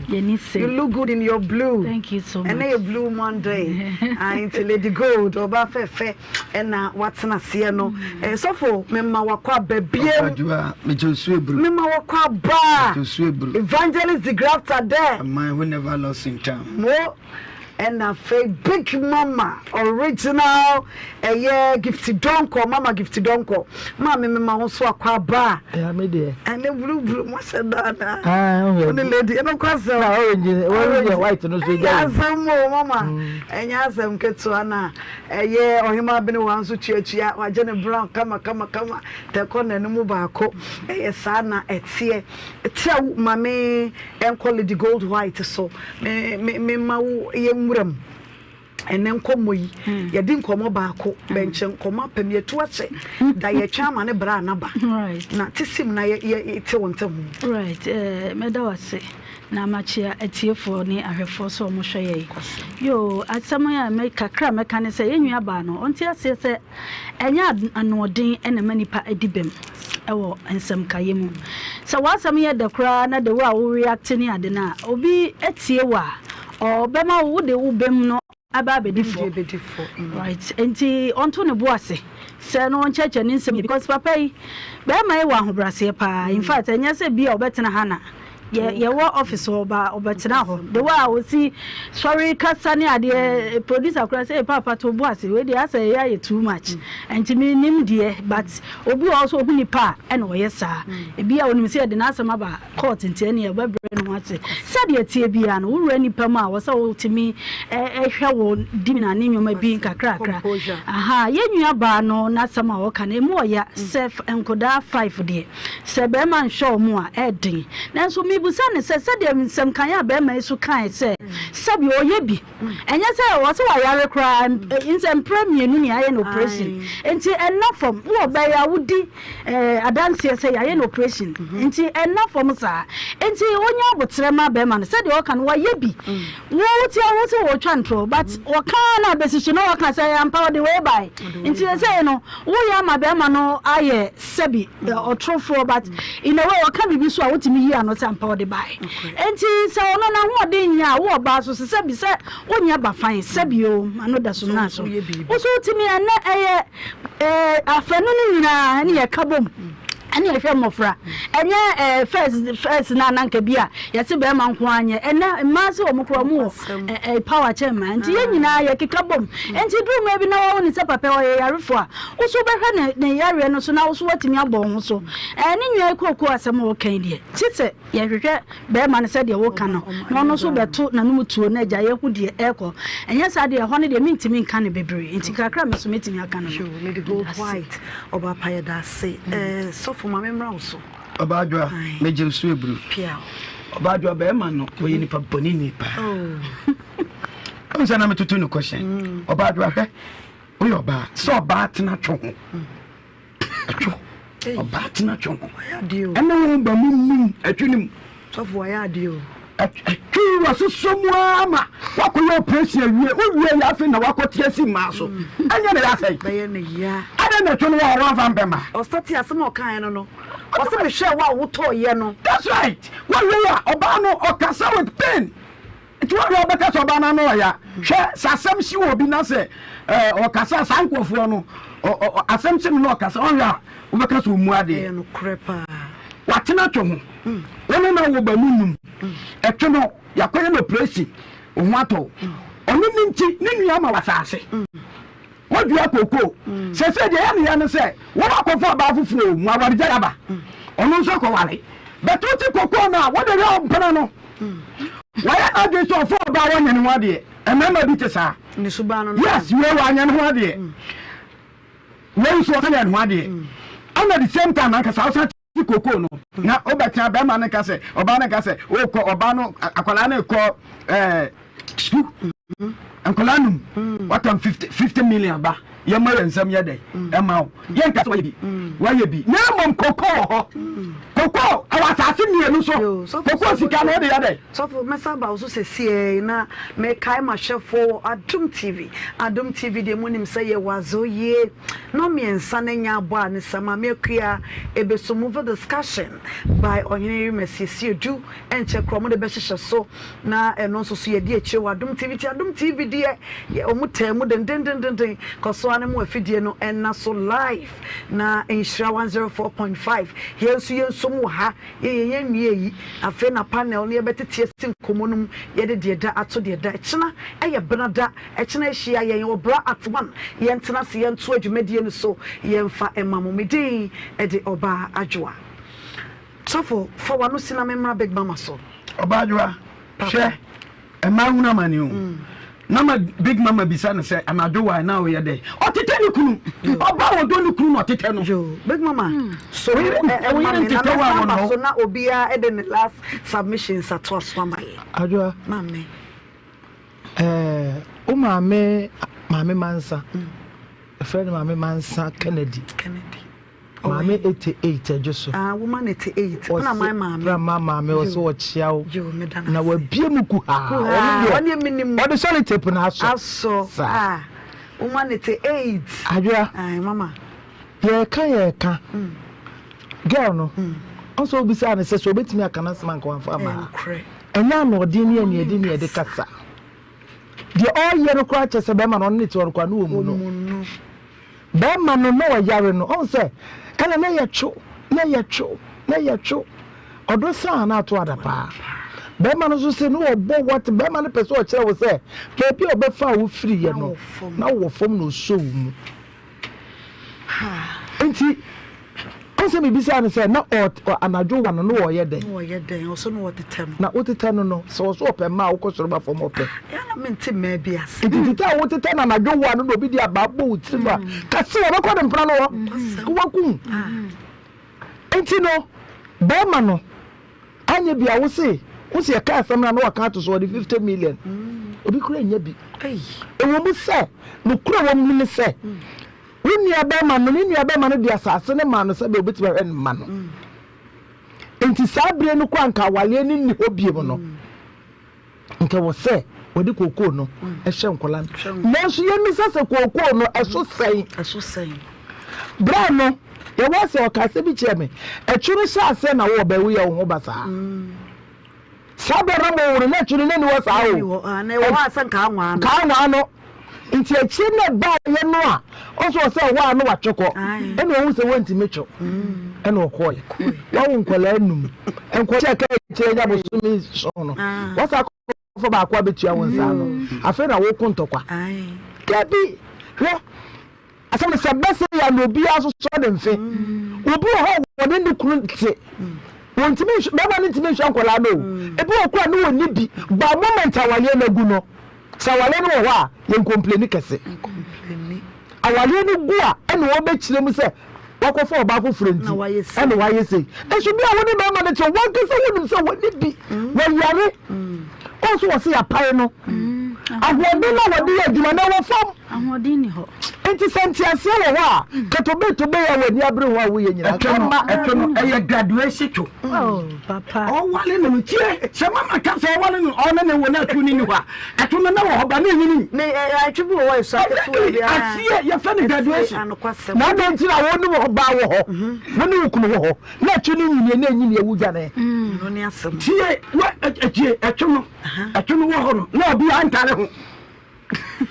Yɛni se. You look good in your blue. Thank you so much. Ɛnɛ yɛ blue Monday. Ah, nti Lady Gold ɔba fɛfɛ ɛna watena aseɛ no. Eh, sɔfo mema wakɔ aba biem. Ɔfadua, mekyɛ osu eburu. Mema wakɔ aba. Mekyɛ osu eburu. Evangelist de Grafter dɛ. A man who never lost in town. Mo ɛna afei Big Mama original ɛyɛ Gifty Donkor Mama Gifty Donkor maame mema wo nso akɔ aba. Ɛyà mi deɛ. Ɛne blue blue mo ahyɛ daada. Ah, Wo ne lady ɛno kɔ asɛm. Na orange orange and white no so Ɛnyɛ egya wɔ. asɛm o mama ɛnyɛ asɛm ketewa na ɛyɛ ɔhema abene wa nso tuatua wagye ne brown kama kama kama tɛkɔ n'anim baako ɛyɛ saa na ɛteɛ trɛw maame ɛnkɔ lady gold white so me me me ma wo yɛ nwura mu ɛnɛ nkɔmmɔ yi yɛde nkɔmmɔ baako bɛnkyɛ nkɔmmɔ apam yɛtu akyɛ da yɛtwe ama ne bra anaba na te sim na yɛ yɛ te wo nte ho Right, eh, mɛda wo ase na makyea atiefoɔ ne ahwɛfoɔ sɛ ɔmo hwɛ yɛn. Yo, asɛm a me kakra a mɛka ne sɛ yɛn nua baa no ɔnte aseɛ sɛ ɛnyɛ anoɔden ɛna ɛma nipa adi bɛm ɛwɔ nsɛmkayɛ mu. Sɛ w'asɛm yɛ dɛ koraa na the way a wo react ne ade no a obi atie wo a ɔbɛma wo wode wo bɛm no aba abɛdi fɔ. Right, nti ɔnto ne bo ase sɛ no ɔnkyerɛkyerɛ ne nsɛm yie because papa yi bɛrima yi wɔ ahobrɛaseɛ paa in fact ɛnyɛ sɛ bi a ɔbɛtena ha na yɛ yɛwɔ office hɔ ɔba ɔbɛtena hɔ the way a osi sɔre kasa ne adeɛ producer koraa sɛ papa to bo ase wei deɛ asɛ ɛyɛ ayɛ too much nti mi nim deɛ but obi wɔ hɔ so ohu nipa a ɛna ɔyɛ saa ebi a onim sɛ yɛde n'asɛm aba court nti ɛne ɛbɛbrɛ ne ho ase sɛdeɛ tie biara no wowura nipa mu a wɔsɛ wotumi ɛhwɛ wo di na ne nneɛma bi nkakrakra aha yɛn nua baa no n'asɛm a ɔka no emu ɔya sɛ nkodaa five deɛ sɛ bɛrima nhwɛ ɔmo a ɛɛden nanso mibusa ne sɛ sɛdeɛ nsɛm kan a bɛrima yi so kae sɛ sɛbi ɔyɛ bi ɛnyɛ sɛ ɔsɛ wayare koraa nsɛ mpere mmienu ne ayɛ no operation nti ɛnna fam wɔ bɛyɛ a wodi adanseɛ sɛ yɛayɛ no operation nti ɛnna fam saa nti onye aboterɛ ma bɛrima no sɛdeɛ ɔka no wayɛ bi. Wo wote a wo sɛ wɔtwa ntorɔ but wɔka na abɛsi so na wɔka sɛ ampa ɔde wei bae. Nti sɛsɛi no woyɛ ama bɛrima no ayɛ sɛbi ɔtorofoɔ but in a way ɔka biribi so a wotumi yi ano sɛ ampa ɔde bae. Nti sɛ ɔno n'ahoɔden nyɛ a wo ɔbaa so sɛ sɛbi sɛ wonyɛ bafan sɛbi o ano da so naa so. Wo so wotumi ɛnɛ ɛyɛ afanu no nyinaa ɛne yɛka bom ɛne yɛhwɛ mmɔfra ɛnyɛ ɛɛ first first na ananka bi a yɛse bɛrima nko ara nyɛ ɛnɛ mmaa sɛ wɔn kora wɔn wɔ ɛɛ power kyɛn mmaa nti yɛn nyinaa yɛkeka bom nti duru mmerɛ bi na wɔn ne sɛ papa ɔyɛ yarefo a woso bɛhwɛ ne ne yareɛ no so na woso watumi abɔ ho so ɛɛ ne nua kooko asɛm a ɔka yi deɛ kye sɛ Yɛhwehwɛ barima no sɛdeɛ woka no na ɔno nso bɛto n'anom tuo na agya yɛhu deɛ ɛrekɔ. Ɛnyɛ saa deɛ ɛhɔ no deɛ mentumi nka no bebree nti kakra a me nso mɛtumi aka no no. Yoo Lady Gold Meda ase. White ɔba pa yɛda ase eh sɔfo ma me mmra wo so. Ɔbaa Adwoa, megye wo so aburu. Piaw. Ɔbaa Adwoa, bɛrima no, ɔyɛ nipa bɔne ni paa. Oh. Ɔhu sɛ na metoto no kɔhyɛn. Ɔbaa Adwoa, hwɛ, woyɛ ɔbaa, sɛ ɔbaa tena two ho. Ɛtwo. Ɔbaa tena two ho. Ɛne wo ba mu num ɛtwe no mu. Sɔfo wayɛ adeɛ o. Ɛtwe wasosɔ mu ara ma wakɔyɛ operation awie. Wowie yɛ afei na wakɔte asi mmaa so. Ɛnyɛ ne yɛ asɛe. Bɛyɛ ne ya. Adɛn na ɛtwe no wɔ hɔ wamfa mpɛ mmaa? Ɔsate asɛm a ɔkaeɛ no no. Ɔsɛ mehwɛ wo a wotɔɔyɛ no. That's right. Wawie a ɔbaa no ɔkasa with pain. Nti wo deɛ wobɛka sɛ ɔbaa no ano ɔya. Hwɛ sɛ asɛm hye obi na sɛ ɔkasa a saa nkurɔfoɔ no asɛm hye no na ɔkasa ɔhwɛ a wobɛka sɛ ɔmmu adeɛ. Ɛyɛ nokorɛ paa. Watena twe ho. Wo ne no awo ba mu num. Ɛtwe no yɛakɔyɛ no operation wo ho atɔ wo. Ɔno ne nti ne nua ama wo asase. Wadua kookoo. Seesei deɛ ɛyɛ ne ya ne sɛ wɔakɔfa ɔbaa foforɔ o, mo awaregyae aba. Ɔno nso akɔware. But wote kookoo no a, wode hwɛ ɔmpena no. Wayɛ n'adwene sɛ ɔfa ɔbaa wanyɛ ne ho adeɛ. Mmarima bi te saa. Ne suban no no. Yes, wei wanyɛ ne ho adeɛ. Wei nso ɔnyɛ ne ho adeɛ. Ɛna the same time ankasa wosan te kookoo no na wobɛtena bɛrima no ka sɛ ɔbaa no ka sɛ wokɔ ɔbaa no akwadaa no kɔ ɛɛ sukuu nkwadaa num watam 50 50 million ba yɛma yɛn nsɛm yɛ dɛ ɛma wo yɛnka sɛ wayɛ bi wayɛ bi na mmom koko wɔ hɔ koko ɛwɔ asase mmienu so koko sika no wode yɛ dɛ Sɔfo, mɛsan aba wo so sesiei na mekae m'ahwɛfoɔ wɔ Adom TV. Adom TV deɛ monim sɛ yɛwɔ adze yie. Nnɔnmiɛnsa na nya abɔ a ne sɛ Maame Akua ɛbɛso move discussion by Ɔhene Yerima Siesie Du ɛnkyɛ koraa wɔde bɛhyehyɛ so na ɛno nso so yɛdi akyire wɔ Adom TV nti Adom TV deɛ yɛ wɔn taa mu dendendendenden kɔ so ara ne mo afidie no ɛnna so live na Nhyira 104.5 yɛn nso yɛn nso mu wɔ ha Yɛyɛ yɛn nwie yi, afei na panel no yɛbɛtete asi nkɔmmɔ no mu, yɛde deɛ ɛda ato deɛ ɛda. Ɛkyena yɛ benada, ɛkyena ahyia yɛn wɔ bra at one, yɛntena ase yɛntoa dwumadie no so, yɛmfa mma mo. Me din de Ɔbaa Adwoa. Sɔfo, fa w'ano si na memmra Big Mama so. Ɔbaa Adwoa, hwɛ, Mmaa hunu amane o. Na ma big mama bisa no sɛ anadwo wae na ɔyɛ dɛ. Ɔtetɛ ne kunu. Ɔba a ɔdɔ ne kunu na ɔtetɛ no. Yo, big mama. So ɛma me na mɛsan ba so na obiara de ne last submissions atoa so ama yɛ. Adwoa. Maame. Ɛɛ wo maame maame Mansa. Ɛfrɛ no maame Mansa Kennedy. Kennedy. Maame 88 ɛdwo so. Ah, woman 88. Ɔna my maame. Pra ma maame ɔsɛ ɔkyea wo. Yo, me da na wabie mu kuhaa. Kuhaa. Ɔne minim. Ɔde sɔre tape na asɔ. Asɔ. Ah. Woman 88. Adwoa. Ai, mama. Yɛka yɛka. Girl no. Ɔsɛ obisa ne sɛ sɛ obetumi aka n'asɛm anka wamfa ama. Ɛnyɛ anoɔden ne aniɛden ne yɛde kasa. Deɛ ɔreyɛ no koraa kyɛ sɛ bɛrima no ɔne ne te hɔ no koraa ne wɔ mu no. Bɛɛma no na ɔyare no ɔhu sɛ ɛna na yɛ two na yɛ two na yɛ two ɔdɔ saa na ato adapaa bɛɛma no nso se na ɔbɔ what bɛɛma no pɛ sɛ ɔkyerɛ wo sɛ baabi a ɔbɛfa a wofiri yɛ no na wɔ fam na ɔsɔ wo mu nti Ɔn sɛ mebisaa no sɛ na ɔ anadwo wa no na ɔyɛ dɛn? Na ɔyɛ dɛn? Ɔsɛ na ɔtetɛ no. Na wotetɛ no no, sɛ ɔsɛ ɔpɛ mmaa a wokɔ soro ba fam ɔpɛ. Ɛyɛ a na mente mmaa bi ase. Nti tetɛ a wotetɛ no anadwo wa no na obi de abaa bɔ wo tirim a, ka se ɔbɛkɔ ne mpena no hɔ. Waku wo. Nti no, bɛrima no anyɛ bi a wo se, wo se yɛka asɛm no a na waka ato so ɔde 50 million. Obi koraa nnya bi. Ɛwɔ mu sɛ, nokorɛ wɔ mu ne sɛ, Wo nuabarima no, ne nuabarima no de asase no maa no sɛdeɛ ɔbɛtumi ahwɛ ne mma no. Nti saa berɛ no kɔ a nka awareɛ no nni hɔ biom no, nka ɛwɔ sɛ wɔde kookoo no hyɛ nkwadaa no. Nanso yɛmmisa sɛ kookoo no ɛso sɛn? Berɛ a no yɛwɔ sɛ ɔka asɛm bi kyerɛ me, ɛtwe no hyɛ aseɛ na wowɔ bɛn woyɛ wo ho basaa. Saa berɛ na moworo na ɛtwe no na ɛni hɔ saa o. Kaa nwaa no. Nti akyire no ɛbaeɛ no a ɔsɛ ɔsɛ ɛhɔ a na watwe kɔ ɛna ɔhu sɛ wɔntumi two ɛna ɔkɔɔɛ. Wawo nkwadaa num nkwadaa ɛka akyire nya bosome nson no wasa akɔfa baako abɛtua wo nsa ano afei na woko ntɔkwa. Dabi hwɛ asɛm no sɛ bɛsɛ yɛ na obiara nso sɔ ne mfe. Obi wɔ hɔ a wɔne ne kunu te wɔntumi nhwɛ bɛrima no ntumi nhwɛ nkwadaa no o. Ebi wɔ kora ne wɔnni bi ba moment awareɛ no agu no Sɛ awareɛ no wɔ hɔ a, yɛn kompleni kɛse. Awareɛ no gu a, ɛna wɔbɛkyerɛ mu sɛ wakɔfa ɔbaa foforɔ nti ɛna wayɛ sei. Nso bi a wo ne bɛrima no te wankasa wonim sɛ wɔne bi wɔyare. Wɔn nso wɔse yɛapae no. Ahoɔden no a wɔde yɛ adwuma no ɛwɔ fam. Ahoɔden ni hɔ. Nti sɛ nteaseɛ wɔ hɔ a, katobe tobe a w'ani abere ho a woyɛ nyinaa. Ɛtwe no, ɛtwe no, ɛyɛ graduation two. Oh, papa. Ɔwale no no tie sɛ mama ka sɛ ɔwale no ɔne ne wo na ɛto ne ni hɔ a ɛto no na wɔ hɔ ba ne nyini. Ne ɛtwe bi wɔ hɔ ɛsɔ aketewa bi a. Aseɛ yɛfɛ no graduation. Na adɛn nti na wo ne wɔ ɔbaa wɔ hɔ wo ne wo kunu wɔ hɔ na ɛtwe no nyini na ɛnyini ɛwu dwane. Tie wɔ ɛtie ɛtwe no ɛtwe no wɔ hɔ no na obi antare ho.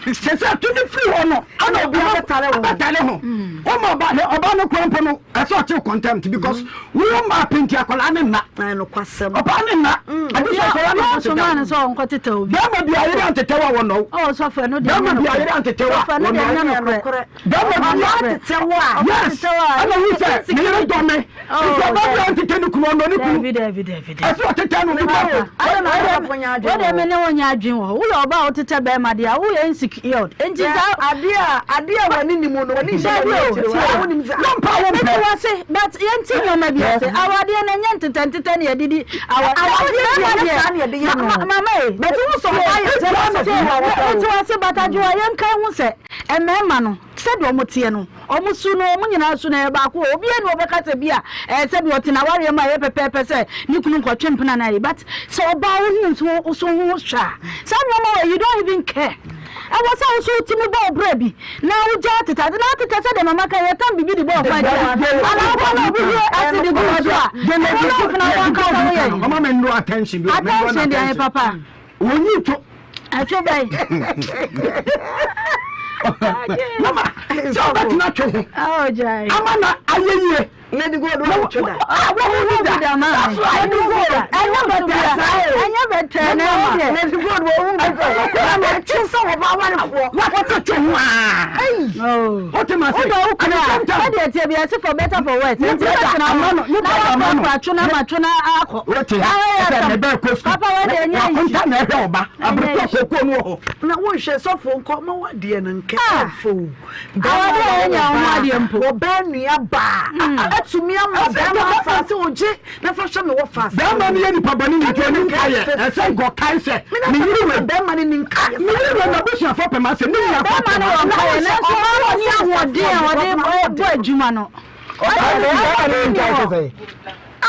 Sɛ sɛ to ne firi hɔ no ana obiara bɛtare ho woma ɔba hwɛ ɔba no kora mpo no ɛsɛ ɔkyew contempt because wo ma penti akwadaa ne nna ɔbaa ne nna ɛde sɛ akwadaa no nkɔtetɛ obi bɛrima bi ayere antetɛw a wɔnɔw bɛrima bi ayere antetɛw a wɔnɔw bɛrima bi antetɛw a yes ɛna wu sɛ ne yere dɔ me nti ɔbaa bi antetɛ ne kunu ɔnɔ ne kunu ɛsɛ ɔtetɛ no because wode me ne wo nyɛ adwene wɔ hɔ woyɛ ɔbaa a wotetɛ bɛrima deɛ a woyɛ insecure nti saa adeɛ a adeɛ a w'ani nim no w'ani nhyɛ w'ani akyire wɔ a wonim sɛ mpa wo mpɛ mete wase but yɛnti nneɛma bi ase awadeɛ no ɛnyɛ ntetɛ ntetɛ ne yɛde di awadeɛ deɛ ɛnyɛ saa ne yɛde yɛ no mama e but wo sɔ ɔbaa yɛ sɛ mete wase but adwoa yɛnka ho sɛ mmarima no Sɛdeɛ wɔn teɛ no, wɔn su no, wɔn nyinaa su no ɛyɛ baako o, obiara nni hɔ ɔbɛka sɛ bi a ɛɛ sɛdeɛ ɔte n'awareɛ mu a ɛyɛ pɛpɛɛpɛ sɛ ne kunu nkɔtwe mpena no ayi but sɛ ɔbaa wo ho nso wo so ho hwɛ a saa nneɛma wɔ you don't even care ɛwɔ sɛ wo so wotumi bɔ wo bra bi na wogya tetɛ ade na atetɛ sɛdeɛ mama ka yɛtam biribi de bɔ ɔkwan akyi a anaa wokɔ na obi hwie acid gu wo so a ɛno na ɔfena wo ankasa woyɛ attention deɛ ayɛ papa Wonyi to. Ɛtwe bɛn. Mama, sɛ ɔbɛtena twe ho. Ama na ayɛ yie. Lady Gold wa wotwe da. Ah, wo hu ni da. That's right. Lady Gold. Ɛnyɛ bɛtɛ. Ɛnyɛ bɛtɛ na ɛwɔ deɛ. Lady Gold wo hu bi da. Na twe sɛ wɔ ba awarefoɔ. Wɔte twe ho aa. Wote ma se. Wodɔ wo kunu a. Sɛdeɛ ɛteɛ bi ɛse for better for worse. Nti wobɛtena ho. Na wakɔkora twe na ma twe na akɔ. Wote ha ɛsɛ ne bɛɛ kɔ sukuu. Papa wei deɛ ɛnyɛ easy. Wakonta na ɛhwɛ ɔba. Abereto kookoo no wɔ hɔ. Na wonhwɛ sɔfo nkɔ ma wadeɛ no nkɛ ɛfo. Awadeɛ a ɛnyɛ wo ho adeɛ mpo. Ɔbaa nua baa atumi ama bɛrima afa sɛ ogye na fa hwɛ me wɔ fa. Bɛrima no yɛ nipa bɔne ni nti ɔni nkaeɛ. Ɛsɛ nkɔkae sɛ me yere wei. Bɛrima no ni nkaeɛ. Me yere wei n'abusuafoɔ pɛ m'asɛm ne nuafoɔ pɛ Bɛrima no wɔ nkaeɛ nanso ɔbaa no ɔni ahoɔden a ɔde bɔ adwuma no. Ɔbaa no nkaeɛ sɛ sɛn?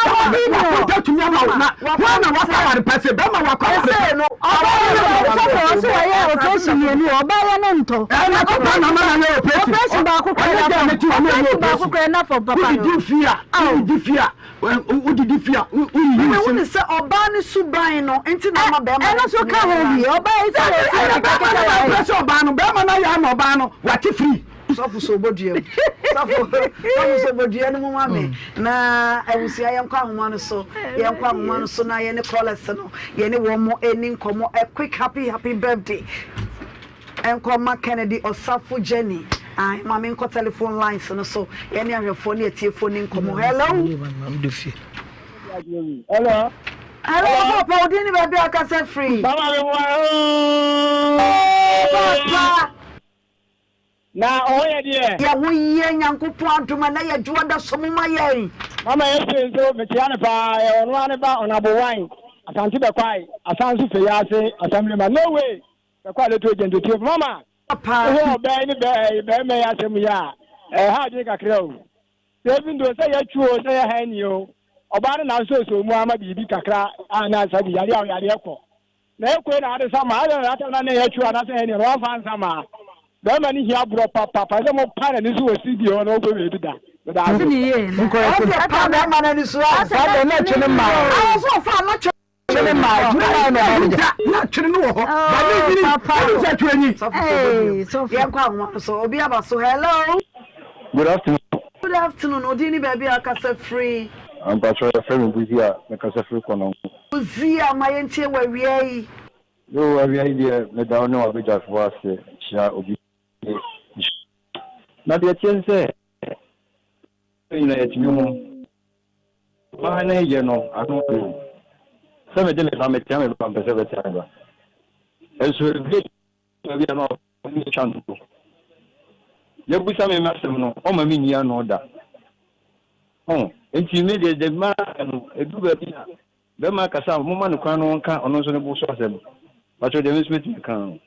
Wakonta tumi ama wo na hwan na waka aware pa sɛ bɛrima wakɔ aware pa. No ɔsɔfo ɔsɛ wɔyɛ operation mmienu ɔbaa yɛ ne ntɔ. Ɛna kɔpa na ama na yɛ operation. Operation baako kura na fam operation baako kura na fam papa no. Wodidi fie a wodidi fie a wodidi fie a woyiyi wo se. Ɛna sɛ ɔbaa ne suban no nti na ama bɛrima. Ɛno so ka ho bi ɔbaa yi sɛ ɔsi ɛna bɛrima no na ɔpɛ sɛ ɔbaa no bɛrima no ayɛ ama ɔbaa no wate free. Sɔfo sɛ obodua mu. Sɔfo sɔfo sɛ obodua no mu ma me. Na abusua yɛnkɔ ahoma no so. Yɛnkɔ ahoma no so na yɛne callers no yɛne wɔn mo ɛni nkɔmɔ. A quick happy happy birthday. Ɛnkɔ ma Kennedy Osafo Jenny. Ae ma me nkɔ telephone lines no so. Yɛne ahwɛfoɔ ne atiefoɔ ni nkɔmɔ. Hello. Hello. Hello, papa, wo din ne baabi a akasa firi. Mama me wa ooo. Papa. Na ɔho yɛ deɛ. Yɛ ho yie Nyankopɔn adom ɛnɛ yɛ dwoɔ da so mo ma yɛn. Mama Esther nso mekyea no paa ɛyɛ ɔno ara ne ba Ɔnabo Wine Asante Bɛkwae asan nso Feyiase Assemblyman no way Bɛkwae Lotto Agent Otiefo Mama wohwɛ ɔbaa yi ne bɛɛma yi asɛm yi a ɛha adwene kakra o sɛ even though sɛ yɛtwe o sɛ yɛ han ni o. Ɔbaa no na asosɔ mu ama biribi kakra a na asa bi yareɛ a ɔyareɛ kɔ. Na ɛkɔe na ade sa ma adɛn na atam na ne yɛ twi anaasɛ ɛyɛ nea wamfa ansa ma. Bɛrima no hia borɔ papapa sɛ mo pa n'ani so wɔ studio hɔ na ɔnkɔ baabi da. Meda ase. Ɔsɛ pa bɛrima n'ani so a. Saa deɛ na ɛtwe ne mmaa. Awɔ so ɔfa ano twe ne mmaa. Ɛtwe ne mmaa na ɔba ne gya. Na twene no wɔ hɔ. Ba ne nyini. Ɛnu sɛ twene nyi. Yɛnkɔ ahoma no so. Obi aba so. Hello. Good afternoon. Good afternoon. Odin ne baabi a akasa firi. Mpatsɔ yɛfrɛ me Busia, mekasa firi Kɔnɔngo. Busia, ma yɛntie wo awia yi. Yoo awia yi deɛ meda wo ne w'abadwafoɔ ase kyea obi ne nhyira. Na deɛ ɛteɛ ne sɛ yɛn nyinaa yɛtumi ho mmaa no yɛ no ano ɔden sɛ mede me ba metea me ba mpɛ sɛ bɛtea me ba nso ɛbie baabi a na ɔne twa nto yɛbusa me m'asɛm no ɔma me nyi ano da ho nti me deɛ de mmaa no ɛdu baabi a Bɛma kasa a momma no kwan na ɔnka ɔno nso ne bo so asɛm. Pakyɛw deɛ me nso mɛtumi aka no.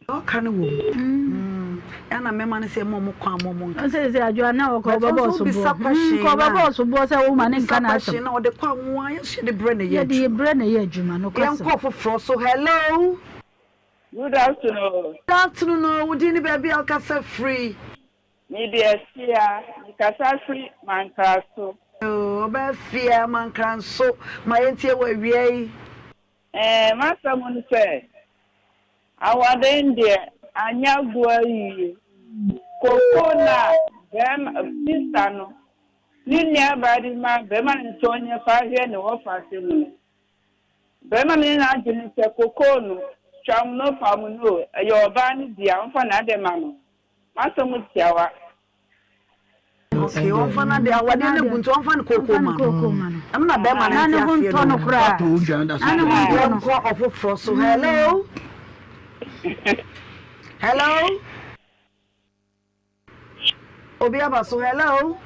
Deɛ ɔka no wɔ mu. Ɛna mɛma no sɛ ɛma ɔmo kwan ma ɔmo nkasa. Sɛ sɛ adwoa na ɔkɔ ɔbɛbɔ ɔsoboɔ. Kɔ ɔbɛbɔ ɔsoboɔ sɛ wo ma ne nka n'asɛm. Na ɔde kɔ anwoa yɛn nso yɛde brɛ na ɛyɛ adwuma. Yɛde brɛ na ɛyɛ adwuma no kɔsɛm. Yɛn kɔ foforɔ so hello. Good afternoon. Good afternoon o, wo din ne baabi a wokasa firi. Me de Afia, me kasa firi Mankraso. Oo ɔbaa Afia, Mankranso, ma yɛntie wo awia yi. Ɛɛ m'asɛm ne sɛ, awaden deɛ anyɛ agoa yie. Koko no a bɛɛma, sista no, ne nuabaa de ma bɛɛma no sɛ ɔnyɛ fa hwɛ ne wɔfase no no, bɛɛma no nyɛ n'adwene sɛ koko no, twa mu no fa mu no o, ɛyɛ ɔbaa no dea, ɔmfa n'ade ma no. M'asɛm tiawa. Okay, ɔmfa no ade awadeɛ no gu nti ɔmfa no kooko ma no. Ɛno na bɛrima no nte aseɛ no. Yɛnkɔ ɔfoforɔ so. Hello. Hello. Obi aba so. Hello.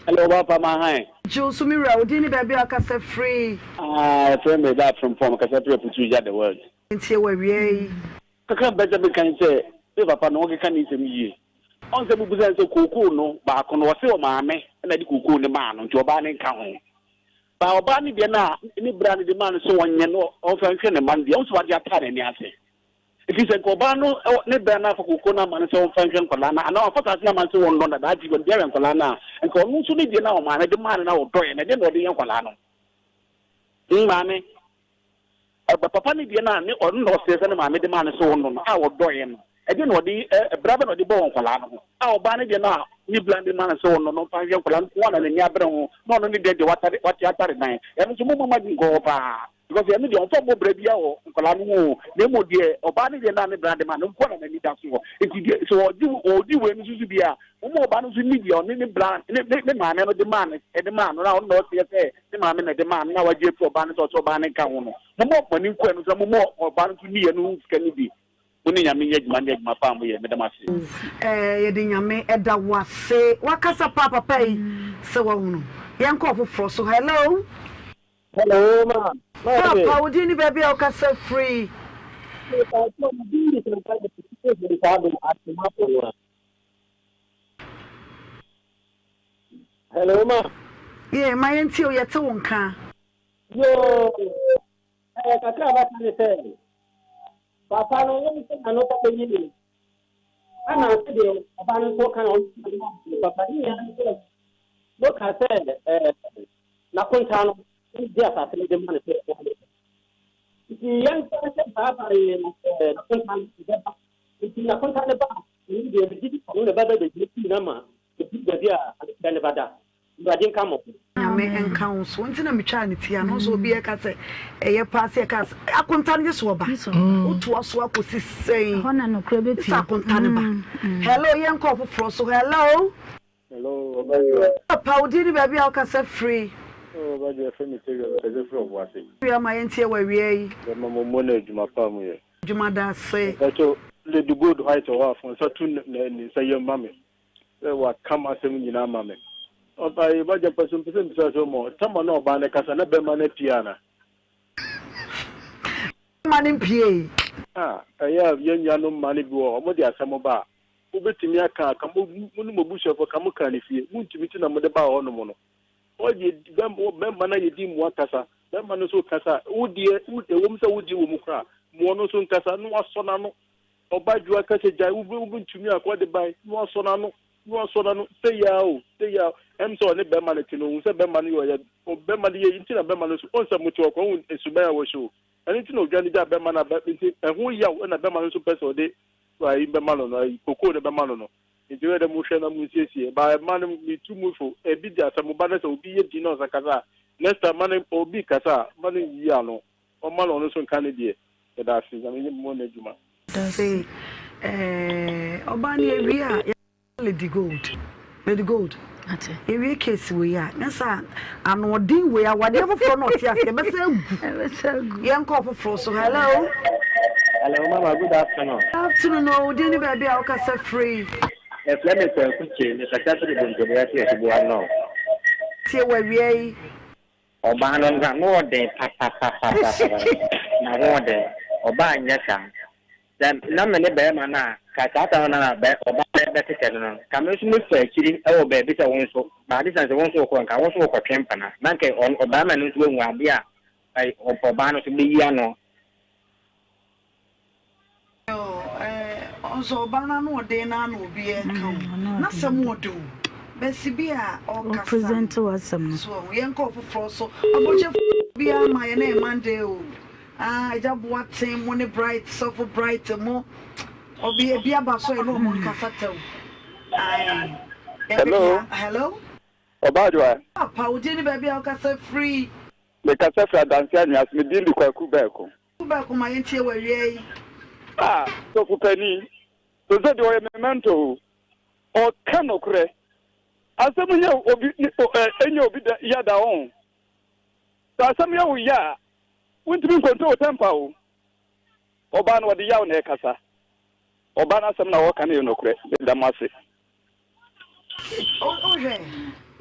Hello, Papa Mahan. Gye so me wura, odin ne baabi a ɔkasa firi. Ah, ɛfrɛ me ba Frimpong, kasa firi Aputuja the world. Ntie wɔ awia yi. Kakra mepɛ sɛ meka ne sɛ, me papa no ɔkeka ne nsɛm yie. Ɔn sɛ mobisa no sɛ kookoo no baako no ɔse ɔmaame na ɛde kookoo no maa no nti ɔbaa no nka ho. But ɔbaa no deɛ no a ne bra no de maa no sɛ ɔnyɛ na ɔmfa nhwɛ ne mma no deɛ ɔn sɛ wade ataa n'ani ase. Nti sɛ nka ɔbaa no ne bra no afa kookoo no ama no sɛ ɔmfa nhwɛ nkwadaa no anaa wafa saase no ama no sɛ ɔnnɔ na daakye bi ɔde ahwɛ nkwadaa no a nka ɔno nso ne deɛ no a ɔmaame de maa no no a ɔdɔeɛ no ɛdeɛn na ɔde yɛ nkwadaa no? Maame. Ɛba papa no deɛ no a, ne ɔno na ɔsrɛ sɛ ne maame de maa no sɛ ɔnnɔ no a ɔdɔeɛ no, ɛdeɛn na ɔde ɛ, bra bɛn na ɔde bɔɔ nkwadaa no ho? A ɔbaa no deɛ no a ne bra de maa no sɛ ɔnnɔ no mfa nhwɛ nkwadaa no nko ara na n'ani abere ho, na ɔno ne deɛ deɛ watare, wate atare dan. Ɛno nso momma mo adwene nkɔ hɔ paa, because ɛno deɛ ɔmfa mmɔ bra biara wɔ nkwadaa no ho o, na mmom deɛ ɔbaa no deɛ no a ne bra de maa no nko ara na n'ani da soɔ. Nti deɛ, sɛ ɔgye, ɔdi wei no nso so bi a, momma ɔbaa no nso nni deɛ ɔne ne bra, ne, ne, ne maame no de maa no, de maa no, na ɔno na ɔseɛ sɛ Ne maame na ɛde maa no na wagye afiri ɔbaa no sɛ ɔsɛ ɔbaa no nka ho no. Mommɔ mo ani nku ɛno so na mommɔ ɔbaa no nso nni ɛno ho sika no bi. Mo ne Nyame nyɛ adwuma ne adwuma pa a moyɛ. Meda mo ase. Ɛɛ yɛde Nyame ɛda wo ase. Wakasa paa papa yi sɛ wahunu. Yɛnkɔ ɔfoforɔ so. Hello. Hello ma. Papa wo din ne baabi a wokasa firi. Hello ma. Yeah, ma yɛn tie o, yɛte wo nka. Yoo, ɛɛ kakra a bɛka ne sɛ, papa no yɛn sɛ n'ano papa yi ne, ɛna sɛdeɛ ɔba no nso ka na ɔno papa ne nyinaa ne sɛ, moka sɛ ɛɛ n'akonta no gye asase no de ma no sɛ ɔno. Nti yɛn nsa sɛ saa bare no ɛɛ n'akonta no bɛba. Nti n'akonta no ba a, ɛno deɛ megye di ɔno na ɛbɛba bɛgyina pii no ama Ɛduru baabi a, adekyerɛ no ba da. Awurade nka mo ho. Nyame nka wo so nti na metwaa ne ti ano nso obi ɛka sɛ ɛyɛ paa sɛ ɛka sɛ akonta no gye so ɔba wotoa so akɔsi sɛn ɛhɔ na nokorɛ bɛpie sɛ akonta no ba hello yɛnkɔ ɔfoforɔ so hello. Hello ɔbadwoa. Papa wo din ne baabi a wokasa firi. Oh ɔbadwoa yɛfrɛ me Tawia mekasa firi Ɔboase. Tawia ma yɛntie wɔ awia yi. Bɛma mo mmɔ no adwuma pa a moyɛ. Adwuma da ase. Mpakyɛw Lady Gold White wɔ hɔ a fa nsa to ne nsa yam ma me. Sɛ waka m'asɛm nyinaa ama me. Ɔbaa yi, m'agya mpɛ so mpɛ sɛ mbisa sɛ ɔmɔ, tama na ɔbaa no kasa na bɛrima no apue ana? Bɛrima no mpuee. Ah, ɛyɛ a yɛn nuanom mmaa no bi wɔ hɔ, wɔde asɛm ba a, Mobɛtumi aka a, ka mo, mo ne mo abusuafoɔ ka mo kaa no fie. Montumi nti na mode baa hɔnom no. Ɔyɛ bɛrima no ayɛ din mua kasa. Bɛrima no nso kasa a, wo deɛ, wo, ɛwom sɛ wo deɛ wɔ mu koraa, ma ɔno nso nkasa na wasɔ n'ano. Ɔba dwoa ka sɛ gyae, wo, wobɛntumi akɔ de bae na wasɔ n'ano, na wasɔ n'ano. Sei ara o, sei ara o. Ɛm sɛ ɔne bɛrima no te no, ɔhu sɛ bɛrima no yɛ ɔyɛ, bɛrima no yɛ, nti na bɛrima no nso, ɔhu sɛ mote hɔ koraa, ɔhu suban a wɔhyɛ o. Ɛno nti na ɔdwane gyaa bɛrima no a, bɛ, nti ɛho yaw na bɛrima no nso pɛ sɛ ɔde ayi bɛma no no, ayi, kokoo no bɛma no no. Nti woyɛ dɛ mohwɛ na monsiesie. Ba mma no metu mo fo, ebi de asɛm ba na sɛ obi yɛ din na ɔsan kasa a, next time ma no obi kasa a, ma no nyiyi ano. Ɔmma no ɔno nso nka ne deɛ. Yɛda ase. Nyame nyɛ mo n'adwuma. Se eh ɔbaa no yɛwie a yɛ Lady Gold Lady Gold yɛwie case wei a nyɛ sɛ anoɔden wei awadeɛ foforɔ na ɔte ase ɛbɛsɛ agu yɛnkɔ ɔfoforɔ so hello. Hello mama good afternoon. Good afternoon o wo din ne baabi a wokasa firi. Yɛfrɛ me Kwaku Kyei mekasa firi Bontodeɛ ase Atiboa North. Tie wɔ awia yi. Ɔbaa no n'ano ɔden papapapapapa n'ano ɔden ɔbaa nyɛ saa sɛ na me ne bɛɛma no a ka saa time no na bɛ ɔbaa no bɛtetɛ no no ka me nso me fa akyiri ɛwɔ baabi sɛ wo nso baade sane sɛ wo nso wokɔ nka wo nso wokɔ twe mpena na nka ɔbɛɛma no nso wahu adeɛ a ɔbaa no nso bɛyi ano. Ɔnso ɔbaa no ano ɔden no ara na obi ɛka o n'asɛm ɔde o bɛsi bi a ɔkasa no so ɔho yɛn kɔ ɔfoforɔ so ɔbɔkyɛ bi ama yɛn na yɛ Monday o ah ɛgya boaten mo ne bright sɔfo bright mo ɔbi ebi aba so yɛ na ɔmo nkasa tɛw ayi hello hello ɔbaa papa o din ne baabi a ɔkasa firi. Mekasa firi Adanse Anwea so me din de Kwaku Bɛɛko. Wo baako ma yɛntie wɔ awia yi. Ah sɔfo panin, sese deɛ ɔyɛ me mentor o, ɔka nokorɛ, asɛm nyɛ obi ɛnyɛ obi da ya da ɔn, sɛ asɛm yɛ wo ya a, wontumi nkontrol wo temper o, ɔbaa no ɔde yaw na ɛkasa, ɔbaa no asɛm na ɔka no yɛ nokorɛ, meda mo ase. Wohwɛ,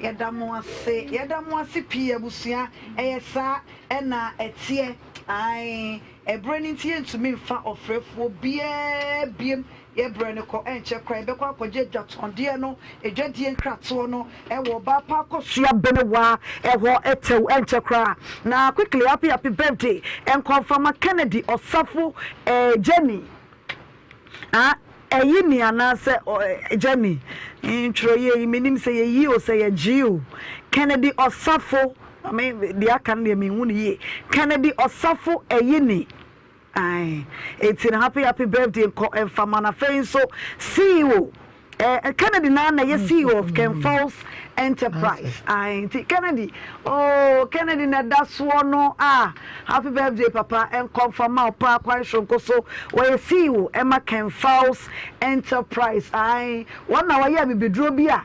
yɛda mo ase, yɛda mo ase pii abusua, ɛyɛ saa ɛna ɛteɛ, ae, ɛberɛ no nti yɛntumi mfa ɔfrɛfoɔ biara biem, yɛ berɛ no kɔ, ɛnkyɛ koraa yɛbɛkɔ akɔgye adwatɔndeɛ no, adwadie nkratoɔ no ɛwɔ ɔbaa pa akɔsua Benewaa ɛhɔ ɛtɛw, ɛnkyɛ koraa, na quickly happy happy birthday ɛnkɔ mfa ma Kennedy Ɔsafo eh, Jenny. Ah ɛyi ni anaasɛ Jenny ntwerɛeɛ yi menim sɛ yɛyi o sɛ yɛgye o Kennedy Ɔsafo me deɛ aka no deɛ menhu no yie Kennedy Ɔsafo ɛyi ni ae eti no happy happy birthday nkɔ mfa ma no afei nso CEO Eh, Kennedy na na ɛyɛ CEO of Ken Falls Enterprise. Aye, nti Kennedy, oh, Kennedy na ɛda soɔ no ah, happy birthday papa, ɛnkɔ mfa ma wo paa kwan soronko so. Wɔyɛ CEO ɛma Ken Falls Enterprise. Aye, wɔn na wɔyɛ abibiduro bi a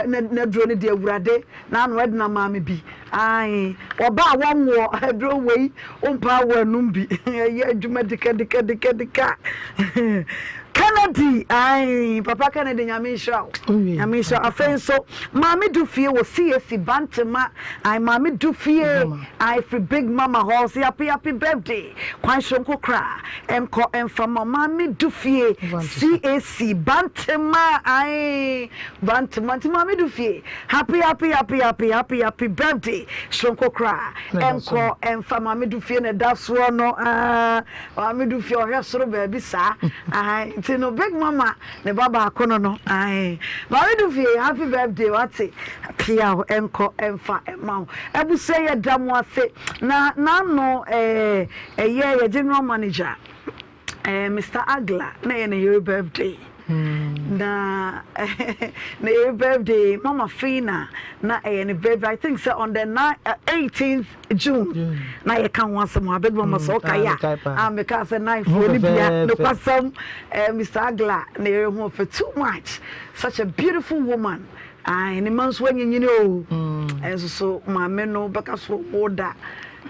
na n'aduro no deɛ awurade na ano ɛdena maa me bi. Ae, ɔba a wɔnwoɔ aduro wei wompɛ awoɔ anum bi ɛyɛ adwuma dika dika dika dika Kennedy ae papa Kennedy nyame nhyira wo nyame nhyira afei nso maame du fie wɔ CAC Bantama ae maame du fie ae firi Big Mama hɔ sɛ happy happy birthday kwan soronko koraa ɛnkɔ ɛmfa ma maame du fie CAC Bantama ae Bantama nti maame du fie Happy happy happy happy happy happy birthday soronko koraa ɛnkɔ ɛnfa maame du fie na ɛda soɔ no aa maame du fie ɔhwɛ soro baabi saa ahan nti no big mama ne ba baako no no ahan maame du fie happy birthday wate piaw ɛnkɔ ɛnfa ɛma wo abusua yɛ da mo ase na n'ano ɛɛ ɛyɛ yɛ general manager. Eh, Mister Agla, na ɛyɛ ne yere birthday. Na ne yere birthday, Mama Fina, na ɛyɛ ne birthday. I think sɛ on the 18th June, na yɛka ho asɛm a big mama sɛ ɔka yɛ a, a meka sɛ nine foɔ ne bia, nokwasɛm, eh, Mister Agla, ne yere ho ɔfɛ too much. Such a beautiful woman. Ae, ne mma nso anyinyini o. Ɛnso so maame no bɛka so ɔmo da.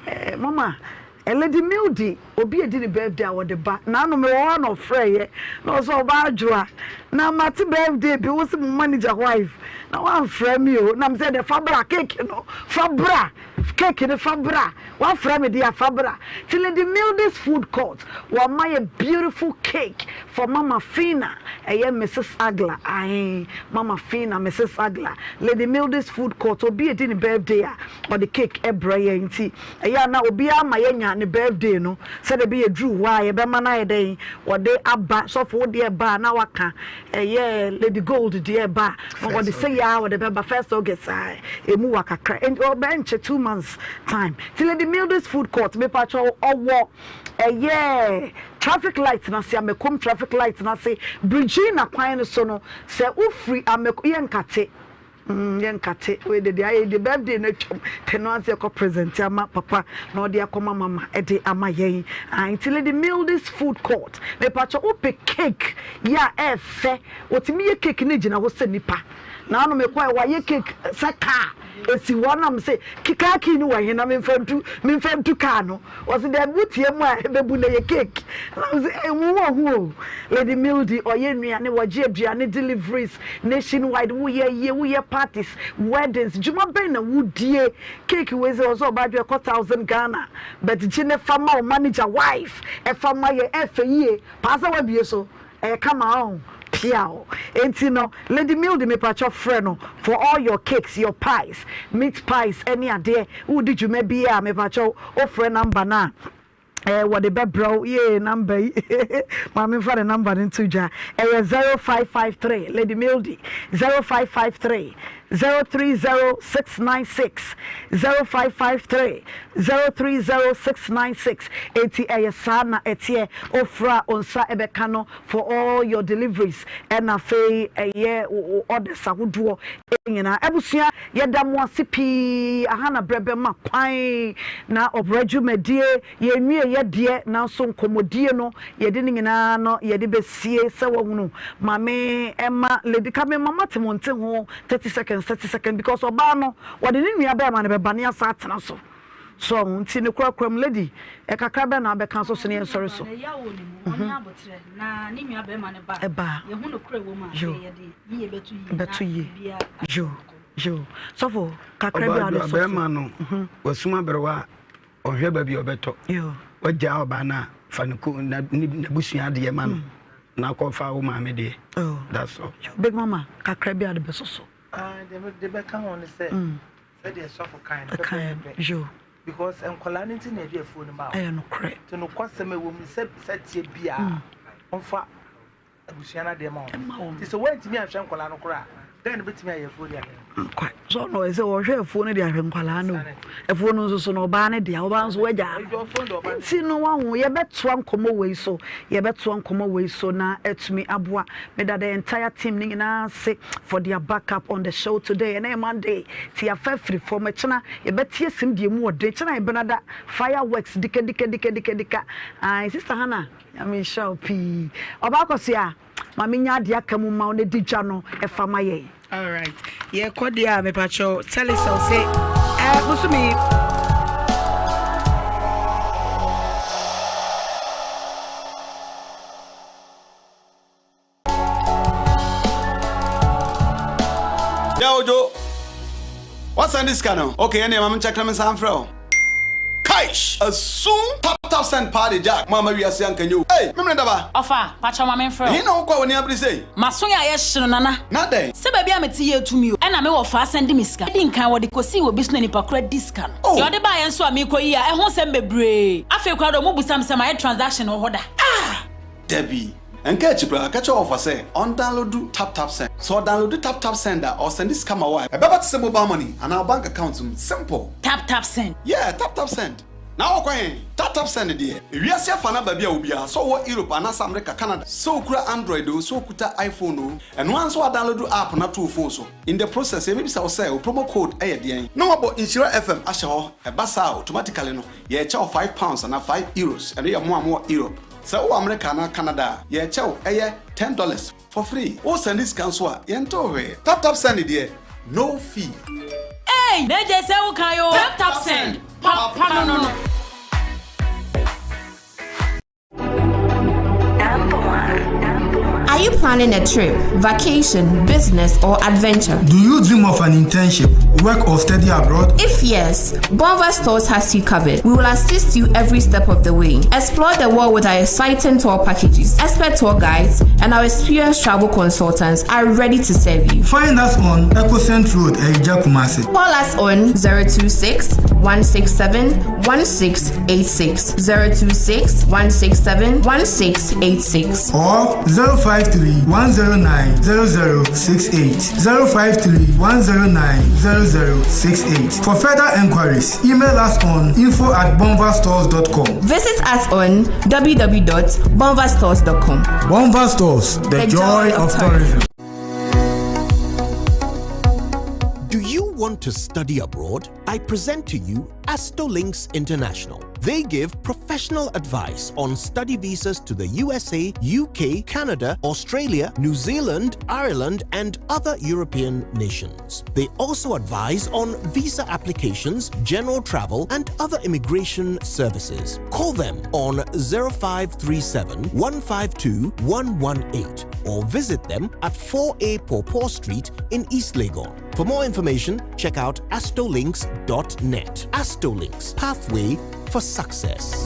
Eh, mama. Lady Mildy, obi edi ne birthday a wɔde ba. Naano mewɔ hɔ a na ɔfrɛeɛ na ɔsɛ ɔbaa Adwoa na mate birthday bi wo se mo manager wife na wamfrɛ me o na mesɛ deɛ fa bra cake no fa bra cake no fa bra wafrɛ me deɛ fa bra ti Lady Mildy's food court wɔama yɛ beautiful cake for Mama Fina ɛyɛ Mrs Agla ae Mama Fina Mrs Agla Lady Mildy's food court obi edi ne birthday a ɔde cake brɛ yɛn nti ɛyɛ a na obiara ma yɛnya ne birthday no sɛdeɛ ɛbɛyɛ yɛduru hɔ a yɛbɛma no ayɛ dɛn wɔde aba sɔfo wo deɛ ɛba a na waka ɛyɛ Lady Gold deɛ ɛba a na wɔde sɛ yɛ a wɔde bɛba first August a ɛmu wa kakra ɛnkyɛ 2 months time ti Lady Mildred's food court mepakyɛ ɔwɔ ɛyɛ traffic light na se Amakom traffic light na se Brigina kwan no so no sɛ wofiri Amakom yɛ nkate yɛ nkate wei de deɛ ayɛ de birthday no atwam te no ase ɛkɔ present ama papa na ɔde akɔma mama ɛde ama yɛn. Ah, nti Lady Mildy's food court mepakyɛ wopɛ cake yɛ a ɛɛfɛ wɔtumi yɛ cake no gyina hɔ sɛ nipa na ano mekɔ ɛ wayɛ cake sɛ car esi hɔ nam sɛ car key no wɔ he na memfa ntu car no wɔsi dɛ wotie mu a ɛbɛbu na yɛ cake nam sɛ ɛmu wɔ ho o. Lady Mildy ɔyɛ nnuane, wɔgye aduane deliveries nationwide, woyɛ yie, woyɛ parties, weddings, dwuma bɛn na wodie cake wei sɛ ɔsɛ ɔba adwo ɛkɔ 1,000 Ghana but gye ne fa ma wo manager wife ɛfa ma yɛ ɛfɛ yie paa sɛ wabie so ɛyɛ kama ɔn piaw. Enti no Lady Mildy mepakyɛ frɛ no for all your cakes, your pies, meat pies ɛne adeɛ wodi dwuma bi a mepakyɛ wofrɛ number no a wɔde bɛbrɛ wo yee. Number yi maame nfa ne number no nto dwa, ɛyɛ 0553, Lady Mildy, 0553 030696, 0553 030696. Eti ɛyɛ saa na ɛteɛ ofura onsa ɛbɛka no for all your deliveries ɛna afei ɛyɛ orders ahodoɔ nyinaa. Abusua, yɛda mo ase pii. Aha na brɛ bɛma kwan na ɔbrɛ dwumadie yɛnwie yɛ deɛ, nanso nkɔmmɔdie no yɛde ne nyinaa no yɛde bɛsie sɛ wahunu maame ɛma Lady ka me mama te mo nte ho 30 seconds, 30 seconds, because ɔbaa no wɔde ne nua bɛrima no bɛba ne asa atena so so nti ne korakora mu lady ɛkakra bɛn na abɛka so so ne yɛnsɔre so. Ɛba yo bɛto yie yo yo sɔfo kakra bi a ɔde sɔ so. Bɛrima no wasum aberewa a ɔhwɛ baabi a ɔbɛtɔ wagyaa ɔbaa no a fa ne ko na n'abusua adeɛ ma no na akɔfa wo maame deɛ. That's all. Big mama, kakra bi a de bɛsɔ so. Deɛ de bɛka ho ne sɛ sɛdeɛ sɔfo kan no pɛpɛɛpɛ yo because nkwadaa no nti na yɛde afuo no ma wo. Ɛyɛ nokorɛ. Nti nokwasɛm a ɛwɔ mu sɛ sɛ teɛ biara ɔmfa abusua no adeɛ ma wo. Nti sɛ woantumi anhwɛ nkwadaa no koraa, dɛn na bɛtumi ayɛ afuo de ahwɛ? Nkwa so ɔno ɔyɛ sɛ wɔhwɛ afuo no de ahwɛ nkwadaa no afuo no nso so no ɔbaa no deɛ ɔbaa nso wagya no nti no wahu. Yɛbɛtoa nkɔmmɔ wei so, yɛbɛtoa nkɔmmɔ wei so na atumi aboa. Meda the entire team ne nyinaa ase for their backup on the show today. Ɛnɛ yɛ Monday ti afa afiri fam, ɛkyena yɛbɛte asim deɛ mu ɔden. Kyena yɛbɛnada fireworks dika dika dika dika dika. Ae, Sister Hannah, Nyame nhyira wo pii. Ɔbaa kɔ so a ma menya adeɛ aka mu ma wo na di dwa no ɛfa ma yɛn. Alright, yɛkɔ deɛ a mepakyɛw Telecel sɛ ɛɛ bosome. Yeah, Ojo. What's on this channel? Okay, ɛnna maame nkyɛn mi nsa nfrɛ o. Kaish! Asum! Tap tap send party jack. Mo ama wiase anka nye o. Hey, memene daba. Ɔfa, pakyɛw ma memfrɛ wo. Ɛhe na wokɔ a w'ani abere sei? M'aso yɛ a yɛhye no, Nana. Na dɛn? Sɛ baabi a mete yɛ tumi o. Ɛna me wɔfa asan di me sika. Edi nkan wɔde kosii wɔ bi so na nipa koro adi sika no. Oh! Deɛ ɔde baeɛ nso a meekɔ yi a, ɛho nsɛm bebree. Afei koraa deɛ ɔmo bisa me sɛ mayɛ transaction wɔ hɔ da. Ah! Dabi. Ɛnka akyi koraa, ka kyerɛ wɔfa sɛ ɔndownload Tap Tap Send. Sɛ ɔdownload Tap Tap Send a, ɔsɛnde sika ma wo a, ɛbɛba te sɛ mobile money anaa wo bank account mu. Simple! Tap Tap Send. Yeah, Tap Tap Send. Na wokɔ he? Tap Tap Send deɛ, ewiase afa no aba bi a obiara, sɛ ɔwɔ Europe anaasɛ America, Canada, sɛ okura Android o, sɛ okuta iPhone o, ɛno ara nso woadownload app no ato wo phone so. In the process, yɛbɛbisa wo sɛ wo promo code yɛ deɛn? Na wɔabɔ Nhyira FM ahyɛ hɔ. Ɛba saa a, automatically no, yɛrekyɛ wo £5 anaa €5. Ɛno yɛ mo a mowɔ Europe. Sɛ wowɔ America anaa Canada a, yɛrekyɛ wo ɛyɛ $10 for free. Wo sɛnde sika nso a, yɛntew hwee. Tap tap send deɛ, no fee. Ei! Na gye sɛ wo kan oo. Tap tap send, papa no no. you planning a trip, vacation, business, or adventure? Do you dream of an internship, work, or study abroad? If yes, Bonva Stores has you covered. We will assist you every step of the way. Explore the world with our exciting tour packages, expert tour guides, and our experienced travel consultants are ready to serve you. Find us on Ecocent Road, Eja Kumasi. Call us on 026 167 1686. 026 167 1686. Or 053 109 0068. 053 109 0068. For further enquiries, email us on info at bonvastores.com. Visit us on www.bonvastores.com. Bonva Stores, the, the joy, joy, of tourism. Do you want to study abroad? I present to you Astolinks International. They give professional advice on study visas to the USA, UK, Canada, Australia, New Zealand, Ireland, and other European nations. They also advise on visa applications, general travel, and other immigration services. Call them on 0537 152 118 or visit them at 4A Pawpaw Street in East Legon. For more information, check out astolinks.net. Astolinks, pathway for success.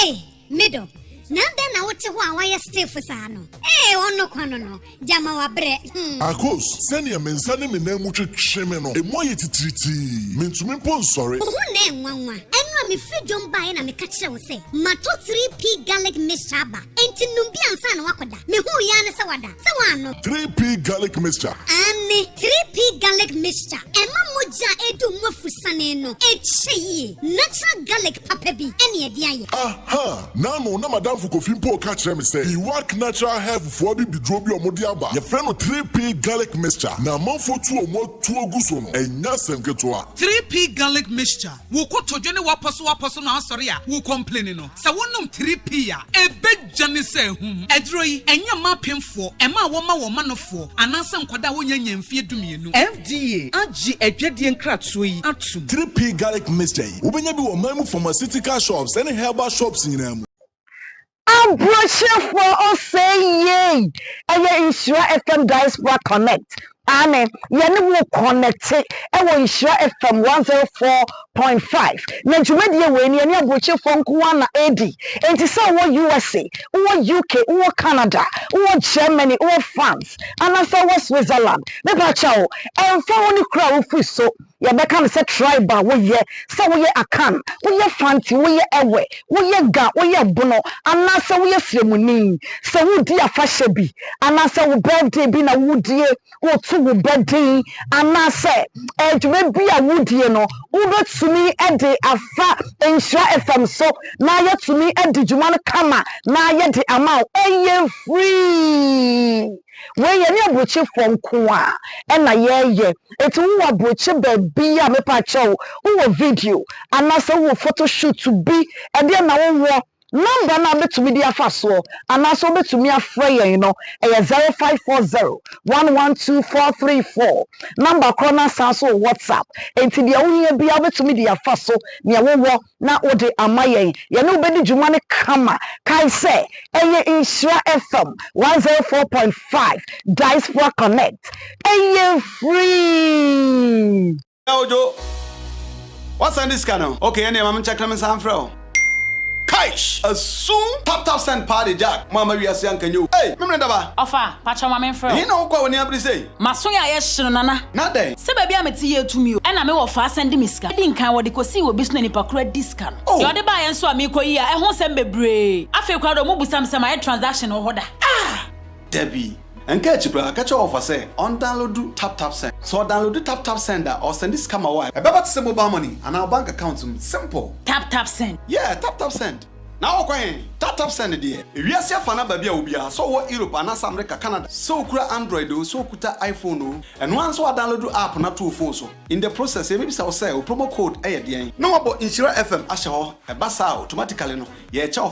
Ei, me dɔ, na adɛn na wote hɔ a woayɛ stiff saa no? Ee, ɔno kwa no no, gyama wabrɛ. Hmm. Akos, sɛnea me nsa ne me nan mu twetwe me no, emu ayɛ titiritii. Mintumi mpo nsɔre. Wo ho na ɛnwanwa. Ɛno a mefiri dwom baeɛ na meka kyerɛ wo sɛ, mato 3P garlic mixture aba. Enti nom bi ansa na woakɔda. Mehuu yi ara ne sɛ wada. Sɛ woannom. 3P garlic mixture. Aane, 3P garlic mixture. Ɛma mogya a ɛdu mu afusane no kyɛ yie. Natural garlic papa bi ɛne ɛde ayɛ. Aha! Naano na m'adamfo Kofi mpo reka kyerɛ me sɛ Iwak Natural Health foɔ abibiduro bi a wɔde aba, yɛfrɛ no 3P garlic mixture na amanfoɔ tu wɔn atuo gu so no, ɛnyɛ asɛm ketewa. 3P garlic mixture. Wo kotodwe ne w'apɔsowapɔso no asɔre a wo kɔmpleni no, sɛ wonom 3P a, ɛbɛdwane sɛ ahum. Aduro yi, ɛnyɛ mma apemfoɔ, ɛma a wɔma wɔn manofoɔ, anaasɛ nkwadaa a wɔnnya nnya mfeɛ dumienu. FDA agye adwadie nkratoɔ yi atom. 3P Garlic Mixture yi, wobɛnya bi wɔ ɔman mu pharmaceutical shops ne herbal shops nyinaa mu. Abrɔkyerɛfoɔ ɔsɛe yei ɛyɛ Nhyira FM Diaspora Connect aane yɛne wo connecte ɛwɔ Nhyira FM 104.5 na dwumadie wei no yɛne abrɔkyerɛfoɔ nko ara na ɛredi enti sɛ wowɔ USA wowɔ UK wowɔ Canada wowɔ Germany wowɔ France anaasɛ wowɔ Switzerland mepakyɛw ɛmfa ho ne kuro a wofiri so Yɛbɛka no sɛ tribe a woyɛ, sɛ woyɛ Akan, woyɛ Fanti, woyɛ Ewe, woyɛ Ga, woyɛ Bono, anaasɛ woyɛ Sremuni. Sɛ woredi afahyɛ bi, anaasɛ wo birthday bi na woredie, woreto wo ba din, anaasɛ dwuma bi a woredie no, wobɛtumi de afa Nhyira FM so na yɛatumi adi dwuma no kama na yɛde ama wo. Ɛyɛ free! Wei yɛne aburokyefoɔ nko a ɛna yɛyɛ enti wowɔ aburokye baabi a mepakyɛw wowɔ video anaasɛ wowɔ photo shoot bi ɛdeɛ na wowɔ number no a wobɛtumi de afa soɔ anaasɛ wobɛtumi afrɛ yɛn no ɛyɛ 0540 112434 number korɔ no asan so wɔ WhatsApp enti deɛ wohia biara wobɛtumi de afa so nea wowɔ na wode ama yɛn. Yɛne wo bɛdi dwuma no kama. Kae sɛ, ɛyɛ Nhyira FM 104.5 Diaspora Connect. Ɛyɛ free! Ojo, woasan de sika no? Okay, ɛnneɛ ma menkyɛke na mensan mfrɛ wo. Kaish! Asum! Tap tap send paa de Jack mo ama wiase anka nyɛ o. Ei! Memene daba! Ɔfa, pakyɛw ma menfrɛ wo. Ɛhe na wokɔ a w'ani abere sei? M'aso yɛ a yɛ hye no Nana. Na dɛn? Sɛ baabi a mete yɛ tumi o. Ɛna me wɔfa asan de me sika. Edi nkan wɔde kosii wɔ bi so na nipa koro adi sika no. Oh! Deɛ ɔde baeɛ nso a meekɔ yi a ɛho nsɛm bebree. Afei koraa deɛ ɔmo busa me sɛ mayɛ transaction wɔ hɔ da. Ah! Dabi. Nka akyi koraa, ka kyerɛ wɔfa sɛ ɔndownloadu TapTapSend. Sɛ ɔdownloadu TapTapSend a, ɔresɛnde sika ma wo a, ɛbɛba te sɛ mobile money anaa wo bank account mu. Simple! TapTapSend. Yeah, TapTapSend. Na wokɔ he? TapTapSend deɛ, ewiase afa no aba bi a obiara, sɛ ɔwɔ Europe anaasɛ America, Canada, sɛ okura Android oo, sɛ okuta iPhone oo, ɛno ara ne sɛ woadownloadu app no ato wo phone so. In the process, yɛbɛbisa wo sɛ, wo promo code yɛ deɛn? Na woabɔ Nhyira FM ahyɛ hɔ. Ɛba saa a, automatically no, yɛrekyɛ wo.